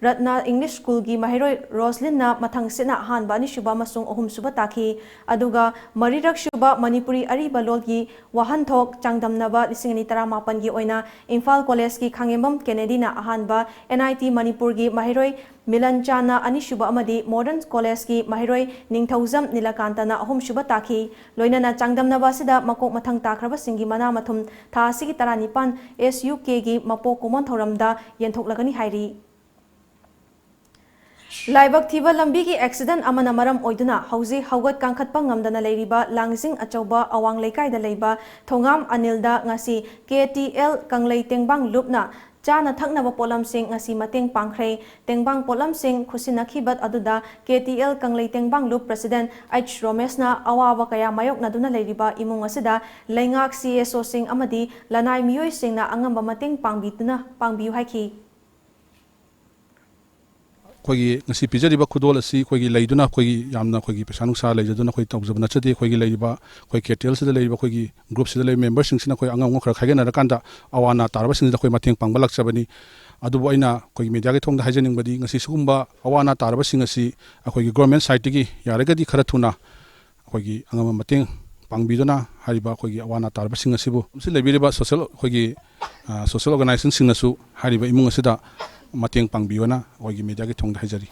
ꯔꯠꯅꯥ ꯏꯪꯂꯤꯁ ꯁ꯭ꯀꯨꯜꯒꯤ ꯃꯍꯩꯔꯣꯏ ꯔꯣꯁꯂꯤꯟꯅ ꯃꯊꯪꯁꯤꯠꯅ ꯑꯍꯥꯟꯕ, ꯑꯅꯤꯁꯨꯕ ꯑꯃꯁꯨꯡ ꯑꯍꯨꯝꯁꯨꯕ ꯇꯥꯈꯤ꯫ ꯑꯗꯨꯒ ꯃꯔꯤꯔꯛꯁꯨꯕ ꯃꯅꯤꯄꯨꯔꯤ ꯑꯔꯤꯕ ꯂꯣꯜꯒꯤ ꯋꯥꯍꯟꯊꯣꯛ ꯆꯥꯡꯗꯝꯅꯕ ꯂꯤꯁꯤꯡ ꯑꯅꯤ ꯇꯔꯥꯃꯥꯄꯟꯒꯤ ꯑꯣꯏꯅ ꯏꯝꯐꯥꯜ ꯀꯣꯂꯦꯖꯀꯤ ꯈꯥꯉꯦꯝꯕꯝ ꯀꯦꯅꯦꯗꯤꯅ ꯑꯍꯥꯟꯕ, NIT ꯃꯅꯤꯄꯨꯔꯒꯤ ꯃꯍꯩꯔꯣꯏ ꯃꯤꯂꯟ ꯆꯥꯅ ꯑꯅꯤꯁꯨꯕ ꯑꯃꯗꯤ ꯃꯣꯗꯔꯟ ꯀꯣꯂꯦꯖꯀꯤ ꯃꯍꯩꯔꯣꯏ ꯅꯤꯡꯊꯧꯖꯝ ꯅꯤꯂꯀꯥꯟꯇꯅ ꯑꯍꯨꯝꯁꯨꯕ ꯇꯥꯈꯤ꯫ ꯂꯣꯏꯅꯅ ꯆꯥꯡꯗꯝꯅꯕ ꯑꯁꯤꯗ ꯃꯀꯣꯛ ꯃꯊꯪ ꯇꯥꯈ꯭ꯔꯕꯁꯤꯡꯒꯤ ꯃꯅꯥ ꯃꯊꯨꯝ ꯊꯥ ꯑꯁꯤꯒꯤ ꯇꯔꯥꯅꯤꯄꯥꯟ SUKꯒꯤ ꯃꯄꯣꯛ ꯀꯨꯝꯑꯣꯟ ꯊꯧꯔꯝꯗ ꯌꯦꯟꯊꯣꯛꯂꯒꯅꯤ ꯍꯥꯏꯔꯤ꯫ ꯂꯥꯏꯕꯛ ꯊꯤꯕ ꯂꯝꯕꯤꯒꯤ ꯑꯦꯛꯁꯤꯗꯦꯟ ꯑꯃꯅ ꯃꯔꯝ ꯑꯣꯏꯗꯨꯅ ꯍꯧꯖꯤꯛ ꯍꯧꯒꯠ ꯀꯥꯡꯈꯠꯄ ꯉꯝꯗꯅ ꯂꯩꯔꯤꯕ ꯂꯥꯡꯖꯤꯡ ꯑꯆꯧꯕ ꯑꯋꯥꯡ ꯂꯩꯀꯥꯏꯗ ꯂꯩꯕ ꯊꯣꯉꯥꯝ ꯑꯅꯤꯜꯗ ꯉꯁꯤ KTL ꯀꯪꯂꯩ ꯇꯦꯡꯕꯥꯡ ꯂꯨꯞꯅ ꯆꯥꯅ ꯊꯛꯅꯕ ꯄꯣꯠꯂꯝꯁꯤꯡ ꯉꯁꯤ ꯃꯇꯦꯡ ꯄꯥꯡꯈ꯭ꯔꯦ꯫ ꯇꯦꯡꯕꯥꯡ ꯄꯣꯠꯂꯝꯁꯤꯡ ꯈꯨꯠꯁꯤꯟꯅꯈꯤꯕ ꯑꯗꯨꯗ KTL ꯀꯪꯂꯩ ꯇꯦꯡꯕꯥꯡ ꯂꯨꯞ ꯄ꯭ꯔꯁꯤꯗꯦꯟ ꯑꯩꯆ ꯔꯣꯃꯦꯁꯅ ꯑꯋꯥꯕ ꯀꯌꯥ ꯃꯥꯌꯣꯛꯅꯗꯨꯅ ꯂꯩꯔꯤꯕ ꯏꯃꯨꯡ ꯑꯁꯤꯗ ꯂꯩꯉꯥꯛ CSOꯁꯤꯡ ꯑꯃꯗꯤ ꯂꯅꯥꯏ ꯃꯤꯑꯣꯏꯁꯤꯡꯅ ꯑꯉꯝꯕ ꯃꯇꯦꯡ ꯄꯥꯡꯕꯤꯗꯨꯅ, ꯄꯥꯡꯕꯤꯌꯨ ꯍꯥꯏꯈꯤ꯫ ꯑꯩꯈꯣꯏꯒꯤ ꯉꯁꯤ ꯄꯤꯖꯔꯤꯕ ꯈꯨꯗꯣꯜ ꯑꯁꯤ ꯑꯩꯈꯣꯏꯒꯤ ꯂꯩꯗꯨꯅ, ꯑꯩꯈꯣꯏꯒꯤ ꯌꯥꯝꯅ ꯑꯩꯈꯣꯏꯒꯤ ꯄꯩꯁꯥ ꯅꯨꯡꯁꯥ ꯂꯩꯖꯗꯨꯅ ꯑꯩꯈꯣꯏ ꯇꯧꯖꯕ ꯅꯠꯆꯗꯦ꯫ ꯑꯩꯈꯣꯏꯒꯤ ꯂꯩꯔꯤꯕ, ꯑꯩꯈꯣꯏ KTLꯁꯤꯗ ꯂꯩꯔꯤꯕ ꯑꯩꯈꯣꯏꯒꯤ groupꯁꯤꯗ ꯂꯩꯔꯤꯕ memberꯁꯤꯡꯁꯤꯅ ꯑꯩꯈꯣꯏ ꯑꯉꯝ ꯑꯉꯝ ꯈꯔ ꯈꯥꯏꯒꯠꯅꯔꯀꯥꯟꯗ ꯑꯋꯥ ꯑꯅꯥ ꯇꯥꯔꯕꯁꯤꯡꯁꯤꯗ ꯑꯩꯈꯣꯏ ꯃꯇꯦꯡ ꯄꯥꯡꯕ ꯂꯥꯛꯆꯕꯅꯤ꯫ ꯑꯗꯨꯕꯨ ꯑꯩꯅ ꯑꯩꯈꯣꯏꯒꯤ mediaꯒꯤ ꯊꯣꯡꯗ ꯍꯥꯏꯖꯅꯤꯡꯕꯗꯤ ꯉꯁꯤ ꯁꯤꯒꯨꯝꯕ ꯑꯋꯥ ꯑꯅꯥ ꯇꯥꯔꯕꯁꯤꯡ ꯑꯁꯤ ꯑꯩꯈꯣꯏꯒꯤ government sideꯇꯒꯤ ꯌꯥꯔꯒꯗꯤ ꯈꯔ ꯊꯨꯅ ꯑꯩꯈꯣꯏꯒꯤ ꯑꯉꯝꯕ ꯃꯇꯦꯡ ꯄꯥꯡꯕꯤꯗꯨꯅ ꯍꯥꯏꯔꯤꯕ ꯑꯩꯈꯣꯏꯒꯤ ꯑꯋꯥ ꯑꯅꯥ ꯇꯥꯔꯕꯁꯤꯡ ꯑꯁꯤꯕꯨ ꯃꯁꯤ ꯂꯩꯕꯤꯔꯤꯕ social, ꯑꯩꯈꯣꯏꯒꯤ, ꯑ, social organizationꯁꯤꯡꯅꯁꯨ ꯍꯥꯏꯔꯤꯕ ꯏꯃꯨꯡ ꯑꯁꯤꯗ ꯃꯇꯦꯡ ꯄꯥꯡꯕꯤꯌꯣꯅ ꯑꯩꯈꯣꯏꯒꯤ mediaꯒꯤ ꯊꯣꯡꯗ ꯍꯥꯏꯖꯔꯤ꯫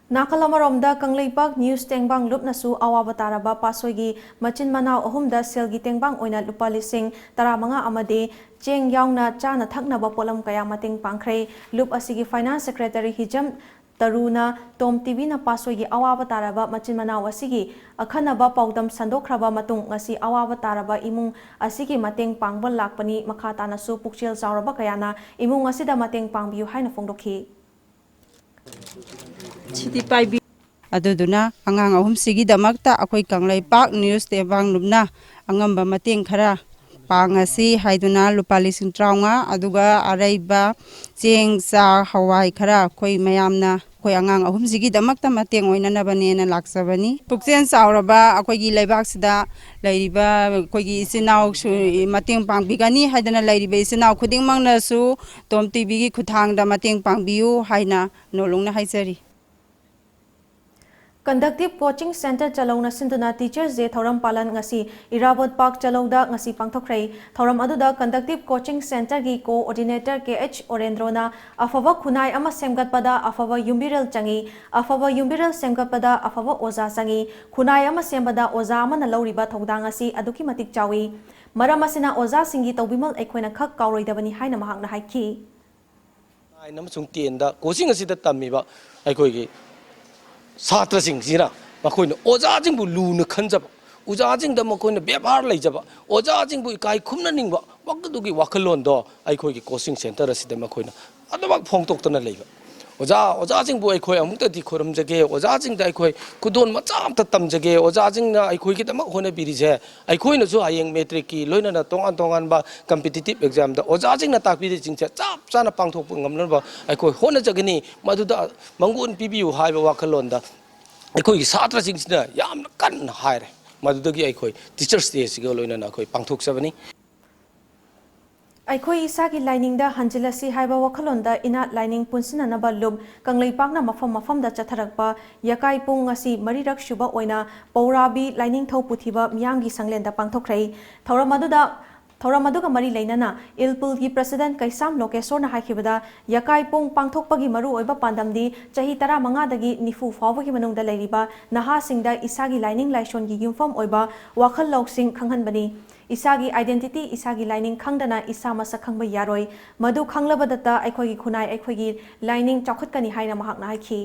ꯅꯥꯀꯜ ꯑꯃꯔꯣꯝꯗ ꯀꯪꯂꯩꯄꯥꯛ news ꯇꯦꯡꯕꯥꯡ ꯂꯨꯞꯅꯁꯨ ꯑꯋꯥꯕ ꯇꯥꯔꯕ ꯄꯥꯠꯁꯣꯏꯒꯤ ꯃꯆꯤꯟ ꯃꯅꯥꯎ ꯑꯍꯨꯝꯗ ꯁꯦꯜꯒꯤ ꯇꯦꯡꯕꯥꯡ ꯑꯣꯏꯅ ꯂꯨꯄꯥ ꯂꯤꯁꯤꯡ ꯇꯔꯥꯃꯉꯥ ꯑꯃꯗꯤ ꯆꯦꯡ ꯌꯥꯎꯅ ꯆꯥꯅ ꯊꯛꯅꯕ ꯄꯣꯠꯂꯝ ꯀꯌꯥ ꯃꯇꯦꯡ ꯄꯥꯡꯈ꯭ꯔꯦ꯫ ꯂꯨꯞ ꯑꯁꯤꯒꯤ finance secretary ꯍꯤꯖꯝ ꯇꯔꯨꯅ ꯇꯣꯝ TVꯅ ꯄꯥꯠꯁꯣꯏꯒꯤ ꯑꯋꯥꯕ ꯇꯥꯔꯕ ꯃꯆꯤꯟ ꯃꯅꯥꯎ ꯑꯁꯤꯒꯤ ꯑꯈꯟꯅꯕ ꯄꯥꯎꯗꯝ ꯁꯟꯗꯣꯛꯈ꯭ꯔꯕ ꯃꯇꯨꯡ ꯉꯁꯤ ꯑꯋꯥꯕ ꯇꯥꯔꯕ ꯏꯃꯨꯡ ꯑꯁꯤꯒꯤ ꯃꯇꯦꯡ ꯄꯥꯡꯕ ꯂꯥꯛꯄꯅꯤ꯫ ꯃꯈꯥ ꯇꯥꯅꯁꯨ ꯄꯨꯛꯆꯦꯜ ꯆꯥꯎꯔꯕ ꯀꯌꯥꯅ ꯏꯃꯨꯡ ꯑꯁꯤꯗ ꯃꯇꯦꯡ ꯄꯥꯡꯕꯤꯌꯨ ꯍꯥꯏꯅ ꯐꯣꯡꯗꯣꯛꯈꯤ꯫ ꯁꯤꯗꯤ ꯄꯥꯏꯕꯤ꯫ ꯑꯗꯨꯗꯨꯅ ꯑꯉꯥꯡ ꯑꯍꯨꯝꯁꯤꯒꯤꯗꯃꯛꯇ ꯑꯩꯈꯣꯏ ꯀꯪꯂꯩꯄꯥꯛ news ꯇꯦꯡꯕꯥꯡ ꯂꯨꯞꯅ ꯑꯉꯝꯕ ꯃꯇꯦꯡ ꯈꯔ ꯄꯥꯡꯉꯁꯤ ꯍꯥꯏꯗꯨꯅ ꯂꯨꯄꯥ ꯂꯤꯁꯤꯡ ꯇꯔꯥꯃꯉꯥ, ꯑꯗꯨꯒ ꯑꯔꯩꯕ ꯆꯦꯡ, ꯆꯥ, ꯍꯋꯥꯏ ꯈꯔ ꯑꯩꯈꯣꯏ ꯃꯌꯥꯝꯅ ꯑꯩꯈꯣꯏ ꯑꯉꯥꯡ ꯑꯍꯨꯝꯁꯤꯒꯤꯗꯃꯛꯇ ꯃꯇꯦꯡ ꯑꯣꯏꯅꯅꯕꯅꯦꯅ ꯂꯥꯛꯆꯕꯅꯤ꯫ ꯄꯨꯛꯆꯦꯜ ꯆꯥꯎꯔꯕ ꯑꯩꯈꯣꯏꯒꯤ ꯂꯩꯕꯥꯛꯁꯤꯗ ꯂꯩꯔꯤꯕ ꯑꯩꯈꯣꯏꯒꯤ ꯏꯆꯤꯟ ꯏꯅꯥꯎꯁꯨ ꯃꯇꯦꯡ ꯄꯥꯡꯕꯤꯒꯅꯤ ꯍꯥꯏꯗꯅ ꯂꯩꯔꯤꯕ ꯏꯆꯤꯟ ꯏꯅꯥꯎ ꯈꯨꯗꯤꯡꯃꯛꯅꯁꯨ ꯇꯣꯝ ꯇꯤꯚꯤꯒꯤ ꯈꯨꯠꯊꯥꯡꯗ ꯃꯇꯦꯡ ꯄꯥꯡꯕꯤꯌꯨ ꯍꯥꯏꯅ ꯅꯣꯜꯂꯨꯛꯅ ꯍꯥꯏꯖꯔꯤ꯫ Conductive Coaching Centre ꯆꯂꯧꯅ ꯁꯤꯟꯗꯨꯅ Teachers Day ꯊꯧꯔꯝ ꯄꯥꯂꯟ ꯉꯁꯤ ꯏꯔꯥꯕꯣꯠ ꯄꯥꯔꯛ ꯆꯂꯧꯗ ꯉꯁꯤ ꯄꯥꯡꯊꯣꯛꯈ꯭ꯔꯦ꯫ ꯊꯧꯔꯝ ꯑꯗꯨꯗ Conductive Coaching Centreꯒꯤ Coordinator ꯀꯦ ꯑꯦꯆ ꯑꯣꯔꯦꯟꯗ꯭ꯔꯣꯅ ꯑꯐꯕ ꯈꯨꯟꯅꯥꯏ ꯑꯃ ꯁꯦꯝꯒꯠꯄꯗ ꯑꯐꯕ ꯌꯨꯝꯕꯤꯔꯦꯜ ꯆꯪꯏ, ꯑꯐꯕ ꯌꯨꯝꯕꯤꯔꯦꯜ ꯁꯦꯝꯒꯠꯄꯗ ꯑꯐꯕ ꯑꯣꯖꯥ ꯆꯪꯏ, ꯈꯨꯟꯅꯥꯏ ꯑꯃ ꯁꯦꯝꯕꯗ ꯑꯣꯖꯥ ꯑꯃꯅ ꯂꯧꯔꯤꯕ ꯊꯧꯗꯥꯡ ꯑꯁꯤ ꯑꯗꯨꯛꯀꯤ ꯃꯇꯤꯛ ꯆꯥꯎꯏ꯫ ꯃꯔꯝ ꯑꯁꯤꯅ ꯑꯣꯖꯥꯁꯤꯡꯒꯤ ꯇꯧꯕꯤꯃꯜ ꯑꯩꯈꯣꯏꯅ ꯈꯛ ꯀꯥꯎꯔꯣꯏꯗꯕꯅꯤ ꯍꯥꯏꯅ ꯃꯍꯥꯛꯅ ꯍꯥꯏꯈꯤ꯫ ꯅꯥꯏꯟ ꯑꯃꯁꯨꯡ ꯇꯦꯟꯗ ꯀꯣꯆꯤꯡ ꯑꯁꯤꯗ ꯇꯝꯃꯤꯕ ꯑꯩꯈꯣꯏꯒꯤ ꯁꯥꯇ꯭ꯔꯁꯤꯡꯁꯤꯅ ꯃꯈꯣꯏꯅ ꯑꯣꯖꯥꯁꯤꯡꯕꯨ ꯂꯨꯅ ꯈꯟꯖꯕ, ꯑꯣꯖꯥꯁꯤꯡꯗ ꯃꯈꯣꯏꯅ ꯕꯦꯕꯥꯔ ꯂꯩꯖꯕ, ꯑꯣꯖꯥꯁꯤꯡꯕꯨ ꯏꯀꯥꯏ ꯈꯨꯝꯅꯅꯤꯡꯕ, ꯃꯗꯨꯒꯤ ꯋꯥꯈꯜꯂꯣꯟꯗꯣ ꯑꯩꯈꯣꯏꯒꯤ ꯀꯣꯆꯤꯡ ꯁꯦꯟꯇꯔ ꯑꯁꯤꯗ ꯃꯈꯣꯏꯅ ꯑꯗꯨꯃꯛ ꯐꯣꯡꯗꯣꯛꯇꯅ ꯂꯩꯕ꯫ ꯑꯣꯖꯥ ꯑꯣꯖꯥꯁꯤꯡꯕꯨ ꯑꯩꯈꯣꯏ ꯑꯃꯨꯛꯇꯗꯤ ꯈꯨꯔꯨꯝꯖꯒꯦ, ꯑꯣꯖꯥꯁꯤꯡꯗ ꯑꯩꯈꯣꯏ ꯈꯨꯗꯣꯜ ꯃꯆꯥ ꯑꯃꯇ ꯇꯝꯖꯒꯦ, ꯑꯣꯖꯥꯁꯤꯡꯅ ꯑꯩꯈꯣꯏꯒꯤꯗꯃꯛ ꯍꯣꯠꯅꯕꯤꯔꯤꯁꯦ, ꯑꯩꯈꯣꯏꯅꯁꯨ ꯍꯌꯦꯡ ꯃꯦꯇ꯭ꯔꯤꯛꯀꯤ ꯂꯣꯏꯅꯅ ꯇꯣꯉꯥꯟ ꯇꯣꯉꯥꯟꯕ competitive examꯗ ꯑꯣꯖꯥꯁꯤꯡꯅ ꯇꯥꯛꯄꯤꯔꯤꯁꯤꯡꯁꯦ ꯆꯞ ꯆꯥꯅ ꯄꯥꯡꯊꯣꯛꯄ ꯉꯝꯅꯕ ꯑꯩꯈꯣꯏ ꯍꯣꯠꯅꯖꯒꯅꯤ꯫ ꯃꯗꯨꯗ ꯃꯪꯒꯣꯟ ꯄꯤꯕꯤꯌꯨ ꯍꯥꯏꯕ ꯋꯥꯈꯜꯂꯣꯟꯗ ꯑꯩꯈꯣꯏꯒꯤ ꯁꯥꯇ꯭ꯔꯁꯤꯡꯁꯤꯅ ꯌꯥꯝꯅ ꯀꯟꯅ ꯍꯥꯏꯔꯦ꯫ ꯃꯗꯨꯗꯒꯤ ꯑꯩꯈꯣꯏ Teachers Dayꯁꯤꯒ ꯂꯣꯏꯅꯅ ꯑꯩꯈꯣꯏ ꯄꯥꯡꯊꯣꯛꯆꯕꯅꯤ꯫ ꯑꯩꯈꯣꯏ ꯏꯁꯥꯒꯤ ꯂꯥꯏꯅꯤꯡꯗ ꯍꯟꯖꯤꯜꯂꯁꯤ ꯍꯥꯏꯕ ꯋꯥꯈꯜꯂꯣꯟꯗ ꯏꯅꯥꯠ ꯂꯥꯏꯅꯤꯡ ꯄꯨꯟꯁꯤꯟꯅꯅꯕ ꯂꯨꯞ ꯀꯪꯂꯩꯄꯥꯛꯅ ꯃꯐꯝ ꯃꯐꯝꯗ ꯆꯠꯊꯔꯛꯄ ꯌꯀꯥꯏ ꯄꯨꯡ ꯉꯁꯤ ꯃꯔꯤꯔꯛ ꯁꯨꯕ ꯑꯣꯏꯅ ꯄꯧꯔꯥꯕꯤ ꯂꯥꯏꯅꯤꯡꯊꯧ ꯄꯨꯊꯤꯕ ꯃꯤꯌꯥꯝꯒꯤ ꯁꯪꯂꯦꯟꯗ ꯄꯥꯡꯊꯣꯛꯈ꯭ꯔꯦ꯫ ꯊꯧꯔꯝ ꯑꯗꯨꯗ ꯊꯧꯔꯝ ꯑꯗꯨꯒ ꯃꯔꯤ ꯂꯩꯅꯅ ꯏꯜꯄꯨꯜꯒꯤ President ꯀꯩꯁꯥꯝ ꯂꯣꯀꯦꯁꯣꯔꯅ ꯍꯥꯏꯈꯤꯕꯗ, ꯌꯀꯥꯏ ꯄꯨꯡ ꯄꯥꯡꯊꯣꯛꯄꯒꯤ ꯃꯔꯨꯑꯣꯏꯕ ꯄꯥꯟꯗꯝꯗꯤ ꯆꯍꯤ ꯇꯔꯥꯃꯉꯥꯗꯒꯤ ꯅꯤꯐꯨ ꯐꯥꯎꯕꯒꯤ ꯃꯅꯨꯡꯗ ꯂꯩꯔꯤꯕ ꯅꯍꯥꯁꯤꯡꯗ ꯏꯁꯥꯒꯤ ꯂꯥꯏꯅꯤꯡ ꯂꯥꯏꯁꯣꯟꯒꯤ ꯌꯨꯝꯐꯝ ꯑꯣꯏꯕ ꯋꯥꯈꯜ ꯂꯧꯁꯤꯡ ꯈꯪꯍꯟꯕꯅꯤ꯫ ꯏꯁꯥꯒꯤ identity, ꯏꯁꯥꯒꯤ ꯂꯥꯏꯅꯤꯡ ꯈꯪꯗꯅ ꯏꯁꯥ ꯃꯁꯛ ꯈꯪꯕ ꯌꯥꯔꯣꯏ꯫ ꯃꯗꯨ ꯈꯪꯂꯕꯗꯇ ꯑꯩꯈꯣꯏꯒꯤ ꯈꯨꯟꯅꯥꯏ, ꯑꯩꯈꯣꯏꯒꯤ ꯂꯥꯏꯅꯤꯡ ꯆꯥꯎꯈꯠꯀꯅꯤ ꯍꯥꯏꯅ ꯃꯍꯥꯛꯅ ꯍꯥꯏꯈꯤ꯫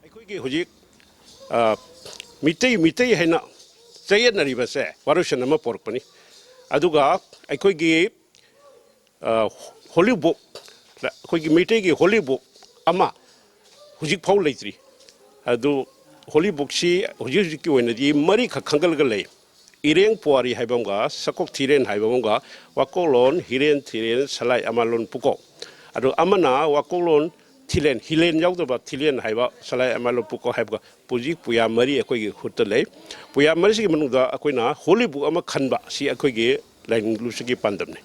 ꯑꯩꯈꯣꯏꯒꯤ ꯍꯧꯖꯤꯛ ꯃꯤꯇꯩ ꯃꯤꯇꯩ ꯍꯥꯏꯅ ꯆꯌꯦꯠꯅꯔꯤꯕꯁꯦ ꯋꯥꯔꯣꯏꯁꯤꯟ ꯑꯃ ꯄꯣꯔꯛꯄꯅꯤ꯫ ꯑꯗꯨꯒ ꯑꯩꯈꯣꯏꯒꯤ holy book, ꯑꯩꯈꯣꯏꯒꯤ ꯃꯩꯇꯩꯒꯤ holy book ꯑꯃ ꯍꯧꯖꯤꯛ ꯐꯥꯎ ꯂꯩꯇ꯭ꯔꯤ꯫ ꯑꯗꯨ holy bookꯁꯤ ꯍꯧꯖꯤꯛ ꯍꯧꯖꯤꯛꯀꯤ ꯑꯣꯏꯅꯗꯤ ꯃꯔꯤꯈꯛ ꯈꯟꯒꯠꯂꯒ ꯂꯩ꯫ ꯏꯔꯦꯡ ꯄꯨꯋꯥꯔꯤ ꯍꯥꯏꯕ ꯑꯃꯒ, ꯁꯀꯣꯛ ꯊꯤꯔꯦꯟ ꯍꯥꯏꯕ ꯑꯃꯒ, ꯋꯥꯀꯣꯛꯂꯣꯟ ꯍꯤꯔꯦꯟ ꯊꯤꯔꯦꯟ ꯁꯂꯥꯏ ꯑꯃꯂꯣꯟ ꯄꯨꯀꯣꯛ꯫ ꯑꯗꯨ ꯑꯃꯅ ꯋꯥꯀꯣꯛꯂꯣꯟ ꯊꯤꯂꯦꯟ, ꯍꯤꯂꯦꯟ ꯌꯥꯎꯗꯕ ꯊꯤꯂꯦꯟ ꯍꯥꯏꯕ ꯁꯂꯥꯏ ꯑꯃ ꯂꯣꯄꯨꯀꯣ ꯍꯥꯏꯕꯒ ꯄꯨꯖꯤ ꯄꯨꯌꯥ ꯃꯔꯤ ꯑꯩꯈꯣꯏꯒꯤ ꯈꯨꯠꯇ ꯂꯩ꯫ ꯄꯨꯌꯥ ꯃꯔꯤꯁꯤꯒꯤ ꯃꯅꯨꯡꯗ ꯑꯩꯈꯣꯏꯅ ꯍꯣꯂꯤ ꯕꯨꯛ ꯑꯃ ꯈꯟꯕ, ꯁꯤ ꯑꯩꯈꯣꯏꯒꯤ ꯂꯥꯏꯅꯤꯡ ꯂꯨꯞꯁꯤꯒꯤ ꯄꯥꯟꯗꯝꯅꯤ꯫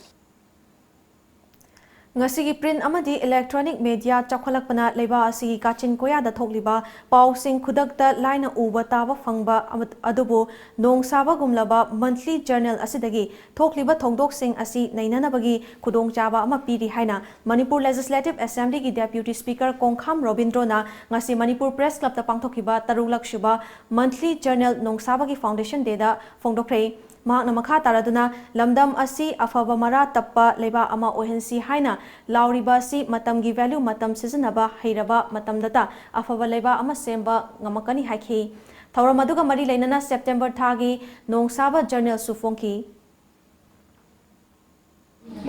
ꯉꯁꯤꯒꯤ ꯄ꯭ꯔꯤꯟ ꯑꯃꯗꯤ ꯏꯂꯦꯛꯇ꯭ꯔꯣꯅꯤꯛ ꯃꯦꯗꯤꯌꯥ ꯆꯥꯎꯈꯠꯂꯛꯄꯅ ꯂꯩꯕꯥꯛ ꯑꯁꯤꯒꯤ ꯀꯥꯆꯤꯟ ꯀꯣꯌꯥꯗ ꯊꯣꯛꯂꯤꯕ ꯄꯥꯎꯁꯤꯡ ꯈꯨꯗꯛꯇ ꯂꯥꯏꯅ ꯎꯕ ꯇꯥꯕ ꯐꯪꯕ ꯑꯃ-, ꯑꯗꯨꯕꯨ ꯅꯣꯡ ꯁꯥꯕꯒꯨꯝꯂꯕ ꯃꯟꯊꯂꯤ ꯖꯔꯅꯦꯜ ꯑꯁꯤꯗꯒꯤ ꯊꯣꯛꯂꯤꯕ ꯊꯧꯗꯣꯛꯁꯤꯡ ꯑꯁꯤ ꯅꯩꯅꯅꯕꯒꯤ ꯈꯨꯗꯣꯡꯆꯥꯕ ꯑꯃ ꯄꯤꯔꯤ ꯍꯥꯏꯅ ꯃꯅꯤꯄꯨꯔ ꯂꯦꯖꯤꯁꯂꯦꯇꯤꯚ ꯑꯦꯁꯦꯝꯕ꯭ꯂꯤꯒꯤ ꯗꯦꯄ꯭ꯌꯨꯇꯤ ꯁ꯭ꯄꯤꯀꯔ ꯀꯣꯡꯈꯥꯝ ꯔꯣꯕꯤꯟꯗ꯭ꯔꯣꯅ ꯉꯁꯤ ꯃꯅꯤꯄꯨꯔ ꯄ꯭ꯔꯦꯁ ꯀ꯭ꯂꯕꯇ ꯄꯥꯡꯊꯣꯛꯈꯤꯕ ꯇꯔꯨꯛꯂꯛ ꯁꯨꯕ ꯃꯟꯊꯂꯤ ꯖꯔꯅꯦꯜ ꯅꯣꯡꯁꯥꯕꯒꯤ ꯐꯥꯎꯟꯗꯦꯁꯟ ꯗꯦꯗ ꯐꯣꯡꯗꯣꯛꯈ꯭ꯔꯦ꯫ ꯃꯍꯥꯛꯅ ꯃꯈꯥ ꯇꯥꯔꯗꯨꯅ ꯂꯝꯗꯝ ꯑꯁꯤ ꯑꯐꯕ ꯃꯔꯥ ꯇꯞꯄ ꯂꯩꯕꯥꯛ ꯑꯃ ꯑꯣꯏꯍꯟꯁꯤ ꯍꯥꯏꯅ ꯂꯥꯎꯔꯤꯕ ꯑꯁꯤ ꯃꯇꯝꯒꯤ ꯚꯦꯂ꯭ꯌꯨ, ꯃꯇꯝ ꯁꯤꯖꯤꯟꯅꯕ ꯍꯩꯔꯕ ꯃꯇꯝꯗꯇ ꯑꯐꯕ ꯂꯩꯕꯥꯛ ꯑꯃ ꯁꯦꯝꯕ ꯉꯝꯃꯛꯀꯅꯤ ꯍꯥꯏꯈꯤ꯫ ꯊꯧꯔꯝ ꯑꯗꯨꯒ ꯃꯔꯤ ꯂꯩꯅꯅ ꯁꯦꯞꯇꯦꯝꯕꯔ ꯊꯥꯒꯤ ꯅꯣꯡꯁꯥꯕ ꯖꯔꯅꯦꯜꯁꯨ ꯐꯣꯡꯈꯤ꯫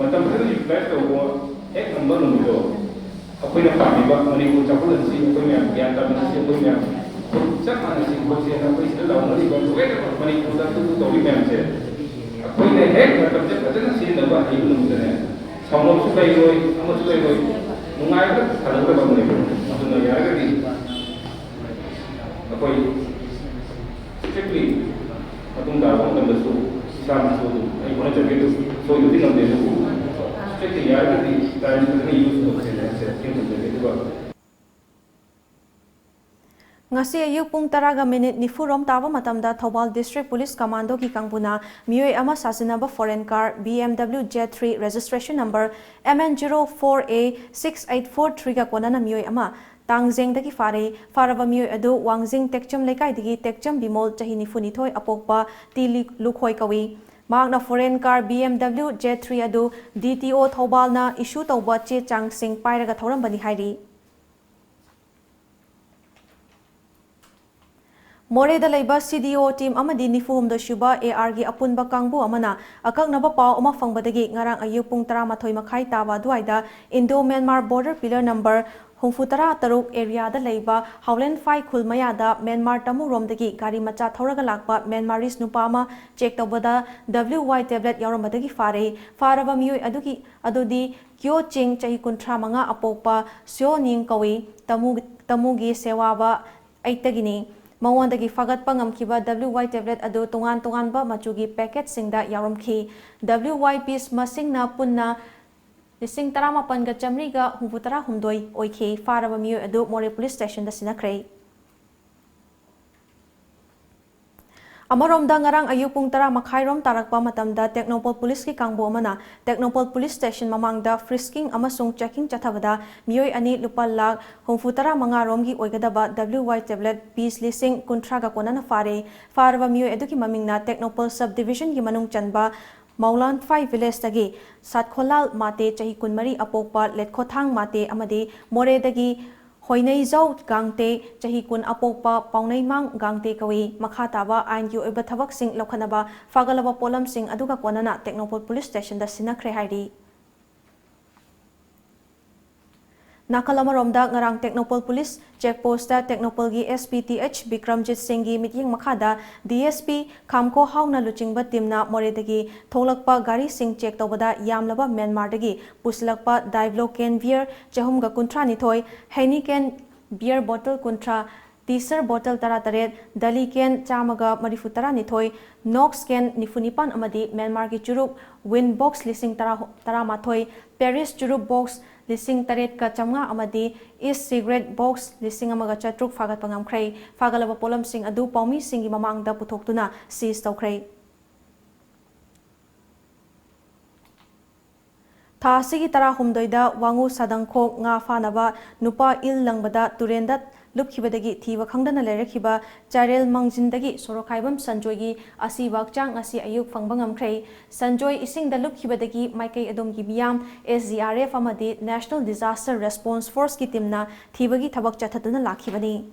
ꯃꯇꯝ ꯈꯔ ꯌꯨꯇꯤꯂꯥꯏꯖ ꯇꯧꯕ ꯍꯦꯛ ꯉꯝꯕ ꯅꯨꯃꯤꯠꯇꯣ ꯑꯩꯈꯣꯏꯅ ꯄꯥꯝꯃꯤꯕ ꯃꯅꯤꯄꯨꯔ ꯆꯥꯎꯈꯠꯍꯟꯁꯤ, ꯑꯩꯈꯣꯏ ꯃꯌꯥꯝ ꯒ꯭ꯌꯥꯟ ꯇꯥꯃꯤꯟꯅꯁꯤ, ꯑꯩꯈꯣꯏ ꯃꯌꯥꯝ ꯆꯞ ꯃꯥꯟꯅꯁꯤ ꯈꯣꯠꯁꯤ ꯍꯥꯏꯅ ꯑꯩꯈꯣꯏ ꯁꯤꯗ ꯂꯥꯎꯅꯔꯤꯕ ꯂꯣꯏꯅꯃꯛ ꯃꯅꯤꯄꯨꯔꯗ ꯑꯗꯨꯕꯨ ꯇꯧꯔꯤ ꯃꯌꯥꯝꯁꯦ ꯑꯩꯈꯣꯏꯅ ꯍꯦꯛ ꯃꯇꯝꯁꯦ ꯐꯖꯅ ꯁꯤꯖꯤꯟꯅꯕ ꯍꯩꯕ ꯅꯨꯃꯤꯠꯇꯅꯦ ꯁꯥꯎꯅꯕꯁꯨ ꯂꯩꯔꯣꯏ, ꯑꯃꯁꯨ ꯂꯩꯔꯣꯏ, ꯅꯨꯡꯉꯥꯏꯕꯗ ꯁꯥꯟꯅꯒꯗꯕ ꯑꯃꯅꯦꯕ꯫ ꯑꯗꯨꯅ ꯌꯥꯔꯒꯗꯤ ꯑꯩꯈꯣꯏ ꯁ꯭ꯇ꯭ꯔꯤꯛꯂꯤ ꯃꯇꯨꯡ ꯇꯥꯔꯛꯄ ꯃꯇꯝꯗꯁꯨ ꯏꯁꯥꯅꯁꯨ ꯑꯗꯨꯝ ꯑꯩ ꯍꯣꯠꯅꯖꯒꯦ ꯑꯗꯨ ꯁꯣꯏꯗꯕꯗꯤ ꯉꯝꯗꯦ ꯑꯗꯨꯕꯨ ꯁ꯭ꯇ꯭ꯔꯤꯛꯂꯤ ꯌꯥꯔꯒꯗꯤ ꯇꯥꯏꯝꯁꯦ ꯐꯖꯅ ꯌꯨꯁ ꯇꯧꯁꯦꯅ ꯍꯥꯏꯕꯁꯦ ꯑꯩꯅ ꯊꯝꯖꯒꯦ꯫ ꯑꯗꯨꯒ ꯉꯁꯤ ꯑꯌꯨꯛ ꯄꯨꯡ ꯇꯔꯥꯒ ꯃꯤꯅꯤꯠ ꯅꯤꯐꯨꯔꯣꯝ ꯇꯥꯕ ꯃꯇꯝꯗ ꯊꯧꯕꯥꯜ ꯗꯤꯁꯇ꯭ꯔꯤꯛ ꯄꯨꯂꯤꯁ ꯀꯃꯥꯟꯗꯣꯒꯤ ꯀꯥꯡꯕꯨꯅ ꯃꯤꯑꯣꯏ ꯑꯃ ꯁꯥꯖꯤꯟꯅꯕ foreign car B M W Z three registration number M N zero four A six eight four threeꯒ ꯀꯣꯟꯅꯅ ꯃꯤꯑꯣꯏ ꯑꯃ ꯇꯥꯡꯖꯦꯡꯗꯒꯤ ꯐꯥꯔꯦ꯫ ꯐꯥꯔꯕ ꯃꯤꯑꯣꯏ ꯑꯗꯨ ꯋꯥꯡꯖꯤꯡ ꯇꯦꯛꯆꯝ ꯂꯩꯀꯥꯏꯗꯒꯤ ꯇꯦꯛꯆꯝ ꯕꯤꯃꯣꯜ, ꯆꯍꯤ ꯅꯤꯐꯨꯅꯤꯊꯣꯏ, ꯑꯄꯣꯛꯄ ꯇꯤ ꯂꯤ-, ꯂꯨꯈꯣꯏ ꯀꯧꯏ꯫ ꯃꯍꯥꯛꯅ foreign car B M W Z three ꯑꯗꯨ D T O ꯊꯧꯕꯥꯜꯅ ꯏꯁꯨ ꯇꯧꯕ ꯆꯦ ꯆꯥꯡꯁꯤꯡ ꯄꯥꯏꯔꯒ ꯊꯧꯔꯝꯕꯅꯤ ꯍꯥꯏꯔꯤ꯫ ꯃꯣꯔꯦꯗ ꯂꯩꯕ C D O team ꯑꯃꯗꯤ ꯅꯤꯐꯨ ꯍꯨꯝꯗꯣꯏ ꯁꯨꯕ A R ꯒꯤ ꯑꯄꯨꯟꯕ ꯀꯥꯡꯕꯨ ꯑꯃꯅ ꯑꯀꯛꯅꯕ ꯄꯥꯎ ꯑꯃ ꯐꯪꯕꯗꯒꯤ ꯉꯔꯥꯡ ꯑꯌꯨꯛ ꯄꯨꯡ ꯇꯔꯥꯃꯥꯊꯣꯏ ꯃꯈꯥꯏ ꯇꯥꯕ ꯑꯗꯨꯋꯥꯏꯗ Indo Myanmar border pillar number ꯍꯨꯝꯐꯨ ꯇꯔꯥ ꯇꯔꯨꯛ area ꯗ ꯂꯩꯕ ꯍꯥꯎꯂꯦꯟ ꯐꯥꯏ ꯈꯨꯜ ꯃꯌꯥꯗ ꯃ꯭ꯌꯥꯟꯃꯥꯔ ꯇꯃꯨꯔꯣꯝꯗꯒꯤ ꯒꯥꯔꯤ ꯃꯆꯥ ꯊꯧꯔꯒ ꯂꯥꯛꯄ Myanmarese ꯅꯨꯄꯥ ꯑꯃ check ꯇꯧꯕꯗ W Y tablet ꯌꯥꯎꯔꯝꯕꯗꯒꯤ ꯐꯥꯔꯦ꯫ ꯐꯥꯔꯕ ꯃꯤꯑꯣꯏ ꯑꯗꯨꯒꯤ ꯑꯗꯨꯗꯤ ꯀ꯭ꯌꯣ ꯆꯤꯡ, ꯆꯍꯤ ꯀꯨꯟꯊ꯭ꯔꯥ ꯃꯉꯥ ꯑꯄꯣꯛꯄ ꯁ꯭ꯌꯣ ꯅꯤꯡ ꯀꯧꯏ꯫ ꯇꯃꯨ-, ꯇꯃꯨꯒꯤ ꯁꯦꯋꯥꯕ ꯑꯩꯠꯇꯒꯤꯅꯤ꯫ ꯃꯉꯣꯟꯗꯒꯤ ꯐꯥꯒꯠꯄ ꯉꯝꯈꯤꯕ W Y tablet ꯑꯗꯨ ꯇꯣꯉꯥꯟ ꯇꯣꯉꯥꯟꯕ ꯃꯆꯨꯒꯤ packetꯁꯤꯡꯗ ꯌꯥꯎꯔꯝꯈꯤ꯫ W Y piece ꯃꯁꯤꯡꯅ ꯄꯨꯟꯅ ꯂꯤꯁꯤꯡ ꯇꯔꯥꯃꯥꯄꯟꯒ ꯆꯥꯃꯔꯤꯒ ꯍꯨꯝꯐꯨꯇꯔꯥ ꯍꯨꯝꯗꯣꯏ ꯑꯣꯏꯈꯤ꯫ ꯐꯥꯔꯕ ꯃꯤꯑꯣꯏ ꯑꯗꯨ ꯃꯣꯔꯦ police stationꯗ ꯁꯤꯟꯅꯈ꯭ꯔꯦ꯫ ꯑꯃꯔꯣꯝꯗ, ꯉꯔꯥꯡ ꯑꯌꯨꯛ ꯄꯨꯡ ꯇꯔꯥ ꯃꯈꯥꯏꯔꯣꯝ ꯇꯥꯔꯛꯄ ꯃꯇꯝꯗ ꯇꯦꯡꯅꯧꯄꯜ policeꯀꯤ ꯀꯥꯡꯕꯨ ꯑꯃꯅ ꯇꯦꯡꯅꯧꯄꯜ police station ꯃꯃꯥꯡꯗ frisking ꯑꯃꯁꯨꯡ checking ꯆꯠꯊꯕꯗ ꯃꯤꯑꯣꯏ ꯑꯅꯤ ꯂꯨꯄꯥ ꯂꯥꯈ ꯍꯨꯝꯐꯨꯇꯔꯥ ꯃꯉꯥ ꯔꯣꯝꯒꯤ ꯑꯣꯏꯒꯗꯕ W Y tablet piece ꯂꯤꯁꯤꯡ ꯀꯨꯟꯊ꯭ꯔꯥꯒ ꯀꯣꯟꯅꯅ ꯐꯥꯔꯦ꯫ ꯐꯥꯔꯕ ꯃꯤꯑꯣꯏ ꯑꯗꯨꯒꯤ ꯃꯃꯤꯡꯅ ꯇꯦꯡꯅꯧꯄꯜ sub divisionꯒꯤ ꯃꯅꯨꯡ ꯆꯟꯕ ꯃꯧꯂꯥꯟꯐꯥꯏ villageꯇꯒꯤ ꯁꯥꯠꯈꯣꯂꯥꯜ ꯃꯥꯇꯦ, ꯆꯍꯤ ꯀꯨꯟꯃꯔꯤ ꯑꯄꯣꯛꯄ ꯂꯦꯠꯈꯣꯊꯥꯡ ꯃꯥꯇꯦ ꯑꯃꯗꯤ ꯃꯣꯔꯦꯗꯒꯤ ꯍꯣꯏꯅꯩꯖꯧ ꯒꯥꯡꯇꯦ, ꯆꯍꯤ ꯀꯨꯟ ꯑꯄꯣꯛꯄ ꯄꯥꯎꯅꯩꯃꯥꯡ ꯒꯥꯡꯇꯦ ꯀꯧꯏ꯫ ꯃꯈꯥ ꯇꯥꯕ ꯑꯥꯏꯟꯒꯤ ꯑꯣꯏꯕ ꯊꯕꯛꯁꯤꯡ ꯂꯧꯈꯠꯅꯕ ꯐꯥꯒꯠꯂꯕ ꯄꯣꯠꯂꯝꯁꯤꯡ ꯑꯗꯨꯒ ꯀꯣꯟꯅꯅ ꯇꯦꯡꯅꯧꯄꯜ police stationꯗ ꯁꯤꯟꯅꯈ꯭ꯔꯦ ꯍꯥꯏꯔꯤ꯫ ꯅꯥꯀꯜ ꯑꯃꯔꯣꯝꯗ, ꯉꯔꯥꯡ Tengnoupal police check postꯇ ꯇꯦꯡꯅꯧꯄꯜꯒꯤ S P T H Bikramjit ꯁꯤꯡꯒꯤ ꯃꯤꯠꯌꯦꯡ ꯃꯈꯥꯗ D S P ꯈꯥꯝꯈꯣ ꯍꯥꯎꯅ ꯂꯨꯆꯤꯡꯕ teamꯅ ꯃꯣꯔꯦꯗꯒꯤ ꯊꯣꯛꯂꯛꯄ ꯒꯥꯔꯤꯁꯤꯡ check ꯇꯧꯕꯗ ꯌꯥꯝꯂꯕ ꯃ꯭ꯌꯥꯟꯃꯥꯔꯗꯒꯤ ꯄꯨꯁꯤꯜꯂꯛꯄ Diablo can beer ꯆꯍꯨꯝꯒ ꯀꯨꯟꯊ꯭ꯔꯥ ꯅꯤꯊꯣꯏ, Heineken beer bottle ꯀꯨꯟꯊ꯭ꯔꯥ, Teaser bottle ꯇꯔꯥꯇꯔꯦꯠ, Dali can ꯆꯥꯝꯃꯒ ꯃꯔꯤꯐꯨ ꯇꯔꯥꯅꯤꯊꯣꯏ, Knox can ꯅꯤꯐꯨ ꯅꯤꯄꯥꯟ ꯑꯃꯗꯤ ꯃ꯭ꯌꯥꯟꯃꯥꯔꯒꯤ ꯆꯨꯔꯨꯞ Win box ꯂꯤꯁꯤꯡ ꯇꯔꯥ, ꯇꯔꯥꯃꯥꯊꯣꯏ, Paris ꯆꯨꯔꯨꯞ box ꯂꯤꯁꯤꯡ ꯇꯔꯦꯠꯀ ꯆꯥꯝꯃꯉꯥ ꯑꯃꯗꯤ East cigarette box ꯂꯤꯁꯤꯡ ꯑꯃꯒ ꯆꯥꯇ꯭ꯔꯨꯛ ꯐꯥꯒꯠꯄ ꯉꯝꯈ꯭ꯔꯦ꯫ ꯐꯥꯒꯠꯂꯕ ꯄꯣꯠꯂꯝꯁꯤꯡ ꯑꯗꯨ ꯄꯥꯎꯃꯤꯁꯤꯡꯒꯤ ꯃꯃꯥꯡꯗ ꯄꯨꯊꯣꯛꯇꯨꯅ seize ꯇꯧꯈ꯭ꯔꯦ꯫ ꯊꯥ ꯑꯁꯤꯒꯤ ꯇꯔꯥꯍꯨꯝꯗꯣꯏꯗ ꯋꯥꯉꯨ ꯁꯥꯗꯪꯈꯣꯛ ꯉꯥ ꯐꯥꯅꯕ ꯅꯨꯄꯥ ꯏꯜ ꯂꯪꯕꯗ ꯇꯨꯔꯦꯟꯗ ꯂꯨꯞꯈꯤꯕꯗꯒꯤ ꯊꯤꯕ ꯈꯪꯗꯅ ꯂꯩꯔꯛꯈꯤꯕ ꯆꯥꯏꯔꯦꯜ ꯃꯥꯡꯖꯤꯟꯗꯒꯤ ꯁꯣꯔꯣꯛꯈꯥꯏꯕꯝ ꯁꯟꯖꯣꯏꯒꯤ ꯑꯁꯤꯕ ꯍꯛꯆꯥꯡ ꯉꯁꯤ ꯑꯌꯨꯛ ꯐꯪꯕ ꯉꯝꯈ꯭ꯔꯦ꯫ ꯁꯟꯖꯣꯏ ꯏꯁꯤꯡꯗ ꯂꯨꯞꯈꯤꯕꯗꯒꯤ ꯃꯥꯏꯀꯩ ꯑꯗꯣꯝꯒꯤ ꯃꯤꯌꯥꯝ, S D R F ꯑꯃꯗꯤ National Disaster Response Forceꯀꯤ teamꯅ ꯊꯤꯕꯒꯤ ꯊꯕꯛ ꯆꯠꯊꯗꯨꯅ ꯂꯥꯛꯈꯤꯕꯅꯤ꯫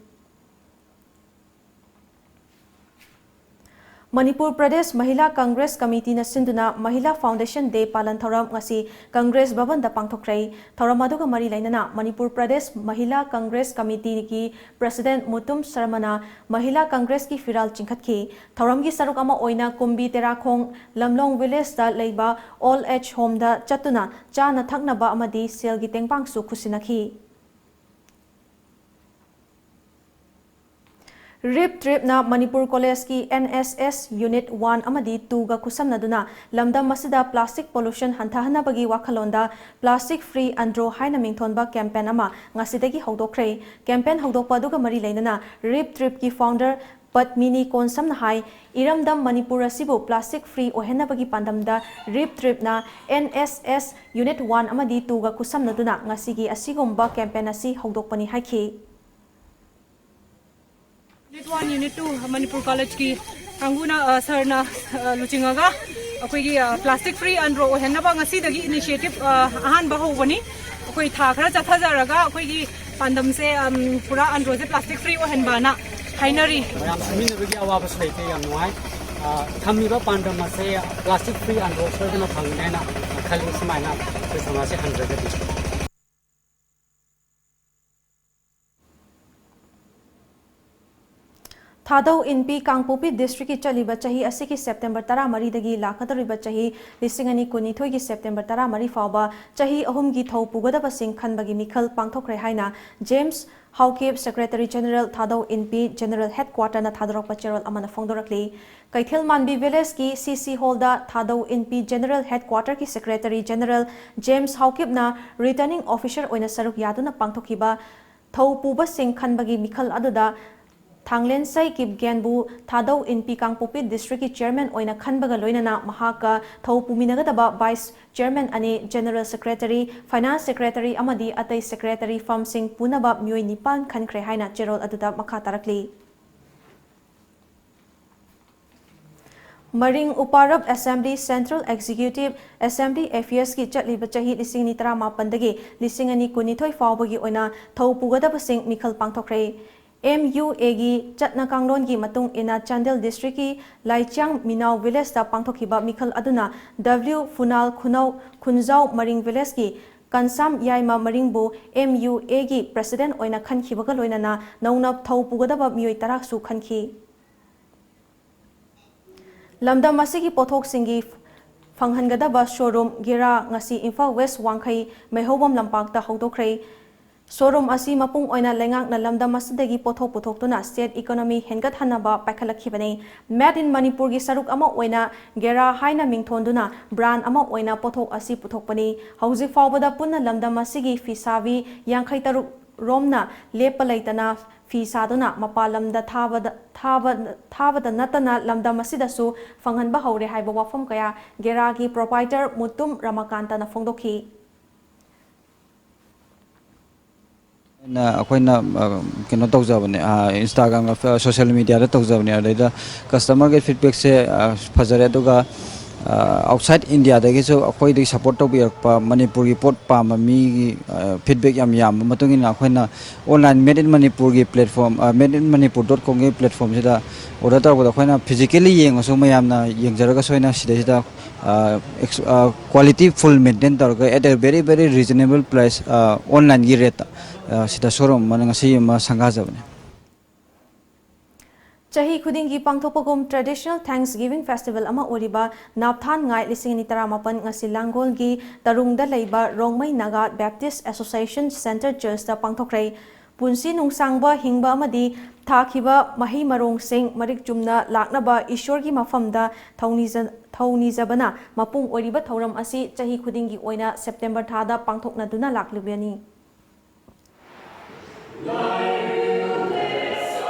ꯃꯅꯤꯄꯨꯔ ꯄ꯭ꯔꯗꯦꯁ ꯃꯍꯤꯂꯥ ꯀꯪꯒ꯭ꯔꯦꯁ ꯀꯃꯤꯇꯤꯅ ꯁꯤꯟꯗꯨꯅ ꯃꯍꯤꯂꯥ ꯐꯥꯎꯟꯗꯦꯁꯟ ꯗꯦ ꯄꯥꯂꯟ ꯊꯧꯔꯝ ꯉꯁꯤ ꯀꯪꯒ꯭ꯔꯦꯁ ꯚꯕꯟꯗ ꯄꯥꯡꯊꯣꯛꯈ꯭ꯔꯦ꯫ ꯊꯧꯔꯝ ꯑꯗꯨꯒ ꯃꯔꯤ ꯂꯩꯅꯅ ꯃꯅꯤꯄꯨꯔ ꯄ꯭ꯔꯗꯦꯁ ꯃꯍꯤꯂꯥ ꯀꯪꯒ꯭ꯔꯦꯁ ꯀꯃꯤꯇꯤꯒꯤ ꯄ꯭ꯔꯁꯤꯗꯦꯟꯠ ꯃꯨꯇꯨꯝ ꯁꯔꯃꯅ ꯃꯍꯤꯂꯥ ꯀꯪꯒ꯭ꯔꯦꯁꯀꯤ ꯐꯤꯔꯥꯜ ꯆꯤꯡꯈꯠꯈꯤ꯫ ꯊꯧꯔꯝꯒꯤ ꯁꯔꯨꯛ ꯑꯃ ꯑꯣꯏꯅ ꯀꯨꯝꯕꯤ ꯇꯦꯔꯥꯈꯣꯡ ꯂꯝꯂꯣꯡ ꯚꯤꯂꯦꯖꯇ ꯂꯩꯕ ꯑꯣꯜ ꯑꯦꯖ ꯍꯣꯝꯗ ꯆꯠꯇꯨꯅ ꯆꯥꯅ ꯊꯛꯅꯕ ꯑꯃꯗꯤ ꯁꯦꯜꯒꯤ ꯇꯦꯡꯕꯥꯡꯁꯨ ꯈꯨꯠꯁꯤꯟꯅꯈꯤ꯫ ꯔꯤꯞ ꯇ꯭ꯔꯤꯞꯅ ꯃꯅꯤꯄꯨꯔ ꯀꯣꯂꯦꯖꯀꯤ N S S unit one ꯑꯃꯗꯤ ꯇꯨꯒ ꯈꯨꯠꯁꯝꯅꯗꯨꯅ ꯂꯝꯗꯝ ꯑꯁꯤꯗ ꯄ꯭ꯂꯥꯁꯇꯤꯛ ꯄꯣꯂꯨꯁꯟ ꯍꯟꯊꯍꯟꯅꯕꯒꯤ ꯋꯥꯈꯜꯂꯣꯟꯗ ꯄ꯭ꯂꯥꯁꯇꯤꯛ ꯐ꯭ꯔꯤ ꯑꯟꯗ꯭ꯔꯣ ꯍꯥꯏꯅ ꯃꯤꯡꯊꯣꯟꯕ ꯀꯦꯝꯄꯦꯟ ꯑꯃ ꯉꯁꯤꯗꯒꯤ ꯍꯧꯗꯣꯛꯈ꯭ꯔꯦ꯫ ꯀꯦꯝꯄꯦꯟ ꯍꯧꯗꯣꯛꯄ ꯑꯗꯨꯒ ꯃꯔꯤ ꯂꯩꯅꯅ ꯔꯤꯞ ꯇ꯭ꯔꯤꯞꯀꯤ ꯐꯥꯎꯟꯗꯔ ꯄꯗꯃꯤꯅꯤ ꯀꯣꯟꯁꯝꯅ ꯍꯥꯏ, ꯏꯔꯝꯗꯝ ꯃꯅꯤꯄꯨꯔ ꯑꯁꯤꯕꯨ ꯄ꯭ꯂꯥꯁꯇꯤꯛ ꯐ꯭ꯔꯤ ꯑꯣꯏꯍꯟꯅꯕꯒꯤ ꯄꯥꯟꯗꯝꯗ ꯔꯤꯞ ꯇ꯭ꯔꯤꯞꯅ N S S unit one ꯑꯃꯗꯤ ꯇꯨꯒ ꯈꯨꯠꯁꯝꯅꯗꯨꯅ ꯉꯁꯤꯒꯤ ꯑꯁꯤꯒꯨꯝꯕ ꯀꯦꯝꯄꯦꯟ ꯑꯁꯤ ꯍꯧꯗꯣꯛꯄꯅꯤ ꯍꯥꯏꯈꯤ꯫ Unit one, unit two, Manipur ꯀꯣꯂꯦꯖꯀꯤ ꯀꯥꯡꯕꯨꯅ, ꯑ, ꯁꯥꯔꯅ, ꯑ, ꯂꯨꯆꯤꯡꯉꯒ ꯑꯩꯈꯣꯏꯒꯤ, ꯑ, ꯄ꯭ꯂꯥꯁꯇꯤꯛ ꯐ꯭ꯔꯤ ꯑꯟꯗ꯭ꯔꯣ ꯑꯣꯏꯍꯟꯅꯕ ꯉꯁꯤꯗꯒꯤ ꯏꯅꯤꯁꯤꯌꯦꯇꯤꯚ, ꯑ, ꯑꯍꯥꯟꯕ ꯍꯧꯕꯅꯤ꯫ ꯑꯩꯈꯣꯏ ꯊꯥ ꯈꯔ ꯆꯠꯊꯖꯔꯒ ꯑꯩꯈꯣꯏꯒꯤ ꯄꯥꯟꯗꯝꯁꯦ, ꯑꯝ, ꯄꯨꯔꯥ ꯑꯟꯗ꯭ꯔꯣꯁꯦ ꯄ꯭ꯂꯥꯁꯇꯤꯛ ꯐ꯭ꯔꯤ ꯑꯣꯏꯍꯟꯕꯅ ꯍꯥꯏꯅꯔꯤ꯫ ꯃꯌꯥꯝ ꯁꯨꯃꯤꯟꯅꯕꯒꯤ ꯑꯋꯥꯕꯁꯨ ꯂꯩꯇꯦ, ꯌꯥꯝ ꯅꯨꯡꯉꯥꯏ꯫ ꯑ, ꯊꯝꯃꯤꯕ ꯄꯥꯟꯗꯝ ꯑꯁꯦ ꯄ꯭ꯂꯥꯁꯇꯤꯛ ꯐ꯭ꯔꯤ ꯑꯟꯗ꯭ꯔꯣ ꯁꯣꯏꯗꯅ ꯐꯪꯒꯅꯤ ꯍꯥꯏꯅ ꯈꯜꯂꯤ꯫ ꯁꯨꯃꯥꯏꯅ ꯑꯩꯈꯣꯏ ꯁꯃꯥꯖꯁꯦ ꯍꯟꯗ꯭ꯔꯒꯗꯤ꯫ ꯊꯥꯗꯧ ꯏꯟꯄꯤ ꯀꯥꯡꯄꯣꯛꯄꯤ ꯗꯤꯁꯇ꯭ꯔꯤꯛꯀꯤ ꯆꯠꯂꯤꯕ ꯆꯍꯤ ꯑꯁꯤꯒꯤ ꯁꯦꯞꯇꯦꯝꯕꯔ ꯇꯔꯥꯃꯔꯤꯗꯒꯤ ꯂꯥꯛꯀꯗꯧꯔꯤꯕ ꯆꯍꯤ ꯂꯤꯁꯤꯡ ꯑꯅꯤ ꯀꯨꯟꯅꯤꯊꯣꯏꯒꯤ ꯁꯦꯞꯇꯦꯝꯕꯔ ꯇꯔꯥꯃꯔꯤ ꯐꯥꯎꯕ ꯆꯍꯤ ꯑꯍꯨꯝꯒꯤ ꯊꯧ ꯄꯨꯒꯗꯕꯁꯤꯡ ꯈꯟꯕꯒꯤ ꯃꯤꯈꯜ ꯄꯥꯡꯊꯣꯛꯈ꯭ꯔꯦ ꯍꯥꯏꯅ James Haokip, secretary general Thadou Inpi general ꯍꯦꯗꯀ꯭ꯋꯥꯇꯔꯅ ꯊꯥꯗꯣꯔꯛꯄ ꯆꯦꯔꯣꯜ ꯑꯃꯅ ꯐꯣꯡꯗꯣꯔꯛꯂꯤ꯫ ꯀꯩꯊꯦꯜ ꯃꯥꯟꯕꯤ ꯚꯤꯂꯦꯖꯀꯤ ꯁꯤ ꯁꯤ ꯍꯣꯜꯗ ꯊꯥꯗꯧ ꯏꯟꯄꯤ ꯖꯦꯅꯔꯦꯜ ꯍꯦꯗꯀ꯭ꯋꯥꯇꯔꯒꯤ ꯁꯦꯀ꯭ꯔꯦꯇꯔꯤ ꯖꯦꯅꯔꯦꯜ ꯖꯦꯝꯁ ꯍꯥꯎꯀꯤꯞꯅ ꯔꯤꯇꯔꯅꯤꯡ ꯑꯣꯐꯤꯁꯔ ꯑꯣꯏꯅ ꯁꯔꯨꯛ ꯌꯥꯗꯨꯅ ꯄꯥꯡꯊꯣꯛꯈꯤꯕ ꯊꯧ ꯄꯨꯕꯁꯤꯡ ꯈꯟꯕꯒꯤ ꯃꯤꯈꯜ ꯑꯗꯨꯗ ꯊꯥꯡꯂꯦꯟꯁꯩ ꯀꯤꯞꯒꯦꯟꯕꯨ ꯊꯥꯗꯧ ꯏꯟꯄꯤ ꯀꯥꯡꯄꯣꯛꯄꯤ ꯗꯤꯁꯇ꯭ꯔꯤꯛꯀꯤ ꯆꯤꯌꯔꯃꯦꯟ ꯑꯣꯏꯅ ꯈꯟꯕꯒ ꯂꯣꯏꯅꯅ ꯃꯍꯥꯛꯀ ꯊꯧ ꯄꯨꯃꯤꯟꯅꯒꯗꯕ ꯚꯥꯏꯁ ꯆꯤꯌꯔꯃꯦꯟ ꯑꯅꯤ, ꯖꯦꯅꯔꯦꯜ ꯁꯦꯀ꯭ꯔꯦꯇꯔꯤ, ꯐꯥꯏꯅꯥꯟꯁ ꯁꯦꯀ꯭ꯔꯦꯇꯔꯤ ꯑꯃꯗꯤ ꯑꯇꯩ ꯁꯦꯀ꯭ꯔꯦꯇꯔꯤ ꯐꯝꯁꯤꯡ ꯄꯨꯅꯕ ꯃꯤꯑꯣꯏ ꯅꯤꯄꯥꯟ ꯈꯟꯈ꯭ꯔꯦ ꯍꯥꯏꯅ ꯆꯦꯔꯣꯜ ꯑꯗꯨꯗ ꯃꯈꯥ ꯇꯥꯔꯛꯂꯤ꯫ ꯃꯔꯤꯡ ꯎꯄꯥꯔꯞ ꯑꯦꯁꯦꯝꯕ꯭ꯂꯤ ꯁꯦꯟꯇ꯭ꯔꯦꯜ ꯑꯦꯛꯖꯤꯀ꯭ꯌꯨꯇꯤꯚ ꯑꯦꯁꯦꯝꯕ꯭ꯂꯤ ꯑꯦꯐꯤꯌꯔꯁꯀꯤ ꯆꯠꯂꯤꯕ ꯆꯍꯤ ꯂꯤꯁꯤꯡ ꯑꯅꯤ ꯇꯔꯥꯃꯥꯄꯟꯗꯒꯤ ꯂꯤꯁꯤꯡ ꯑꯅꯤ ꯀꯨꯟꯅꯤꯊꯣꯏ ꯐꯥꯎꯕꯒꯤ ꯑꯣꯏꯅ ꯊꯧ ꯄꯨꯒꯗꯕꯁꯤꯡ ꯃꯤꯈꯜ ꯄꯥꯡꯊꯣꯛꯈ꯭ꯔꯦ꯫ ꯑꯦꯝ ꯌꯨ ꯑꯦꯒꯤ ꯆꯠꯅ ꯀꯥꯡꯂꯣꯟꯒꯤ ꯃꯇꯨꯡ ꯏꯟꯅ ꯆꯥꯟꯗꯦꯜ ꯗꯤꯁꯇ꯭ꯔꯤꯛꯀꯤ ꯂꯥꯏꯆꯥꯡ ꯃꯤꯅꯥꯎ ꯚꯤꯂꯦꯖꯇ ꯄꯥꯡꯊꯣꯛꯈꯤꯕ ꯃꯤꯈꯜ ꯑꯗꯨꯅ ꯗꯕ꯭ꯂꯤꯎ ꯐꯨꯅꯥꯜ ꯈꯨꯅꯧ ꯈꯨꯟꯖꯥꯎ ꯃꯔꯤꯡ ꯚꯤꯂꯦꯖꯀꯤ ꯀꯟꯁꯥꯝ ꯌꯥꯏꯃ ꯃꯔꯤꯡꯕꯨ ꯑꯦꯝ ꯌꯨ ꯑꯦꯒꯤ ꯄ꯭ꯔꯦꯁꯤꯗꯦꯟ ꯑꯣꯏꯅ ꯈꯟꯈꯤꯕꯒ ꯂꯣꯏꯅꯅ ꯅꯧꯅ ꯊꯧ ꯄꯨꯒꯗꯕ ꯃꯤꯑꯣꯏ ꯇꯔꯥꯁꯨ ꯈꯟꯈꯤ꯫ ꯂꯝꯗꯝ ꯑꯁꯤꯒꯤ ꯄꯣꯠꯊꯣꯛꯁꯤꯡꯒꯤ ꯐꯪꯍꯟꯒꯗꯕ ꯁꯣꯔꯨꯝ ꯒꯦꯔꯥ ꯉꯁꯤ ꯏꯝꯐꯥꯜ ꯋꯦꯁ ꯋꯥꯡꯈꯩ ꯃꯩꯍꯧꯕꯝ ꯂꯝꯄꯥꯛꯇ ꯍꯧꯗꯣꯛꯈ꯭ꯔꯦ꯫ ꯁꯣꯔꯨꯝ ꯑꯁꯤ ꯃꯄꯨꯡ ꯑꯣꯏꯅ ꯂꯩꯉꯥꯛꯅ ꯂꯝꯗꯝ ꯑꯁꯤꯗꯒꯤ ꯄꯣꯠꯊꯣꯛ ꯄꯨꯊꯣꯛꯇꯨꯅ state economy ꯍꯦꯟꯒꯠꯍꯟꯅꯕ ꯄꯥꯏꯈꯠꯂꯛꯈꯤꯕꯅꯤ꯫ Made in ꯃꯅꯤꯄꯨꯔꯒꯤ ꯁꯔꯨꯛ ꯑꯃ ꯑꯣꯏꯅ ꯒꯦꯔꯥ ꯍꯥꯏꯅ ꯃꯤꯡꯊꯣꯟꯗꯨꯅ brand ꯑꯃ ꯑꯣꯏꯅ ꯄꯣꯠꯊꯣꯛ ꯑꯁꯤ ꯄꯨꯊꯣꯛꯄꯅꯤ꯫ ꯍꯧꯖꯤꯛ ꯐꯥꯎꯕꯗ ꯄꯨꯟꯅ ꯂꯝꯗꯝ ꯑꯁꯤꯒꯤ ꯐꯤꯁꯥꯕꯤ ꯌꯥꯡꯈꯩ ꯇꯔꯨꯛ ꯔꯣꯝꯅ ꯂꯦꯞꯄ ꯂꯩꯇꯅ ꯐꯤ ꯁꯥꯗꯨꯅ ꯃꯄꯥꯟ ꯂꯝꯗ ꯊꯥꯕꯗ, ꯊꯥꯕ, ꯊꯥꯕꯗ ꯅꯠꯇꯅ ꯂꯝꯗꯝ ꯑꯁꯤꯗꯁꯨ ꯐꯪꯍꯟꯕ ꯍꯧꯔꯦ ꯍꯥꯏꯕ ꯋꯥꯐꯝ ꯀꯌꯥ ꯒꯦꯔꯥꯒꯤ proprietor ꯃꯨꯇꯨꯝ ꯔꯃꯀꯥꯟꯇꯅ ꯐꯣꯡꯗꯣꯛꯈꯤ꯫ ꯑꯩꯅ, ꯑꯩꯈꯣꯏꯅ, ꯑ, ꯀꯩꯅꯣ ꯇꯧꯖꯕꯅꯦ, ꯑ, Instagram-ꯗ, social media-ꯗ ꯇꯧꯖꯕꯅꯦ꯫ ꯑꯗꯩꯗ customer-ꯒꯤ feedback-ꯁꯦ, ꯑ, ꯐꯖꯔꯦ꯫ ꯑꯗꯨꯒ, ꯑ, outside India-ꯗꯒꯤꯁꯨ ꯑꯩꯈꯣꯏꯗꯒꯤ support ꯇꯧꯕꯤꯔꯛꯄ, ꯃꯅꯤꯄꯨꯔꯒꯤ ꯄꯣꯠ ꯄꯥꯝꯕ ꯃꯤꯒꯤ, ꯑ, feedback ꯌꯥꯝ ꯌꯥꯝꯕ ꯃꯇꯨꯡ ꯏꯟꯅ ꯑꯩꯈꯣꯏꯅ online Made in Manipur-ꯒꯤ platform, ꯑ, Made in Manipur dot com-ꯒꯤ platform-ꯁꯤꯗ order ꯇꯧꯔꯛꯄꯗ ꯑꯩꯈꯣꯏꯅ physically ꯌꯦꯡꯉꯁꯨ ꯃꯌꯥꯝꯅ ꯌꯦꯡꯖꯔꯒꯁꯨ ꯑꯩꯅ ꯁꯤꯗꯩꯁꯤꯗ, ꯑ, ꯑꯦꯛꯁ-, ꯑ, quality full maintain ꯇꯧꯔꯒ at a very, very reasonable price, ꯑ, online-ꯒꯤ rate-ꯇ, ꯑ, ꯁꯤꯗ showroom ꯑꯃ ꯉꯁꯤ ꯑꯃ ꯁꯪꯒꯥꯖꯕꯅꯦ꯫ ꯆꯍꯤ ꯈꯨꯗꯤꯡꯒꯤ ꯄꯥꯡꯊꯣꯛꯄꯒꯨꯝ traditional Thanksgiving festival ꯑꯃ ꯑꯣꯏꯔꯤꯕ ꯅꯥꯞꯊꯥꯟ ꯉꯥꯏ ꯂꯤꯁꯤꯡ ꯑꯅꯤ ꯇꯔꯥꯃꯥꯄꯟ ꯉꯁꯤ ꯂꯥꯡꯒꯣꯜꯒꯤ ꯇꯔꯨꯡꯗ ꯂꯩꯕ Rongmei Naga Baptist Association Centre Church-ꯇ ꯄꯥꯡꯊꯣꯛꯈ꯭ꯔꯦ꯫ ꯄꯨꯟꯁꯤ ꯅꯨꯡꯁꯥꯡꯕ ꯍꯤꯡꯕ ꯑꯃꯗꯤ ꯊꯥꯈꯤꯕ ꯃꯍꯩ ꯃꯔꯣꯡꯁꯤꯡ ꯃꯔꯤꯛ ꯆꯨꯝꯅ ꯂꯥꯛꯅꯕ ꯏꯁ꯭ꯋꯔꯒꯤ ꯃꯐꯝꯗ ꯊꯧꯅꯤꯖ-, ꯊꯧꯅꯤꯖꯕꯅ ꯃꯄꯨꯡ ꯑꯣꯏꯔꯤꯕ ꯊꯧꯔꯝ ꯑꯁꯤ ꯆꯍꯤ ꯈꯨꯗꯤꯡꯒꯤ ꯑꯣꯏꯅ September ꯊꯥꯗ ꯄꯥꯡꯊꯣꯛꯅꯗꯨꯅ ꯂꯥꯛꯂꯤꯕꯅꯤ꯫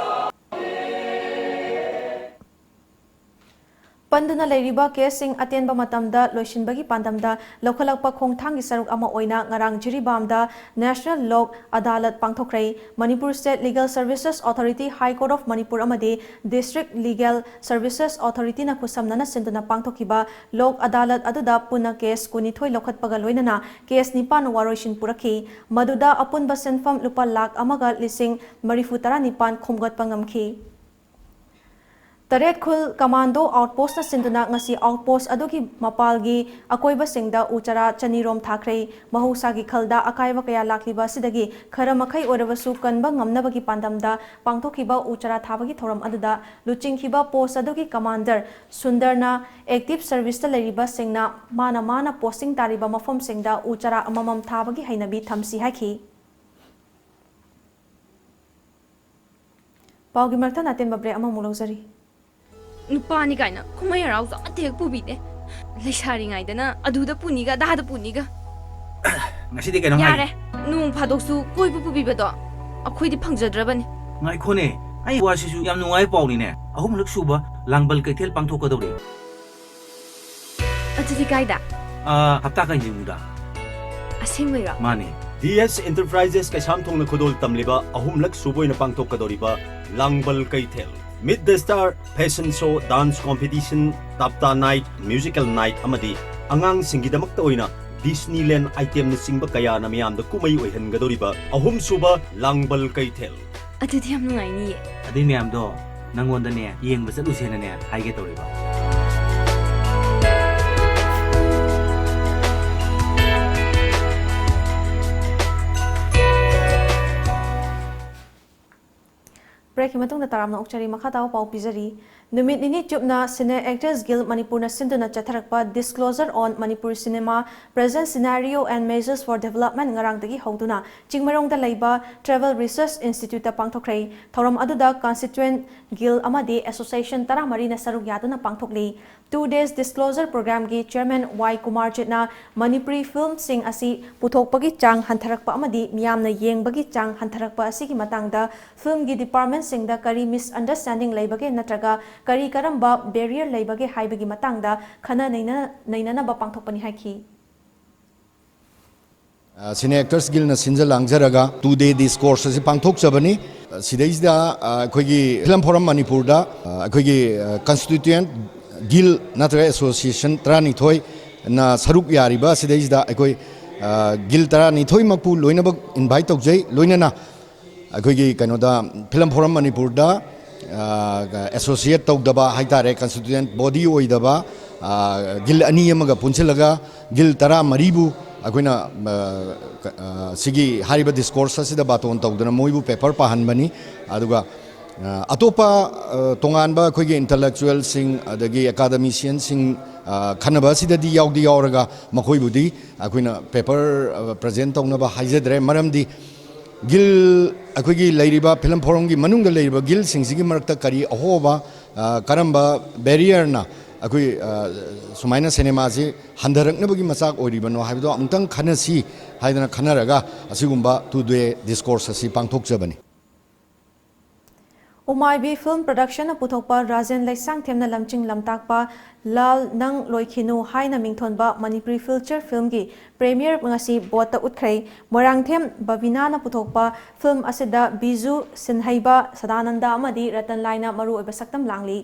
ꯄꯟꯗꯨꯅ ꯂꯩꯔꯤꯕ ꯀꯦꯁꯁꯤꯡ ꯑꯇꯦꯟꯕ ꯃꯇꯝꯗ ꯂꯣꯏꯁꯤꯟꯕꯒꯤ ꯄꯥꯟꯗꯝꯗ ꯂꯧꯈꯠꯂꯛꯄ ꯈꯣꯡꯊꯥꯡꯒꯤ ꯁꯔꯨꯛ ꯑꯃ ꯑꯣꯏꯅ ꯉꯔꯥꯡ ꯖꯤꯔꯤꯕꯥꯝꯗ National Lok Adalat ꯄꯥꯡꯊꯣꯛꯈ꯭ꯔꯦ꯫ Manipur State Legal Services Authority, High Court of Manipur ꯑꯃꯗꯤ District Legal Services Authorityꯅ ꯈꯨꯠꯁꯝꯅꯅ ꯁꯤꯟꯗꯨꯅ ꯄꯥꯡꯊꯣꯛꯈꯤꯕ ꯂꯣꯛ ꯑꯗꯥꯂꯠ ꯑꯗꯨꯗ ꯄꯨꯟꯅ ꯀꯦꯁ ꯀꯨꯟꯅꯤꯊꯣꯏ ꯂꯧꯈꯠꯄꯒ ꯂꯣꯏꯅꯅ ꯀꯦꯁ ꯅꯤꯄꯥꯟ ꯋꯥꯔꯣꯏꯁꯤꯟ ꯄꯨꯔꯛꯈꯤ꯫ ꯃꯗꯨꯗ ꯑꯄꯨꯟꯕ ꯁꯦꯟꯐꯝ ꯂꯨꯄꯥ ꯂꯥꯈ ꯑꯃꯒ ꯂꯤꯁꯤꯡ ꯃꯔꯤꯐꯨ ꯇꯔꯥ ꯅꯤꯄꯥꯟ ꯈꯣꯝꯒꯠꯄ ꯉꯝꯈꯤ꯫ ꯇꯔꯦꯠ ꯈꯨꯜ ꯀꯃꯥꯟꯗꯣ ꯑꯥꯎꯠꯄꯣꯁꯅ ꯁꯤꯟꯗꯨꯅ ꯉꯁꯤ ꯑꯥꯎꯠꯄꯣꯁ ꯑꯗꯨꯒꯤ ꯃꯄꯥꯜꯒꯤ ꯑꯀꯣꯏꯕꯁꯤꯡꯗ ꯎ ꯆꯥꯔꯥ ꯆꯅꯤꯔꯣꯝ ꯊꯥꯈ꯭ꯔꯦ꯫ ꯃꯍꯧꯁꯥꯒꯤ ꯈꯜꯗ ꯑꯀꯥꯏꯕ ꯀꯌꯥ ꯂꯥꯛꯂꯤꯕ ꯑꯁꯤꯗꯒꯤ ꯈꯔ ꯃꯈꯩ ꯑꯣꯏꯔꯕꯁꯨ ꯀꯟꯕ ꯉꯝꯅꯕꯒꯤ ꯄꯥꯟꯗꯝꯗ ꯄꯥꯡꯊꯣꯛꯈꯤꯕ ꯎ ꯆꯥꯔꯥ ꯊꯥꯕꯒꯤ ꯊꯧꯔꯝ ꯑꯗꯨꯗ ꯂꯨꯆꯤꯡꯈꯤꯕ ꯄꯣꯁ ꯑꯗꯨꯒꯤ ꯀꯃꯥꯟꯗꯔ ꯁꯨꯟꯗꯔꯅ ꯑꯦꯛꯇꯤꯚ ꯁꯔꯚꯤꯁꯇ ꯂꯩꯔꯤꯕꯁꯤꯡꯅ ꯃꯥꯅ ꯃꯥꯅ ꯄꯣꯁꯇꯤꯡ ꯇꯥꯔꯤꯕ ꯃꯐꯝꯁꯤꯡꯗ ꯎ ꯆꯥꯔꯥ ꯑꯃꯃꯝ ꯊꯥꯕꯒꯤ ꯍꯩꯅꯕꯤ ꯊꯝꯁꯤ ꯍꯥꯏꯈꯤ꯫ ꯄꯥꯎꯒꯤ ꯃꯔꯛꯇ ꯑꯇꯦꯟꯕ ꯕ꯭ꯔꯦꯛ ꯑꯃꯃꯨꯛ ꯂꯧꯖꯔꯤ꯫ ꯅꯨꯄꯥꯅꯤ ꯀꯥꯏꯅ ꯀꯨꯝꯍꯩ ꯍꯔꯥꯎꯁꯨ ꯑꯃꯠꯇ ꯍꯦꯛ ꯄꯨꯕꯤꯗꯦ꯫ ꯂꯩꯁꯥꯔꯤꯉꯩꯗꯅ ꯑꯗꯨꯗ ꯄꯨꯅꯤꯒ ꯑꯗꯥꯗ ꯄꯨꯅꯤꯒ꯫ ꯉꯁꯤꯗꯤ ꯀꯩꯅꯣꯝ ꯍꯥꯏꯒꯦ꯫ ꯌꯥꯔꯦ, ꯅꯣꯡ ꯐꯥꯗꯣꯛꯁꯨ ꯀꯣꯏꯕ ꯄꯨꯕꯤꯕꯗꯣ ꯑꯩꯈꯣꯏꯗꯤ ꯐꯪꯖꯗ꯭ꯔꯕꯅꯤ꯫ ꯉꯥꯏꯈꯣꯅꯦ, ꯑꯩ ꯋꯥꯁꯤꯁꯨ ꯌꯥꯝ ꯅꯨꯡꯉꯥꯏꯕ ꯄꯥꯎꯅꯤꯅꯦ꯫ ꯑꯍꯨꯝꯂꯛ ꯁꯨꯕ ꯂꯥꯡꯕꯜ ꯀꯩꯊꯦꯜ ꯄꯥꯡꯊꯣꯛꯀꯗꯧꯔꯤ꯫ ꯑꯗꯨꯗꯤ ꯀꯥꯏꯗ? ꯑꯥ, ꯍꯞꯇꯥ ꯀꯥꯏꯅꯤꯡꯗ꯫ ꯑꯁꯦꯡꯕꯩꯔꯣ? ꯃꯥꯅꯦ꯫ ꯗꯤ ꯑꯦꯁ Enterprises ꯀꯩꯁꯥꯝꯊꯣꯡꯅ ꯈꯨꯗꯣꯜ ꯇꯝꯂꯤꯕ ꯑꯍꯨꯝꯂꯛ ꯁꯨꯕ ꯑꯣꯏꯅ ꯄꯥꯡꯊꯣꯛꯀꯗꯧꯔꯤꯕ ꯂꯥꯡꯕꯜ ꯀꯩꯊꯦꯜ, Meet the Star, fashion show, dance competition, ꯇꯞꯇꯥ night, musical night ꯑꯃꯗꯤ ꯑꯉꯥꯡꯁꯤꯡꯒꯤꯗꯃꯛꯇ ꯑꯣꯏꯅ Disneyland itemꯅꯆꯤꯡꯕ ꯀꯌꯥꯅ ꯃꯤꯌꯥꯝꯗ ꯀꯨꯝꯍꯩ ꯑꯣꯏꯍꯟꯒꯗꯧꯔꯤꯕ ꯑꯍꯨꯝꯁꯨꯕ ꯂꯥꯡꯕꯜ ꯀꯩꯊꯦꯜ꯫ ꯑꯗꯨꯗꯤ ꯌꯥꯝ ꯅꯨꯡꯉꯥꯏꯅꯤꯌꯦ꯫ ꯑꯗꯨꯏ ꯃꯌꯥꯝꯗꯣ ꯅꯪꯉꯣꯟꯗꯅꯦ ꯌꯦꯡꯕ ꯆꯠꯂꯨꯁꯦꯅꯅꯦ ꯍꯥꯏꯒꯦ ꯇꯧꯔꯤꯕ꯫ ꯕ꯭ꯔꯦꯛꯀꯤ ꯃꯇꯨꯡꯗ ꯇꯔꯥꯝꯅ ꯑꯣꯛꯆꯔꯤ꯫ ꯃꯈꯥ ꯇꯥꯕ ꯄꯥꯎ ꯄꯤꯖꯔꯤ꯫ ꯅꯨꯃꯤꯠ ꯅꯤꯅꯤ ꯆꯨꯞꯅ Cine Actors Guild ꯃꯅꯤꯄꯨꯔꯅ ꯁꯤꯟꯗꯨꯅ ꯆꯠꯊꯔꯛꯄ Disclosure on Manipuri Cinema, Present Scenario and Measures for Development ꯉꯔꯥꯡꯗꯒꯤ ꯍꯧꯗꯨꯅ ꯆꯤꯡꯃꯩꯔꯣꯡꯗ ꯂꯩꯕ Travel Research Instituteꯇ ꯄꯥꯡꯊꯣꯛꯈ꯭ꯔꯦ꯫ ꯊꯧꯔꯝ ꯑꯗꯨꯗ Constituent Guild ꯑꯃꯗꯤ Association ꯇꯔꯥꯃꯔꯤꯅ ꯁꯔꯨꯛ ꯌꯥꯗꯨꯅ ꯄꯥꯡꯊꯣꯛꯂꯤ꯫ Two Days Disclosure Programꯒꯤ Chairman ꯋꯥꯏ ꯀꯨꯃꯥꯔꯖꯤꯠꯅ ꯃꯅꯤꯄꯨꯔꯤ ꯐꯤꯜꯝꯁꯤꯡ ꯑꯁꯤ ꯄꯨꯊꯣꯛꯄꯒꯤ ꯆꯥꯡ ꯍꯟꯊꯔꯛꯄ ꯑꯃꯗꯤ ꯃꯤꯌꯥꯝꯅ ꯌꯦꯡꯕꯒꯤ ꯆꯥꯡ ꯍꯟꯊꯔꯛꯄ ꯑꯁꯤꯒꯤ ꯃꯇꯥꯡꯗ ꯐꯤꯜꯝꯒꯤ departmentꯁꯤꯡꯗ ꯀꯔꯤ misunderstanding ꯂꯩꯕꯒꯦ ꯅꯠꯇ꯭ꯔꯒ ꯀꯔꯤ ꯀꯔꯝꯕ ꯕꯦꯔꯤꯌꯔ ꯂꯩꯕꯒꯦ ꯍꯥꯏꯕꯒꯤ ꯃꯇꯥꯡꯗ ꯈꯟꯅ ꯅꯩꯅ-, ꯅꯩꯅꯅꯕ ꯄꯥꯡꯊꯣꯛꯄꯅꯤ ꯍꯥꯏꯈꯤ꯫ ꯑ, Cine Actors Guildꯅ ꯁꯤꯟꯖ ꯂꯥꯡꯖꯔꯒ two day discourse ꯑꯁꯤ ꯄꯥꯡꯊꯣꯛꯆꯕꯅꯤ꯫ ꯑ, ꯁꯤꯗꯩꯁꯤꯗ, ꯑ, ꯑꯩꯈꯣꯏꯒꯤ Film Forum ꯃꯅꯤꯄꯨꯔꯗ, ꯑ, ꯑꯩꯈꯣꯏꯒꯤ, ꯑ, constituent guild ꯅꯠꯇ꯭ꯔꯒ association ꯇꯔꯥꯅꯤꯊꯣꯏꯅ ꯁꯔꯨꯛ ꯌꯥꯔꯤꯕ ꯁꯤꯗꯩꯁꯤꯗ ꯑꯩꯈꯣꯏ, ꯑ, guild ꯇꯔꯥꯅꯤꯊꯣꯏꯃꯛꯄꯨ ꯂꯣꯏꯅꯃꯛ invite ꯇꯧꯖꯩ꯫ ꯂꯣꯏꯅꯅ ꯑꯩꯈꯣꯏꯒꯤ ꯀꯩꯅꯣꯗ Film Forum ꯃꯅꯤꯄꯨꯔꯗ, ꯑ, associate ꯇꯧꯗꯕ ꯍꯥꯏꯇꯥꯔꯦ, constituent body ꯑꯣꯏꯗꯕ, ꯑ, guild ꯑꯅꯤ ꯑꯃꯒ ꯄꯨꯟꯁꯤꯜꯂꯒ guild ꯇꯔꯥꯃꯔꯤꯕꯨ ꯑꯩꯈꯣꯏꯅ, ꯑ, ꯀ-, ꯑ, ꯁꯤꯒꯤ ꯍꯥꯏꯔꯤꯕ discourse ꯑꯁꯤꯗ ꯕꯥꯇꯣꯟ ꯇꯧꯗꯅ ꯃꯣꯏꯕꯨ paper ꯄꯥꯍꯟꯕꯅꯤ꯫ ꯑꯗꯨꯒ, ꯑ, ꯑꯇꯣꯞꯄ, ꯑ, ꯇꯣꯉꯥꯟꯕ ꯑꯩꯈꯣꯏꯒꯤ intellectualꯁꯤꯡ ꯑꯗꯒꯤ academicianꯁꯤꯡ, ꯑ, ꯈꯟꯅꯕ ꯑꯁꯤꯗꯗꯤ ꯌꯥꯎꯗꯤ ꯌꯥꯎꯔꯒ ꯃꯈꯣꯏꯕꯨꯗꯤ ꯑꯩꯈꯣꯏꯅ paper, ꯑ, present ꯇꯧꯅꯕ ꯍꯥꯏꯖꯗ꯭ꯔꯦ꯫ ꯃꯔꯝꯗꯤ guild, ꯑꯩꯈꯣꯏꯒꯤ ꯂꯩꯔꯤꯕ Film Forumꯒꯤ ꯃꯅꯨꯡꯗ ꯂꯩꯔꯤꯕ guildꯁꯤꯡꯁꯤꯒꯤ ꯃꯔꯛꯇ ꯀꯔꯤ ꯑꯍꯣꯕ, ꯑ, ꯀꯔꯝꯕ barrierꯅ ꯑꯩꯈꯣꯏ, ꯑ, ꯁꯨꯃꯥꯏꯅ cinemaꯁꯤ ꯍꯟꯊꯔꯛꯅꯕꯒꯤ ꯃꯆꯥꯛ ꯑꯣꯏꯔꯤꯕꯅꯣ ꯍꯥꯏꯕꯗꯣ ꯑꯃꯨꯛꯇꯪ ꯈꯟꯅꯁꯤ ꯍꯥꯏꯗꯅ ꯈꯟꯅꯔꯒ ꯑꯁꯤꯒꯨꯝꯕ two day discourse ꯑꯁꯤ ꯄꯥꯡꯊꯣꯛꯆꯕꯅꯤ꯫ ꯎꯃꯥꯏꯕꯤ Film Productionꯅ ꯄꯨꯊꯣꯛꯄ ꯔꯥꯖꯦꯟ ꯂꯩꯁꯥꯡꯊꯦꯝꯅ ꯂꯝꯖꯤꯡ ꯂꯝꯇꯥꯛꯄ ꯂꯥꯜ ꯅꯪ ꯂꯣꯏꯈꯤꯅꯨ ꯍꯥꯏꯅ ꯃꯤꯡꯊꯣꯟꯕ ꯃꯅꯤꯄꯨꯔꯤ feature filmꯒꯤ premiere ꯉꯁꯤ ꯕꯣꯠꯇ ꯎꯠꯈ꯭ꯔꯦ꯫ ꯃꯣꯏꯔꯥꯡꯊꯦꯝ ꯕꯕꯤꯅꯥꯅ ꯄꯨꯊꯣꯛꯄ film ꯑꯁꯤꯗ ꯕꯤꯖꯨ, ꯁꯤꯟꯍꯩꯕ ꯁꯗꯥꯅꯟꯗ ꯑꯃꯗꯤ ꯔꯇꯟ ꯂꯥꯏꯅ ꯃꯔꯨꯑꯣꯏꯕ ꯁꯛꯇꯝ ꯂꯥꯡꯂꯤ꯫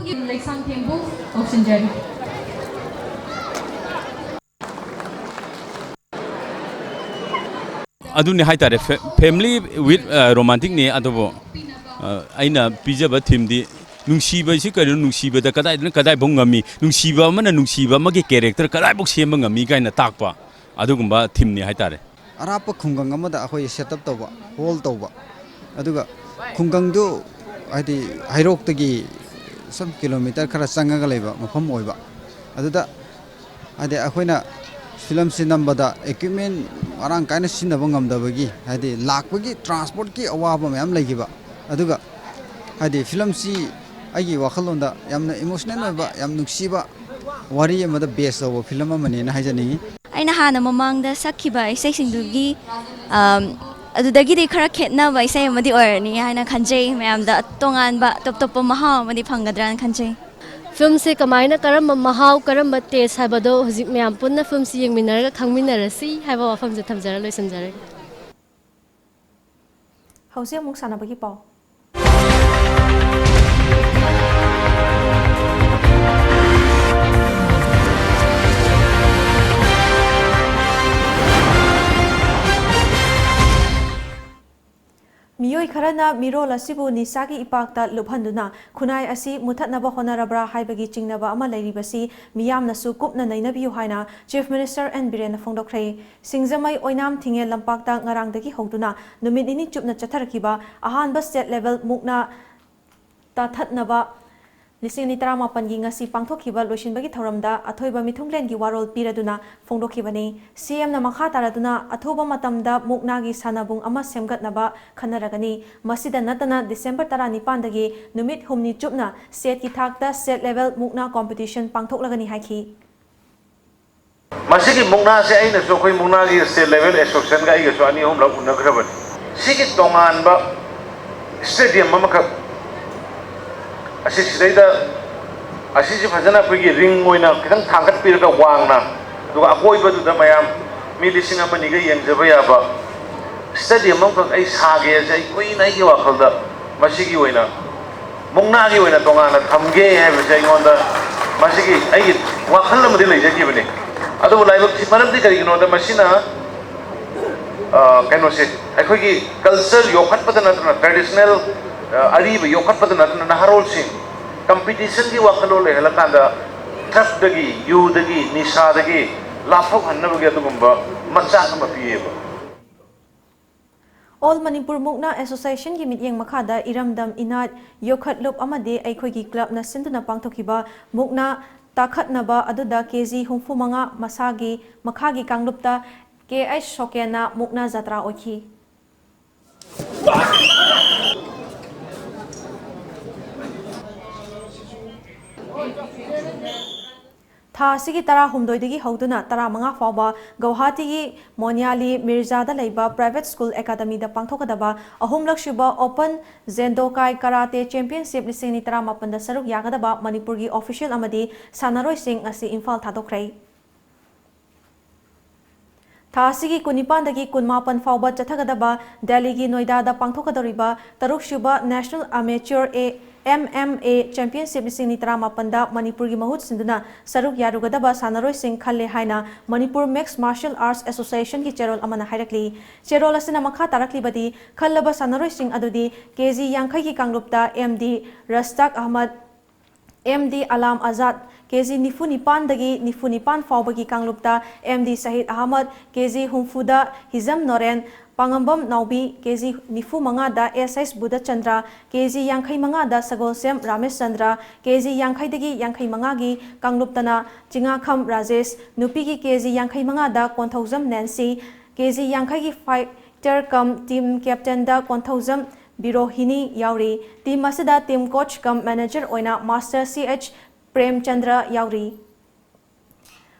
ꯂꯩꯁꯥꯡꯊꯦꯝꯕꯨ ꯀꯧꯁꯤꯟꯖꯔꯤ꯫ ꯑꯗꯨꯅꯤ ꯍꯥꯏꯇꯥꯔꯦ, fa-, family with, ꯑ, romanticꯅꯤ꯫ ꯑꯗꯨꯕꯨ, ꯑ, ꯑꯩꯅ ꯄꯤꯖꯕ themeꯗꯤ ꯅꯨꯡꯁꯤꯕꯁꯤ ꯀꯔꯤꯅꯣ, ꯅꯨꯡꯁꯤꯕꯗ ꯀꯗꯥꯏꯗꯅ ꯀꯗꯥꯏꯐꯥꯎ ꯉꯝꯃꯤ, ꯅꯨꯡꯁꯤꯕ ꯑꯃꯅ ꯅꯨꯡꯁꯤꯕ ꯑꯃꯒꯤ character ꯀꯗꯥꯏꯐꯥꯎ ꯁꯦꯝꯕ ꯉꯝꯃꯤ ꯀꯥꯏꯅ ꯇꯥꯛꯄ ꯑꯗꯨꯒꯨꯝꯕ themeꯅꯤ ꯍꯥꯏꯇꯥꯔꯦ꯫ ꯑꯔꯥꯞꯄ ꯈꯨꯡꯒꯪ ꯑꯃꯗ ꯑꯩꯈꯣꯏ set up ꯇꯧꯕ, ꯍꯣꯜ ꯇꯧꯕ, ꯑꯗꯨꯒ ꯈꯨꯡꯒꯪꯗꯨ ꯍꯥꯏꯗꯤ ꯍꯩꯔꯣꯛꯇꯒꯤ some kilometre ꯈꯔ ꯆꯪꯉꯒ ꯂꯩꯕ ꯃꯐꯝ ꯑꯣꯏꯕ꯫ ꯑꯗꯨꯗ ꯍꯥꯏꯗꯤ ꯑꯩꯈꯣꯏꯅ ꯐꯤꯂꯝꯁꯤ ꯅꯝꯕꯗ equipment ꯃꯔꯥꯡ ꯀꯥꯏꯅ ꯁꯤꯖꯤꯟꯅꯕ ꯉꯝꯗꯕꯒꯤ, ꯍꯥꯏꯗꯤ ꯂꯥꯛꯄꯒꯤ transportꯀꯤ ꯑꯋꯥꯕ ꯃꯌꯥꯝ ꯂꯩꯈꯤꯕ꯫ ꯑꯗꯨꯒ ꯍꯥꯏꯗꯤ ꯐꯤꯂꯝꯁꯤ ꯑꯩꯒꯤ ꯋꯥꯈꯜꯂꯣꯟꯗ ꯌꯥꯝꯅ emotional ꯑꯣꯏꯕ, ꯌꯥꯝ ꯅꯨꯡꯁꯤꯕ ꯋꯥꯔꯤ ꯑꯃꯗ base ꯇꯧꯕ ꯐꯤꯂꯝ ꯑꯃꯅꯦꯅ ꯍꯥꯏꯖꯅꯤꯡꯉꯤ꯫ ꯑꯩꯅ ꯍꯥꯟꯅ ꯃꯃꯥꯡꯗ ꯁꯛꯈꯤꯕ ꯏꯁꯩꯁꯤꯡꯗꯨꯒꯤ, ꯑꯝ, ꯑꯗꯨꯗꯒꯤꯗꯤ ꯈꯔ ꯈꯦꯠꯅꯕ ꯏꯁꯩ ꯑꯃꯗꯤ ꯑꯣꯏꯔꯅꯤ ꯍꯥꯏꯅ ꯈꯟꯖꯩ꯫ ꯃꯌꯥꯝꯗ ꯇꯣꯉꯥꯟꯕ, ꯇꯣꯞ ꯇꯣꯞꯄ ꯃꯍꯥꯎ ꯑꯃꯗꯤ ꯐꯪꯒꯗ꯭ꯔꯅ ꯈꯟꯖꯩ꯫ ꯐꯤꯂꯝꯁꯦ ꯀꯃꯥꯏꯅ, ꯀꯔꯝꯕ ꯃꯍꯥꯎ, ꯀꯔꯝꯕ ꯇꯦꯁ ꯍꯥꯏꯕꯗꯣ ꯍꯧꯖꯤꯛ ꯃꯌꯥꯝ ꯄꯨꯟꯅ ꯐꯤꯂꯝꯁꯤ ꯌꯦꯡꯃꯤꯟꯅꯔꯒ ꯈꯪꯃꯤꯟꯅꯔꯁꯤ ꯍꯥꯏꯕ ꯋꯥꯐꯝꯁꯦ ꯊꯝꯖꯔ ꯂꯣꯏꯁꯤꯟꯖꯔꯒꯦ꯫ ꯍꯧꯖꯤꯛ ꯑꯃꯨꯛ ꯁꯥꯟꯅꯕꯒꯤ ꯄꯥꯎ꯫ ꯃꯤꯑꯣꯏ ꯈꯔꯅ ꯃꯤꯔꯣꯜ ꯑꯁꯤꯕꯨ ꯅꯤꯁꯥꯒꯤ ꯏꯄꯥꯛꯇ ꯂꯨꯞꯍꯟꯗꯨꯅ ꯈꯨꯟꯅꯥꯏ ꯑꯁꯤ ꯃꯨꯊꯠꯅꯕ ꯍꯣꯠꯅꯔꯕ꯭ꯔꯥ ꯍꯥꯏꯕꯒꯤ ꯆꯤꯡꯅꯕ ꯑꯃ ꯂꯩꯔꯤꯕꯁꯤ ꯃꯤꯌꯥꯝꯅꯁꯨ ꯀꯨꯞꯅ ꯅꯩꯅꯕꯤꯌꯨ ꯍꯥꯏꯅ Chief Minister ꯑꯦꯟ ꯕꯤꯔꯦꯟꯅ ꯐꯣꯡꯗꯣꯛꯈ꯭ꯔꯦ꯫ ꯁꯤꯡꯖꯃꯩ ꯑꯣꯏꯅꯥꯝ ꯊꯤꯡꯉꯦꯜ ꯂꯝꯄꯥꯛꯇ ꯉꯔꯥꯡꯗꯒꯤ ꯍꯧꯗꯨꯅ ꯅꯨꯃꯤꯠ ꯅꯤꯅꯤ ꯆꯨꯞꯅ ꯆꯠꯊꯔꯛꯈꯤꯕ ꯑꯍꯥꯟꯕ state level ꯃꯨꯛꯅꯥ ꯇꯥꯊꯠꯅꯕ ꯂꯤꯁꯤꯡ ꯑꯅꯤ ꯇꯔꯥꯃꯥꯄꯟꯒꯤ ꯉꯁꯤ ꯄꯥꯡꯊꯣꯛꯈꯤꯕ ꯂꯣꯏꯁꯤꯟꯕꯒꯤ ꯊꯧꯔꯝꯗ ꯑꯊꯣꯏꯕ ꯃꯤꯊꯨꯡꯂꯦꯟꯒꯤ ꯋꯥꯔꯣꯜ ꯄꯤꯔꯗꯨꯅ ꯐꯣꯡꯗꯣꯛꯈꯤꯕꯅꯤ꯫ ꯁꯤ ꯑꯦꯝꯅ ꯃꯈꯥ ꯇꯥꯔꯗꯨꯅ ꯑꯊꯨꯕ ꯃꯇꯝꯗ ꯃꯨꯛꯅꯥꯒꯤ ꯁꯥꯟꯅꯕꯨꯡ ꯑꯃ ꯁꯦꯝꯒꯠꯅꯕ ꯈꯟꯅꯔꯒꯅꯤ꯫ ꯃꯁꯤꯗ ꯅꯠꯇꯅ December ꯇꯔꯥꯅꯤꯄꯥꯟꯗꯒꯤ ꯅꯨꯃꯤꯠ ꯍꯨꯝꯅꯤ ꯆꯨꯞꯅ state ꯀꯤ ꯊꯥꯛꯇ state level ꯃꯨꯛꯅꯥ competition ꯄꯥꯡꯊꯣꯛꯂꯒꯅꯤ ꯍꯥꯏꯈꯤ꯫ ꯃꯁꯤꯒꯤ ꯃꯨꯛꯅꯥꯁꯦ ꯑꯩꯅꯁꯨ ꯑꯩꯈꯣꯏ ꯃꯨꯛꯅꯥꯒꯤ state level association ꯒ ꯑꯩꯒꯁꯨ ꯑꯅꯤ ꯑꯍꯨꯝꯂꯛ ꯎꯅꯈ꯭ꯔꯕꯅꯤ꯫ ꯁꯤꯒꯤ ꯇꯣꯉꯥꯟꯕ stadium ꯑꯃꯈꯛ ꯑꯁꯤ ꯁꯤꯗꯩꯗ, ꯑꯁꯤꯁꯤ ꯐꯖꯅ ꯑꯩꯈꯣꯏꯒꯤ ring ꯑꯣꯏꯅ ꯈꯤꯇꯪ ꯊꯥꯡꯒꯠꯄꯤꯔꯒ ꯋꯥꯡꯅ, ꯑꯗꯨꯒ ꯑꯀꯣꯏꯕꯗꯨꯗ ꯃꯌꯥꯝ ꯃꯤ ꯂꯤꯁꯤꯡ ꯑꯃ ꯑꯅꯤꯒ ꯌꯦꯡꯖꯕ ꯌꯥꯕ stadium ꯑꯃꯈꯛ ꯑꯩ ꯁꯥꯒꯦꯁꯦ ꯑꯩ ꯀꯨꯏꯅ ꯑꯩꯒꯤ ꯋꯥꯈꯜꯗ ꯃꯁꯤꯒꯤ ꯑꯣꯏꯅ ꯃꯨꯛꯅꯥꯒꯤ ꯑꯣꯏꯅ ꯇꯣꯉꯥꯟꯅ ꯊꯝꯒꯦ ꯍꯥꯏꯕꯁꯦ ꯑꯩꯉꯣꯟꯗ ꯃꯁꯤꯒꯤ ꯑꯩꯒꯤ ꯋꯥꯈꯜ ꯑꯃꯗꯤ ꯂꯩꯖꯈꯤꯕꯅꯤ꯫ ꯑꯗꯨꯕꯨ ꯂꯥꯏꯕꯛ ꯊꯤ, ꯃꯔꯝꯗꯤ ꯀꯔꯤꯒꯤꯅꯣꯗ ꯃꯁꯤꯅ, ꯑ, ꯀꯩꯅꯣꯁꯦ, ꯑꯩꯈꯣꯏꯒꯤ culture ꯌꯣꯛꯈꯠꯄꯗ ꯅꯠꯇꯅ, traditional, ꯑ, ꯑꯔꯤꯕ ꯌꯣꯛꯈꯠꯄꯗ ꯅꯠꯇꯅ, ꯅꯍꯥꯔꯣꯜꯁꯤꯡ competition ꯒꯤ ꯋꯥꯈꯜꯂꯣꯟ ꯂꯩꯍꯜꯂꯀꯥꯟꯗ drug ꯇꯒꯤ, ꯌꯨꯗꯒꯤ, ꯅꯤꯁꯥꯗꯒꯤ ꯂꯥꯞꯊꯣꯛꯍꯟꯅꯕꯒꯤ ꯑꯗꯨꯒꯨꯝꯕ ꯃꯆꯥꯛ ꯑꯃ ꯄꯤꯌꯦꯕ꯫ All Manipur Mukna Association ꯒꯤ ꯃꯤꯠꯌꯦꯡ ꯃꯈꯥꯗ ꯏꯔꯝꯗꯝ ꯏꯅꯥꯠ ꯌꯣꯛꯈꯠꯂꯨꯞ ꯑꯃꯗꯤ ꯑꯩꯈꯣꯏꯒꯤ club ꯅ ꯁꯤꯟꯗꯨꯅ ꯄꯥꯡꯊꯣꯛꯈꯤꯕ ꯃꯨꯛꯅꯥ ꯇꯥꯈꯠꯅꯕ ꯑꯗꯨꯗ ꯀꯦ ꯖꯤ ꯍꯨꯝꯐꯨ ꯃꯉꯥ ꯃꯁꯥꯒꯤ ꯃꯈꯥꯒꯤ ꯀꯥꯡꯂꯨꯞꯇ ꯀꯦ ꯑꯩꯆ ꯁꯣꯀꯦꯟꯅ ꯃꯨꯛꯅꯥ ꯖꯇ꯭ꯔꯥ ꯑꯣꯏꯈꯤ꯫ ꯊꯥ ꯑꯁꯤꯒꯤ ꯇꯔꯥꯍꯨꯝꯗꯣꯏꯗꯒꯤ ꯍꯧꯗꯨꯅ ꯇꯔꯥꯃꯉꯥ ꯐꯥꯎꯕ ꯒꯧꯍꯥꯇꯤꯒꯤ ꯃꯣꯅꯤꯌꯥꯂꯤ ꯃꯤꯔꯖꯥꯗ ꯂꯩꯕ private school academyꯗ ꯄꯥꯡꯊꯣꯛꯀꯗꯕ ꯑꯍꯨꯝꯂꯛ ꯁꯨꯕ Open Zendokai Karate Championship ꯂꯤꯁꯤꯡ ꯑꯅꯤ ꯇꯔꯥꯃꯥꯄꯟꯗ ꯁꯔꯨꯛ ꯌꯥꯒꯗꯕ ꯃꯅꯤꯄꯨꯔꯒꯤ official ꯑꯃꯗꯤ ꯁꯥꯟꯅꯔꯣꯏꯁꯤꯡ ꯉꯁꯤ ꯏꯝꯐꯥꯜ ꯊꯥꯗꯣꯛꯈ꯭ꯔꯦ꯫ ꯊꯥ ꯑꯁꯤꯒꯤ ꯀꯨꯟꯅꯤꯄꯥꯟꯗꯒꯤ ꯀꯨꯟꯃꯥꯄꯟ ꯐꯥꯎꯕ ꯆꯠꯊꯒꯗꯕ ꯗꯦꯜꯂꯤꯒꯤ ꯅꯣꯏꯗꯥꯗ ꯄꯥꯡꯊꯣꯛꯀꯗꯧꯔꯤꯕ ꯇꯔꯨꯛ ꯁꯨꯕ National Amateur A, M M A Championship ꯂꯤꯁꯤꯡ ꯑꯅꯤ ꯇꯔꯥꯃꯥꯄꯟꯗ ꯃꯅꯤꯄꯨꯔꯒꯤ ꯃꯍꯨꯠ ꯁꯤꯟꯗꯨꯅ ꯁꯔꯨꯛ ꯌꯥꯔꯨꯒꯗꯕ ꯁꯥꯟꯅꯔꯣꯏꯁꯤꯡ ꯈꯜꯂꯦ ꯍꯥꯏꯅ Manipur Mixed Martial Arts Associationꯒꯤ ꯆꯦꯔꯣꯜ ꯑꯃꯅ ꯍꯥꯏꯔꯛꯂꯤ꯫ ꯆꯦꯔꯣꯜ ꯑꯁꯤꯅ ꯃꯈꯥ ꯇꯥꯔꯛꯂꯤꯕꯗꯤ, ꯈꯜꯂꯕ ꯁꯥꯟꯅꯔꯣꯏꯁꯤꯡ ꯑꯗꯨꯗꯤ ꯀꯦ ꯖꯤ ꯌꯥꯡꯈꯩꯒꯤ ꯀꯥꯡꯂꯨꯞꯇ M D Rastak Ahmad, M D Alam Azad, K G ꯅꯤꯐꯨ ꯅꯤꯄꯥꯟꯗꯒꯤ ꯅꯤꯐꯨ ꯅꯤꯄꯥꯟ ꯐꯥꯎꯕꯒꯤ ꯀꯥꯡꯂꯨꯞꯇ M D Sahid Ahmad, K G ꯍꯨꯝꯐꯨꯗ ꯍꯤꯖꯝ ꯅꯣꯔꯦꯟ, ꯄꯥꯉꯝꯕꯝ ꯅꯥꯎꯕꯤ, ꯀꯦ ꯖꯤ ꯅꯤꯐꯨ ꯃꯉꯥꯗ S H Budhachandra, K G Yangkhei ꯃꯉꯥꯗ ꯁꯒꯣꯜꯁꯦꯝ ꯔꯥꯃꯦꯁꯆꯟꯗ꯭ꯔ, ꯀꯦ ꯖꯤ ꯌꯥꯡꯈꯩꯗꯒꯤ ꯌꯥꯡꯈꯩ ꯃꯉꯥꯒꯤ ꯀꯥꯡꯂꯨꯞꯇꯅ ꯆꯤꯉꯥꯈꯝ ꯔꯥꯖꯦꯁ, ꯅꯨꯄꯤꯒꯤ ꯀꯦ ꯖꯤ ꯌꯥꯡꯈꯩ ꯃꯉꯥꯗ ꯀꯣꯟꯊꯧꯖꯝ ꯅꯦꯟꯁꯤ, ꯀꯦ ꯖꯤ ꯌꯥꯡꯈꯩꯒꯤ fighter cum team captainꯗ ꯀꯣꯟꯊꯧꯖꯝ ꯕꯤꯔꯣꯍꯤꯅꯤ ꯌꯥꯎꯔꯤ꯫ Team ꯑꯁꯤꯗ team coach cum manager ꯑꯣꯏꯅ Master ꯁꯤ ꯑꯩꯆ ꯄ꯭ꯔꯦꯝꯆꯟꯗ꯭ꯔ ꯌꯥꯎꯔꯤ꯫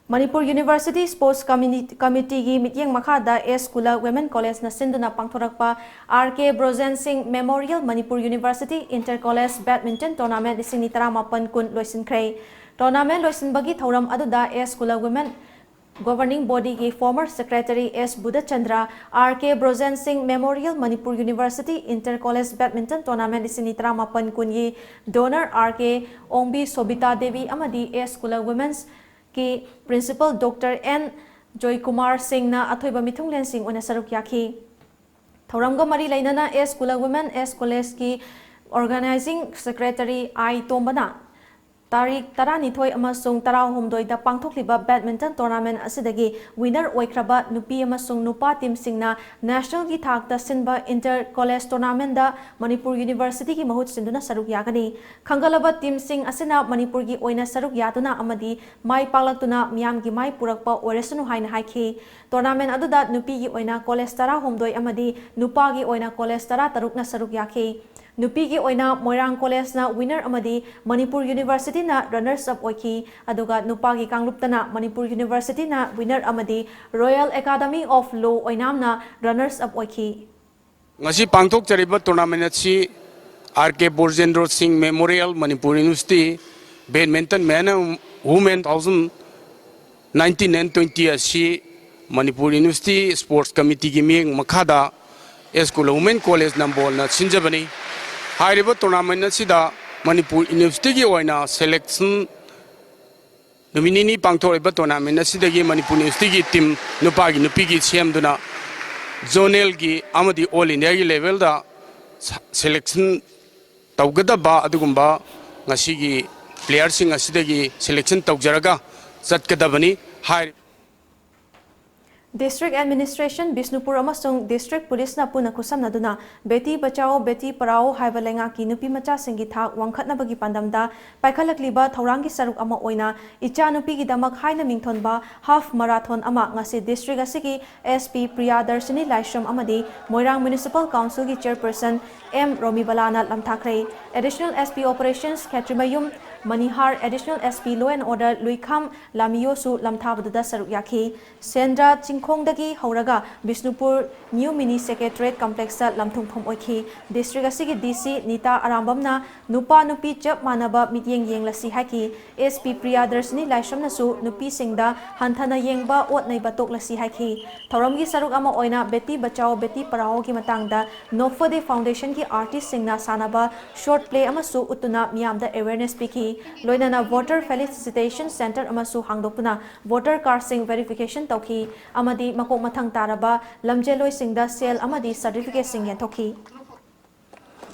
ꯃꯅꯤꯄꯨꯔ University Sports Communi-, Committeeꯒꯤ ꯃꯤꯠꯌꯦꯡ ꯃꯈꯥꯗ ꯑꯦꯁ ꯈꯨꯂꯛ Women Collegeꯅ ꯁꯤꯟꯗꯨꯅ ꯄꯥꯡꯊꯣꯔꯛꯄ ꯑꯥꯔ ꯀꯦ ꯕ꯭ꯔꯣꯖꯦꯟ ꯁꯤꯡ Memorial Manipur University Inter College Badminton Tournament ꯂꯤꯁꯤꯡ ꯑꯅꯤ ꯇꯔꯥꯃꯥꯄꯟ ꯀꯨꯟ ꯂꯣꯏꯁꯤꯟꯈ꯭ꯔꯦ꯫ Tournament ꯂꯣꯏꯁꯤꯟꯕꯒꯤ ꯊꯧꯔꯝ ꯑꯗꯨꯗ ꯑꯦꯁ ꯈꯨꯂꯛ Women Governing Bodyꯒꯤ former secretary ꯑꯦꯁ ꯕꯨꯙꯆꯟꯗ꯭ꯔ, ꯑꯥꯔ ꯀꯦ ꯕ꯭ꯔꯣꯖꯦꯟ ꯁꯤꯡ Memorial Manipur University Inter College Badminton Tournament ꯂꯤꯁꯤꯡ ꯑꯅꯤ ꯇꯔꯥꯃꯥꯄꯟ ꯀꯨꯟꯒꯤ donor ꯑꯥꯔ ꯀꯦ ꯑꯣꯡꯕꯤ ꯁꯣꯕꯤꯇꯥ ꯗꯦꯕꯤ ꯑꯃꯗꯤ ꯑꯦꯁ ꯈꯨꯂꯛ Women's ꯀꯤ principal Doctor ꯑꯦꯟ ꯖꯣꯏꯀꯨꯃꯥꯔ ꯁꯤꯡꯅ ꯑꯊꯣꯏꯕ ꯃꯤꯊꯨꯡꯂꯦꯟꯁꯤꯡ ꯑꯣꯏꯅ ꯁꯔꯨꯛ ꯌꯥꯈꯤ꯫ ꯊꯧꯔꯝꯒ ꯃꯔꯤ ꯂꯩꯅꯅ ꯑꯦꯁ ꯈꯨꯂꯛ Women S Collegeꯀꯤ organizing secretary ꯑꯥꯏ ꯇꯣꯝꯕꯅ ꯇꯥꯔꯤꯛ ꯇꯔꯥꯅꯤꯊꯣꯏ ꯑꯃꯁꯨꯡ ꯇꯔꯥꯍꯨꯝꯗꯣꯏꯗ ꯄꯥꯡꯊꯣꯛꯂꯤꯕ badminton tournament ꯑꯁꯤꯗꯒꯤ winner ꯑꯣꯏꯈ꯭ꯔꯕ ꯅꯨꯄꯤ ꯑꯃꯁꯨꯡ ꯅꯨꯄꯥ teamꯁꯤꯡꯅ nationalꯒꯤ ꯊꯥꯛꯇ ꯁꯤꯟꯕ inter college tournamentꯗ ꯃꯅꯤꯄꯨꯔ Universityꯒꯤ ꯃꯍꯨꯠ ꯁꯤꯟꯗꯨꯅ ꯁꯔꯨꯛ ꯌꯥꯒꯅꯤ꯫ ꯈꯟꯒꯠꯂꯕ teamꯁꯤꯡ ꯑꯁꯤꯅ ꯃꯅꯤꯄꯨꯔꯒꯤ ꯑꯣꯏꯅ ꯁꯔꯨꯛ ꯌꯥꯗꯨꯅ ꯑꯃꯗꯤ ꯃꯥꯏ ꯄꯥꯛꯂꯛꯇꯨꯅ ꯃꯤꯌꯥꯝꯒꯤ ꯃꯥꯏ ꯄꯨꯔꯛꯄ ꯑꯣꯏꯔꯁꯅꯨ ꯍꯥꯏꯅ ꯍꯥꯏꯈꯤ꯫ Tournament ꯑꯗꯨꯗ ꯅꯨꯄꯤꯒꯤ ꯑꯣꯏꯅ college ꯇꯔꯥꯍꯨꯝꯗꯣꯏ ꯑꯃꯗꯤ ꯅꯨꯄꯥꯒꯤ ꯑꯣꯏꯅ college ꯇꯔꯥꯇꯔꯨꯛꯅ ꯁꯔꯨꯛ ꯌꯥꯈꯤ꯫ ꯅꯨꯄꯤꯒꯤ ꯑꯣꯏꯅ ꯃꯣꯏꯔꯥꯡ ꯀꯣꯂꯦꯖꯅ winner ꯑꯃꯗꯤ ꯃꯅꯤꯄꯨꯔ ꯌꯨꯅꯤꯚꯔꯁꯤꯇꯤꯅ runners up ꯑꯣꯏꯈꯤ꯫ ꯑꯗꯨꯒ ꯅꯨꯄꯥꯒꯤ ꯀꯥꯡꯂꯨꯞꯇꯅ ꯃꯅꯤꯄꯨꯔ ꯌꯨꯅꯤꯚꯔꯁꯤꯇꯤꯅ winner ꯑꯃꯗꯤ Royal Academy of Law ꯑꯣꯏꯅꯥꯝꯅ runners up ꯑꯣꯏꯈꯤ꯫ ꯉꯁꯤ ꯄꯥꯡꯊꯣꯛꯆꯔꯤꯕ tournament ꯑꯁꯤ ꯑꯥꯔ ꯀꯦ ꯕ꯭ꯔꯖꯦꯟꯗ꯭ꯔꯣ ꯁꯤꯡ Memorial Manipur University Badminton Men and Women two thousand nineteen and twenty ꯑꯁꯤ ꯃꯅꯤꯄꯨꯔ ꯌꯨꯅꯤꯚꯔꯁꯤꯇꯤ ꯁ꯭ꯄꯣꯔꯠꯁ ꯀꯃꯤꯇꯤꯒꯤ ꯃꯤꯠꯌꯦꯡ ꯃꯈꯥꯗ ꯑꯦꯁ ꯀꯨꯂ ꯋꯨꯃꯦꯟ ꯀꯣꯂꯦꯖ ꯅꯝꯕꯣꯜꯅ ꯁꯤꯟꯖꯕꯅꯤ꯫ ꯍꯥꯏꯔꯤꯕ tournament ꯑꯁꯤꯗ ꯃꯅꯤꯄꯨꯔ ꯌꯨꯅꯤꯚꯔꯁꯤꯇꯤꯒꯤ ꯑꯣꯏꯅ selection ꯅꯨꯃꯤꯠ ꯅꯤꯅꯤ ꯄꯥꯡꯊꯣꯛꯂꯤꯕ tournament ꯑꯁꯤꯗꯒꯤ ꯃꯅꯤꯄꯨꯔ ꯌꯨꯅꯤꯚꯔꯁꯤꯇꯤꯒꯤ team ꯅꯨꯄꯥꯒꯤ ꯅꯨꯄꯤꯒꯤ ꯁꯦꯝꯗꯨꯅ zonalꯒꯤ ꯑꯃꯗꯤ all Indiaꯒꯤ levelꯗ selection ꯇꯧꯒꯗꯕ ꯑꯗꯨꯒꯨꯝꯕ ꯉꯁꯤꯒꯤ playerꯁꯤꯡ ꯑꯁꯤꯗꯒꯤ selection ꯇꯧꯖꯔꯒ ꯆꯠꯀꯗꯕꯅꯤ꯫ ꯍꯥꯏꯔꯤꯕ District Administration ꯕꯤꯁꯅꯨꯄꯨꯔ ꯑꯃꯁꯨꯡ District Policeꯅ ꯄꯨꯟꯅ ꯈꯨꯠꯁꯝꯅꯗꯨꯅ ꯕꯦꯇꯤ ꯕꯆꯥꯑꯣ ꯕꯦꯇꯤ ꯄꯔꯥꯑꯣ ꯍꯥꯏꯕ ꯂꯩꯉꯥꯛꯀꯤ ꯅꯨꯄꯤ ꯃꯆꯥꯁꯤꯡꯒꯤ ꯊꯥꯛ ꯋꯥꯡꯈꯠꯅꯕꯒꯤ ꯄꯥꯟꯗꯝꯗ ꯄꯥꯏꯈꯠꯂꯛꯂꯤꯕ ꯊꯧꯔꯥꯡꯒꯤ ꯁꯔꯨꯛ ꯑꯃ ꯑꯣꯏꯅ ꯏꯆꯥꯅꯨꯄꯤꯒꯤꯗꯃꯛ ꯍꯥꯏꯅ ꯃꯤꯡꯊꯣꯟꯕ half marathon ꯑꯃ ꯉꯁꯤ district ꯑꯁꯤꯒꯤ S P ꯄ꯭ꯔꯤꯌꯥꯗꯔꯁꯤꯅꯤ ꯂꯥꯏꯁ꯭ꯔꯝ ꯑꯃꯗꯤ ꯃꯣꯏꯔꯥꯡ Municipal Councilꯒꯤ chairperson M ꯔꯣꯃꯤꯕꯂꯥꯅ ꯂꯝꯊꯥꯈ꯭ꯔꯦ꯫ Additional S P Operations Khetrimayum ꯃꯅꯤꯍꯥꯔ, Additional S P Law and Order ꯂꯨꯏꯈꯥꯝ ꯂꯥꯃꯤꯌꯣꯁꯨ ꯂꯝꯊꯥꯕꯗꯨꯗ ꯁꯔꯨꯛ ꯌꯥꯈꯤ꯫ ꯁꯦꯟꯗ꯭ꯔꯥ ꯆꯤꯡꯈꯣꯡꯗꯒꯤ ꯍꯧꯔꯒ ꯕꯤꯁꯅꯨꯄꯨꯔ New Mini Secretariat Complexꯇ ꯂꯝꯊꯨꯡꯐꯝ ꯑꯣꯏꯈꯤ꯫ District ꯑꯁꯤꯒꯤ D C ꯅꯤꯇꯥ ꯑꯔꯥꯝꯕꯝꯅ ꯅꯨꯄꯥ ꯅꯨꯄꯤ ꯆꯞ ꯃꯥꯟꯅꯕ ꯃꯤꯠꯌꯦꯡ ꯌꯦꯡꯂꯁꯤ ꯍꯥꯏꯈꯤ꯫ S P ꯄ꯭ꯔꯤꯌꯥꯗꯔꯁꯤꯅꯤ ꯂꯥꯏꯁ꯭ꯔꯝꯅꯁꯨ ꯅꯨꯄꯤꯁꯤꯡꯗ ꯍꯟꯊꯅ ꯌꯦꯡꯕ, ꯑꯣꯠ ꯅꯩꯕ ꯇꯣꯛꯂꯁꯤ ꯍꯥꯏꯈꯤ꯫ ꯊꯧꯔꯝꯒꯤ ꯁꯔꯨꯛ ꯑꯃ ꯑꯣꯏꯅ ꯕꯦꯇꯤ ꯕꯆꯥꯑꯣ ꯕꯦꯇꯤ ꯄꯔꯥꯑꯣꯒꯤ ꯃꯇꯥꯡꯗ ꯅꯣꯐꯣꯗꯦ Foundationꯒꯤ artistꯁꯤꯡꯅ ꯁꯥꯟꯅꯕ short play ꯑꯃꯁꯨ ꯎꯠꯇꯨꯅ ꯃꯤꯌꯥꯝꯗ awareness ꯄꯤꯈꯤ꯫ ꯂꯣꯏꯅꯅ voter felicitation centre ꯑꯃꯁꯨ ꯍꯥꯡꯗꯣꯛꯇꯨꯅ voter cardꯁꯤꯡ verification ꯇꯧꯈꯤ ꯑꯃꯗꯤ ꯃꯀꯣꯛ ꯃꯊꯪ ꯇꯥꯔꯕ ꯂꯝꯖꯦꯜꯂꯣꯏꯁꯤꯡꯗ ꯁꯦꯜ ꯑꯃꯗꯤ certificateꯁꯤꯡ ꯌꯦꯟꯊꯣꯛꯈꯤ꯫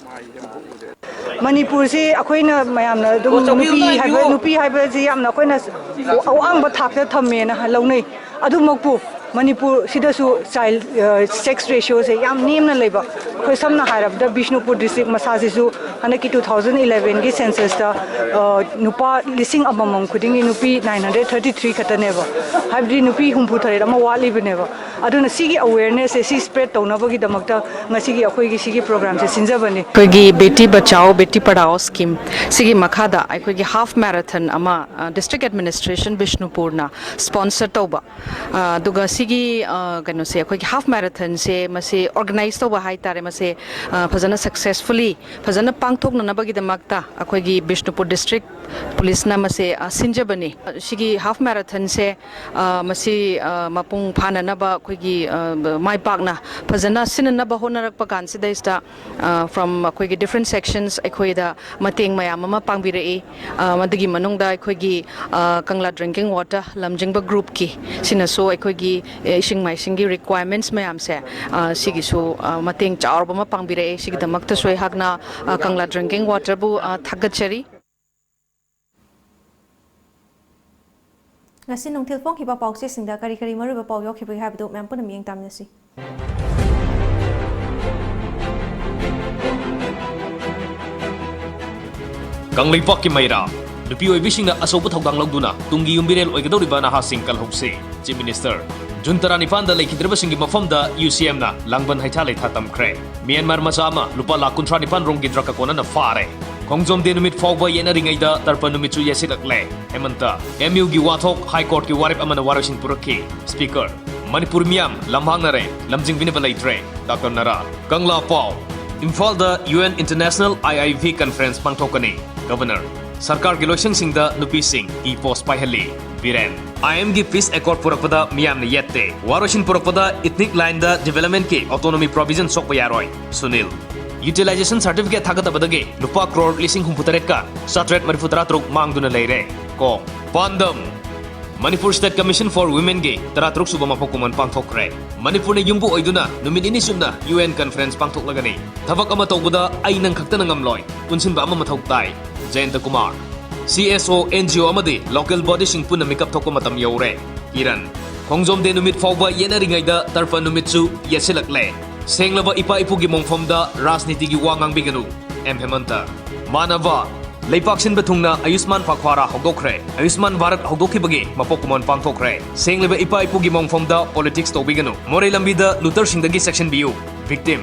ꯃꯅꯤꯄꯨꯔꯁꯤ ꯑꯩꯈꯣꯏꯅ ꯃꯌꯥꯝꯅ ꯑꯗꯨꯝ ꯅꯨꯄꯤ ꯍꯥꯏꯕ, ꯅꯨꯄꯤ ꯍꯥꯏꯕꯁꯤ ꯌꯥꯝꯅ ꯑꯩꯈꯣꯏꯅ ꯑꯋꯥꯡꯕ ꯊꯥꯛꯇ ꯊꯝꯃꯦꯅ ꯂꯧꯅꯩ꯫ ꯑꯗꯨꯃꯛꯄꯨ ꯃꯅꯤꯄꯨꯔꯁꯤꯗꯁꯨ child sex ratioꯁꯦ ꯌꯥꯝ ꯅꯦꯝꯅ ꯂꯩꯕ, ꯑꯩꯈꯣꯏ ꯁꯝꯅ ꯍꯥꯏꯔꯕꯗ ꯕꯤꯁꯅꯨꯄꯨꯔ district ꯃꯁꯥꯁꯤꯁꯨ ꯍꯟꯗꯛꯀꯤ two thousand elevenꯒꯤ censusꯇ ꯅꯨꯄꯥ ꯂꯤꯁꯤꯡ ꯑꯃꯃꯝ ꯈꯨꯗꯤꯡꯒꯤ ꯅꯨꯄꯤ nine hundred thirty three ꯈꯛꯇꯅꯦꯕ꯫ ꯍꯥꯏꯕꯗꯤ ꯅꯨꯄꯤ ꯍꯨꯝꯐꯨ ꯇꯔꯦꯠ ꯑꯃ ꯋꯥꯠꯂꯤꯕꯅꯦꯕ꯫ ꯑꯗꯨꯅ ꯁꯤꯒꯤ awarenessꯁꯦ, ꯁꯤ spread ꯇꯧꯅꯕꯒꯤꯗꯃꯛꯇ ꯉꯁꯤꯒꯤ ꯑꯩꯈꯣꯏꯒꯤ ꯁꯤꯒꯤ programꯁꯦ ꯁꯤꯟꯖꯕꯅꯤ꯫ ꯑꯩꯈꯣꯏꯒꯤ ꯕꯦꯇꯤ ꯕꯆꯥꯑꯣ ꯕꯦꯇꯤ ꯄꯔꯥꯑꯣ scheme ꯁꯤꯒꯤ ꯃꯈꯥꯗ ꯑꯩꯈꯣꯏꯒꯤ half marathon ꯑꯃ district administration ꯕꯤꯁꯅꯨꯄꯨꯔꯅ sponsor ꯇꯧꯕ, ꯑꯗꯨꯒ ꯁꯤꯒꯤ ꯀꯩꯅꯣꯁꯦ, ꯑꯩꯈꯣꯏꯒꯤ half marathonꯁꯦ ꯃꯁꯤ organize ꯇꯧꯕ ꯍꯥꯏꯇꯥꯔꯦ꯫ ꯃꯁꯦ ꯐꯖꯅ successfully ꯐꯖꯅ ꯄꯥꯡꯊꯣꯛꯅꯅꯕꯒꯤꯗꯃꯛꯇ ꯑꯩꯈꯣꯏꯒꯤ ꯕꯤꯁꯅꯨꯄꯨꯔ district policeꯅ ꯃꯁꯦ ꯁꯤꯟꯖꯕꯅꯤ꯫ ꯁꯤꯒꯤ half marathonꯁꯦ ꯃꯁꯤ ꯃꯄꯨꯡ ꯐꯥꯅꯅꯕ ꯑꯩꯈꯣꯏꯒꯤ ꯃꯥꯏ ꯄꯥꯛꯅ ꯐꯖꯅ ꯁꯤꯟꯅꯅꯕ ꯍꯣꯠꯅꯔꯛꯄ ꯀꯥꯟꯁꯤꯗꯩꯁꯤꯗ from ꯑꯩꯈꯣꯏꯒꯤ different sections ꯑꯩꯈꯣꯏꯗ ꯃꯇꯦꯡ ꯃꯌꯥꯝ ꯑꯃ ꯄꯥꯡꯕꯤꯔꯛꯏ꯫ ꯃꯗꯨꯒꯤ ꯃꯅꯨꯡꯗ ꯑꯩꯈꯣꯏꯒꯤ ꯀꯪꯂꯥ drinking water ꯂꯝꯖꯤꯡꯕ groupꯀꯤ ꯁꯤꯅꯁꯨ ꯑꯩꯈꯣꯏꯒꯤ ꯏꯁꯤꯡ ꯃꯥꯏꯁꯤꯡꯒꯤ requirements ꯃꯌꯥꯝꯁꯦ ꯁꯤꯒꯤꯁꯨ ꯃꯇꯦꯡ ꯆꯥꯎꯔꯕ ꯑꯃ ꯄꯥꯡꯕꯤꯔꯛꯑꯦ꯫ ꯁꯤꯒꯤꯗꯃꯛꯇꯁꯨ ꯑꯩꯍꯥꯛꯅ ꯀꯪꯂꯥ drinking waterꯕꯨ ꯊꯥꯒꯠꯆꯔꯤ꯫ ꯉꯁꯤ ꯅꯨꯡꯊꯤꯜ ꯐꯣꯡꯈꯤꯕ ꯄꯥꯎꯆꯦꯁꯤꯡꯗ ꯀꯔꯤ ꯀꯔꯤ ꯃꯔꯨꯑꯣꯏꯕ ꯄꯥꯎ ꯌꯥꯎꯈꯤꯕꯒꯦ ꯍꯥꯏꯕꯗꯨ ꯃꯌꯥꯝ ꯄꯨꯟꯅ ꯃꯤꯠꯌꯦꯡ ꯇꯥꯃꯤꯟꯅꯁꯤ꯫ ꯀꯪꯂꯩꯄꯥꯛꯀꯤ ꯃꯩꯔꯥ, ꯅꯨꯄꯤ ꯑꯣꯏꯕꯤꯁꯤꯡꯅ ꯑꯆꯧꯕ ꯊꯧꯗꯥꯡ ꯂꯧꯗꯨꯅ ꯇꯨꯡꯒꯤ ꯌꯨꯝꯕꯤꯔꯦꯜ ꯑꯣꯏꯒꯗꯧꯔꯤꯕ ꯅꯍꯥꯁꯤꯡ ꯀꯜꯍꯧꯁꯤ꯫ Chief Minister꯫ June ꯇꯔꯥꯅꯤꯄꯥꯟꯗ ꯂꯩꯈꯤꯗ꯭ꯔꯕꯁꯤꯡꯒꯤ ꯃꯐꯝꯗ U C Mꯅ ꯂꯥꯡꯕꯟ ꯍꯩꯊꯥ ꯂꯩꯊꯥ ꯇꯝꯈ꯭ꯔꯦ꯫ ꯃ꯭ꯌꯥꯟꯃꯥꯔ ꯃꯆꯥ ꯑꯃ ꯂꯨꯄꯥ ꯂꯥꯈ ꯀꯨꯟꯊ꯭ꯔꯥ ꯅꯤꯄꯥꯟ ꯔꯣꯝꯒꯤ drug ꯀꯣꯟꯅꯅ ꯐꯥꯔꯦ꯫ ꯈꯣꯡꯖꯣꯝ ꯗꯦ ꯅꯨꯃꯤꯠ ꯐꯥꯎꯕ ꯌꯦꯠꯅꯔꯤꯉꯩꯗ ꯇꯔꯄꯟ ꯅꯨꯃꯤꯠꯁꯨ ꯌꯦꯠꯁꯤꯜꯂꯛꯂꯦ꯫ ꯍꯦꯃꯟꯇ꯫ M U ꯒꯤ ꯋꯥꯊꯣꯛ High Courtꯀꯤ ꯋꯥꯔꯦꯞ ꯑꯃꯅ ꯋꯥꯔꯣꯏꯁꯤꯟ ꯄꯨꯔꯛꯈꯤ꯫ Speaker꯫ ꯃꯅꯤꯄꯨꯔ ꯃꯤꯌꯥꯝ ꯂꯝꯍꯥꯡꯅꯔꯦ, ꯂꯝꯖꯤꯡꯕꯤꯅꯕ ꯂꯩꯇ꯭ꯔꯦ꯫ Doctor ꯅꯔꯥ꯫ ꯀꯪꯂꯥ ꯄꯥꯎ꯫ ꯏꯝꯐꯥꯜꯗ U N International I I V Conference ꯄꯥꯡꯊꯣꯛꯀꯅꯤ꯫ Governor꯫ ꯁꯔꯀꯥꯔꯒꯤ ꯂꯣꯏꯁꯪꯁꯤꯡꯗ ꯅꯨꯄꯤꯁꯤꯡ tea post ꯄꯥꯏꯍꯜꯂꯤ꯫ Biren. I M ꯒꯤ peace accord ꯄꯨꯔꯛꯄꯗ ꯃꯤꯌꯥꯝꯅ ꯌꯦꯠꯇꯦ꯫ ꯋꯥꯔꯣꯏꯁꯤꯟ ꯄꯨꯔꯛꯄꯗ ethnic lineꯗ developmentꯀꯤ autonomy provision ꯁꯣꯛꯄ ꯌꯥꯔꯣꯏ꯫ ꯁꯨꯅꯤꯜ꯫ Utilization certificate ꯊꯥꯒꯠꯇꯕꯗꯒꯤ ꯂꯨꯄꯥ ꯀ꯭ꯔꯣꯔ ꯂꯤꯁꯤꯡ ꯍꯨꯝꯐꯨ ꯇꯔꯦꯠꯀ ꯆꯥꯇ꯭ꯔꯦꯠ ꯃꯔꯤꯐꯨ ꯇꯔꯥ ꯇꯔꯨꯛ ꯃꯥꯡꯗꯨꯅ ꯂꯩꯔꯦ꯫ ꯀꯣ꯫ ꯄꯥꯟꯗꯝ꯫ ꯃꯅꯤꯄꯨꯔ State Commission for Womenꯒꯤ ꯇꯔꯥꯇꯔꯨꯛ ꯁꯨꯕ ꯃꯄꯣꯛ ꯀꯨꯝꯑꯣꯟ ꯄꯥꯡꯊꯣꯛꯈ꯭ꯔꯦ꯫ ꯃꯅꯤꯄꯨꯔꯅ ꯌꯨꯝꯕꯨ ꯑꯣꯏꯗꯨꯅ ꯅꯨꯃꯤꯠ ꯅꯤꯅꯤ ꯆꯨꯞꯅ U N conference ꯄꯥꯡꯊꯣꯛꯂꯒꯅꯤ꯫ ꯊꯕꯛ ꯑꯃ ꯇꯧꯕꯗ ꯑꯩ ꯅꯪ ꯈꯛꯇꯅ ꯉꯝꯂꯣꯏ, ꯄꯨꯟꯁꯤꯟꯕ ꯑꯃ ꯃꯊꯧ ꯇꯥꯏ꯫ ꯖꯌꯟꯇ Kumar. C S O, N G O ꯑꯃꯗꯤ local bodyꯁꯤꯡ ꯄꯨꯟꯅ ꯃꯤꯀꯞ ꯊꯣꯛꯄ ꯃꯇꯝ ꯌꯧꯔꯦ꯫ ꯀꯤꯔꯟ꯫ ꯈꯣꯡꯖꯣꯝ ꯗꯦ ꯅꯨꯃꯤꯠ ꯐꯥꯎꯕ ꯌꯦꯠꯅꯔꯤꯉꯩꯗ ꯇꯔꯄꯟ ꯅꯨꯃꯤꯠꯁꯨ ꯌꯦꯠꯁꯤꯜꯂꯛꯂꯦ꯫ ꯁꯦꯡꯂꯕ ꯏꯄꯥ ꯏꯄꯨꯒꯤ ꯃꯣꯡꯐꯝꯗ ꯔꯥꯖꯅꯤꯇꯤꯒꯤ ꯋꯥ ꯉꯥꯡꯕꯤꯒꯅꯨ꯫ ꯑꯦꯝ ꯍꯦꯃꯟꯇ꯫ ꯃꯥꯅꯚ, ꯂꯩꯄꯥꯛ ꯁꯤꯟꯕ ꯊꯨꯡꯅ ꯑꯌꯨꯁꯃꯥꯟ ꯄꯥꯈ꯭ꯋꯥꯔꯥ ꯍꯧꯗꯣꯛꯈ꯭ꯔꯦ꯫ ꯑꯌꯨꯁꯃꯥꯟ ꯚꯥꯔꯠ ꯍꯧꯗꯣꯛꯈꯤꯕꯒꯤ ꯃꯄꯣꯛ ꯀꯨꯝꯑꯣꯟ ꯄꯥꯡꯊꯣꯛꯈ꯭ꯔꯦ꯫ ꯁꯦꯡꯂꯕ ꯏꯄꯥ ꯏꯄꯨꯒꯤ ꯃꯣꯡꯐꯝꯗ politics ꯇꯧꯕꯤꯒꯅꯨ꯫ ꯃꯣꯔꯦ ꯂꯝꯕꯤꯗ looterꯁꯤꯡꯗꯒꯤ ꯆꯦꯛꯁꯤꯟꯕꯤꯌꯨ꯫ Victim꯫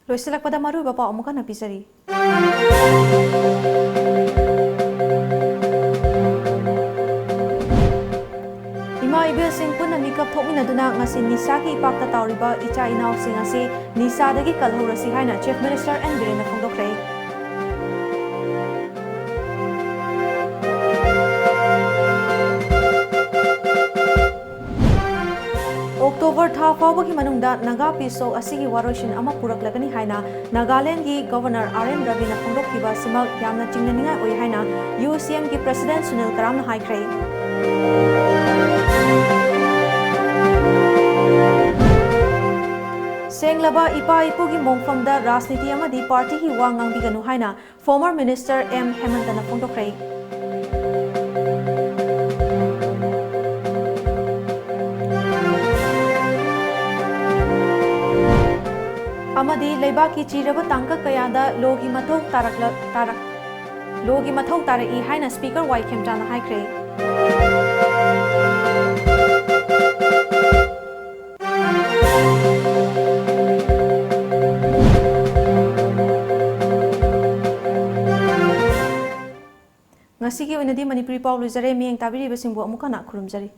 ꯂꯣꯏꯁꯤꯜꯂꯛꯄꯗ ꯃꯔꯨꯑꯣꯏꯕ ꯄꯥꯎ ꯑꯃꯨꯛ ꯍꯟꯅ ꯄꯤꯖꯔꯤ꯫ ꯏꯃꯥ ꯏꯕꯦꯜꯁꯤꯡ ꯄꯨꯟꯅ ꯃꯤꯀꯞ ꯊꯣꯛꯃꯤꯟꯅꯗꯨꯅ ꯉꯁꯤ ꯅꯤꯁꯥꯒꯤ ꯏꯄꯥꯛꯇ ꯇꯥꯎꯔꯤꯕ ꯏꯆꯥ ꯏꯅꯥꯎꯁꯤꯡ ꯑꯁꯤ ꯅꯤꯁꯥꯗꯒꯤ ꯀꯜꯍꯧꯔꯁꯤ ꯍꯥꯏꯅ Chief Minister ꯑꯦꯟ ꯕꯤꯔꯦꯟꯅ ꯐꯣꯡꯗꯣꯛꯈ꯭ꯔꯦ꯫ ꯑꯣꯛꯇꯣꯕꯔ ꯊꯥ ꯐꯥꯎꯕꯒꯤ ꯃꯅꯨꯡꯗ ꯅꯥꯒꯥ peace talk ꯑꯁꯤꯒꯤ ꯋꯥꯔꯣꯏꯁꯤꯟ ꯑꯃ ꯄꯨꯔꯛꯂꯒꯅꯤ ꯍꯥꯏꯅ ꯅꯥꯒꯥꯂꯦꯟꯒꯤ Governor ꯑꯥꯔ ꯑꯦꯟ ꯔꯕꯤꯅ ꯐꯣꯡꯗꯣꯛꯈꯤꯕ ꯑꯁꯤꯃꯛ ꯌꯥꯝꯅ ꯆꯤꯡꯅꯅꯤꯡꯉꯥꯏ ꯑꯣꯏ ꯍꯥꯏꯅ ꯌꯨ ꯁꯤ ꯑꯦꯝꯒꯤ President ꯁꯨꯅꯤꯜ ꯀꯔꯥꯝꯅ ꯍꯥꯏꯈ꯭ꯔꯦ꯫ ꯁꯦꯡꯂꯕ ꯏꯄꯥ ꯏꯄꯨꯒꯤ ꯃꯣꯡꯐꯝꯗ ꯔꯥꯖꯅꯤꯇꯤ ꯑꯃꯗꯤ ꯄꯥꯔꯇꯤꯒꯤ ꯋꯥ ꯉꯥꯡꯕꯤꯒꯅꯨ ꯍꯥꯏꯅ Former Minister ꯑꯦꯝ ꯍꯦꯃꯟꯇꯅ ꯐꯣꯡꯗꯣꯛꯈ꯭ꯔꯦ꯫ ꯑꯃꯗꯤ ꯂꯩꯕꯥꯛꯀꯤ ꯆꯤꯔꯕ ꯇꯥꯡꯀꯛ ꯀꯌꯥꯗ ꯂꯣꯒꯤ ꯃꯊꯧ ꯇꯥꯔꯛꯂ-, ꯇꯥꯔꯛ-, ꯂꯣꯒꯤ ꯃꯊꯧ ꯇꯥꯔꯛꯏ ꯍꯥꯏꯅ Speaker ꯋꯥꯏ ꯈꯦꯝꯆꯥꯅ ꯍꯥꯏꯈ꯭ꯔꯦ꯫ ꯉꯁꯤꯒꯤ ꯑꯣꯏꯅꯗꯤ ꯃꯅꯤꯄꯨꯔꯤ ꯄꯥꯎ ꯂꯣꯏꯖꯔꯦ꯫ ꯃꯤꯠꯌꯦꯡ ꯇꯥꯕꯤꯔꯤꯕꯁꯤꯡꯕꯨ ꯑꯃꯨꯛ ꯍꯟꯅ ꯈꯨꯔꯨꯝꯖꯔꯤ꯫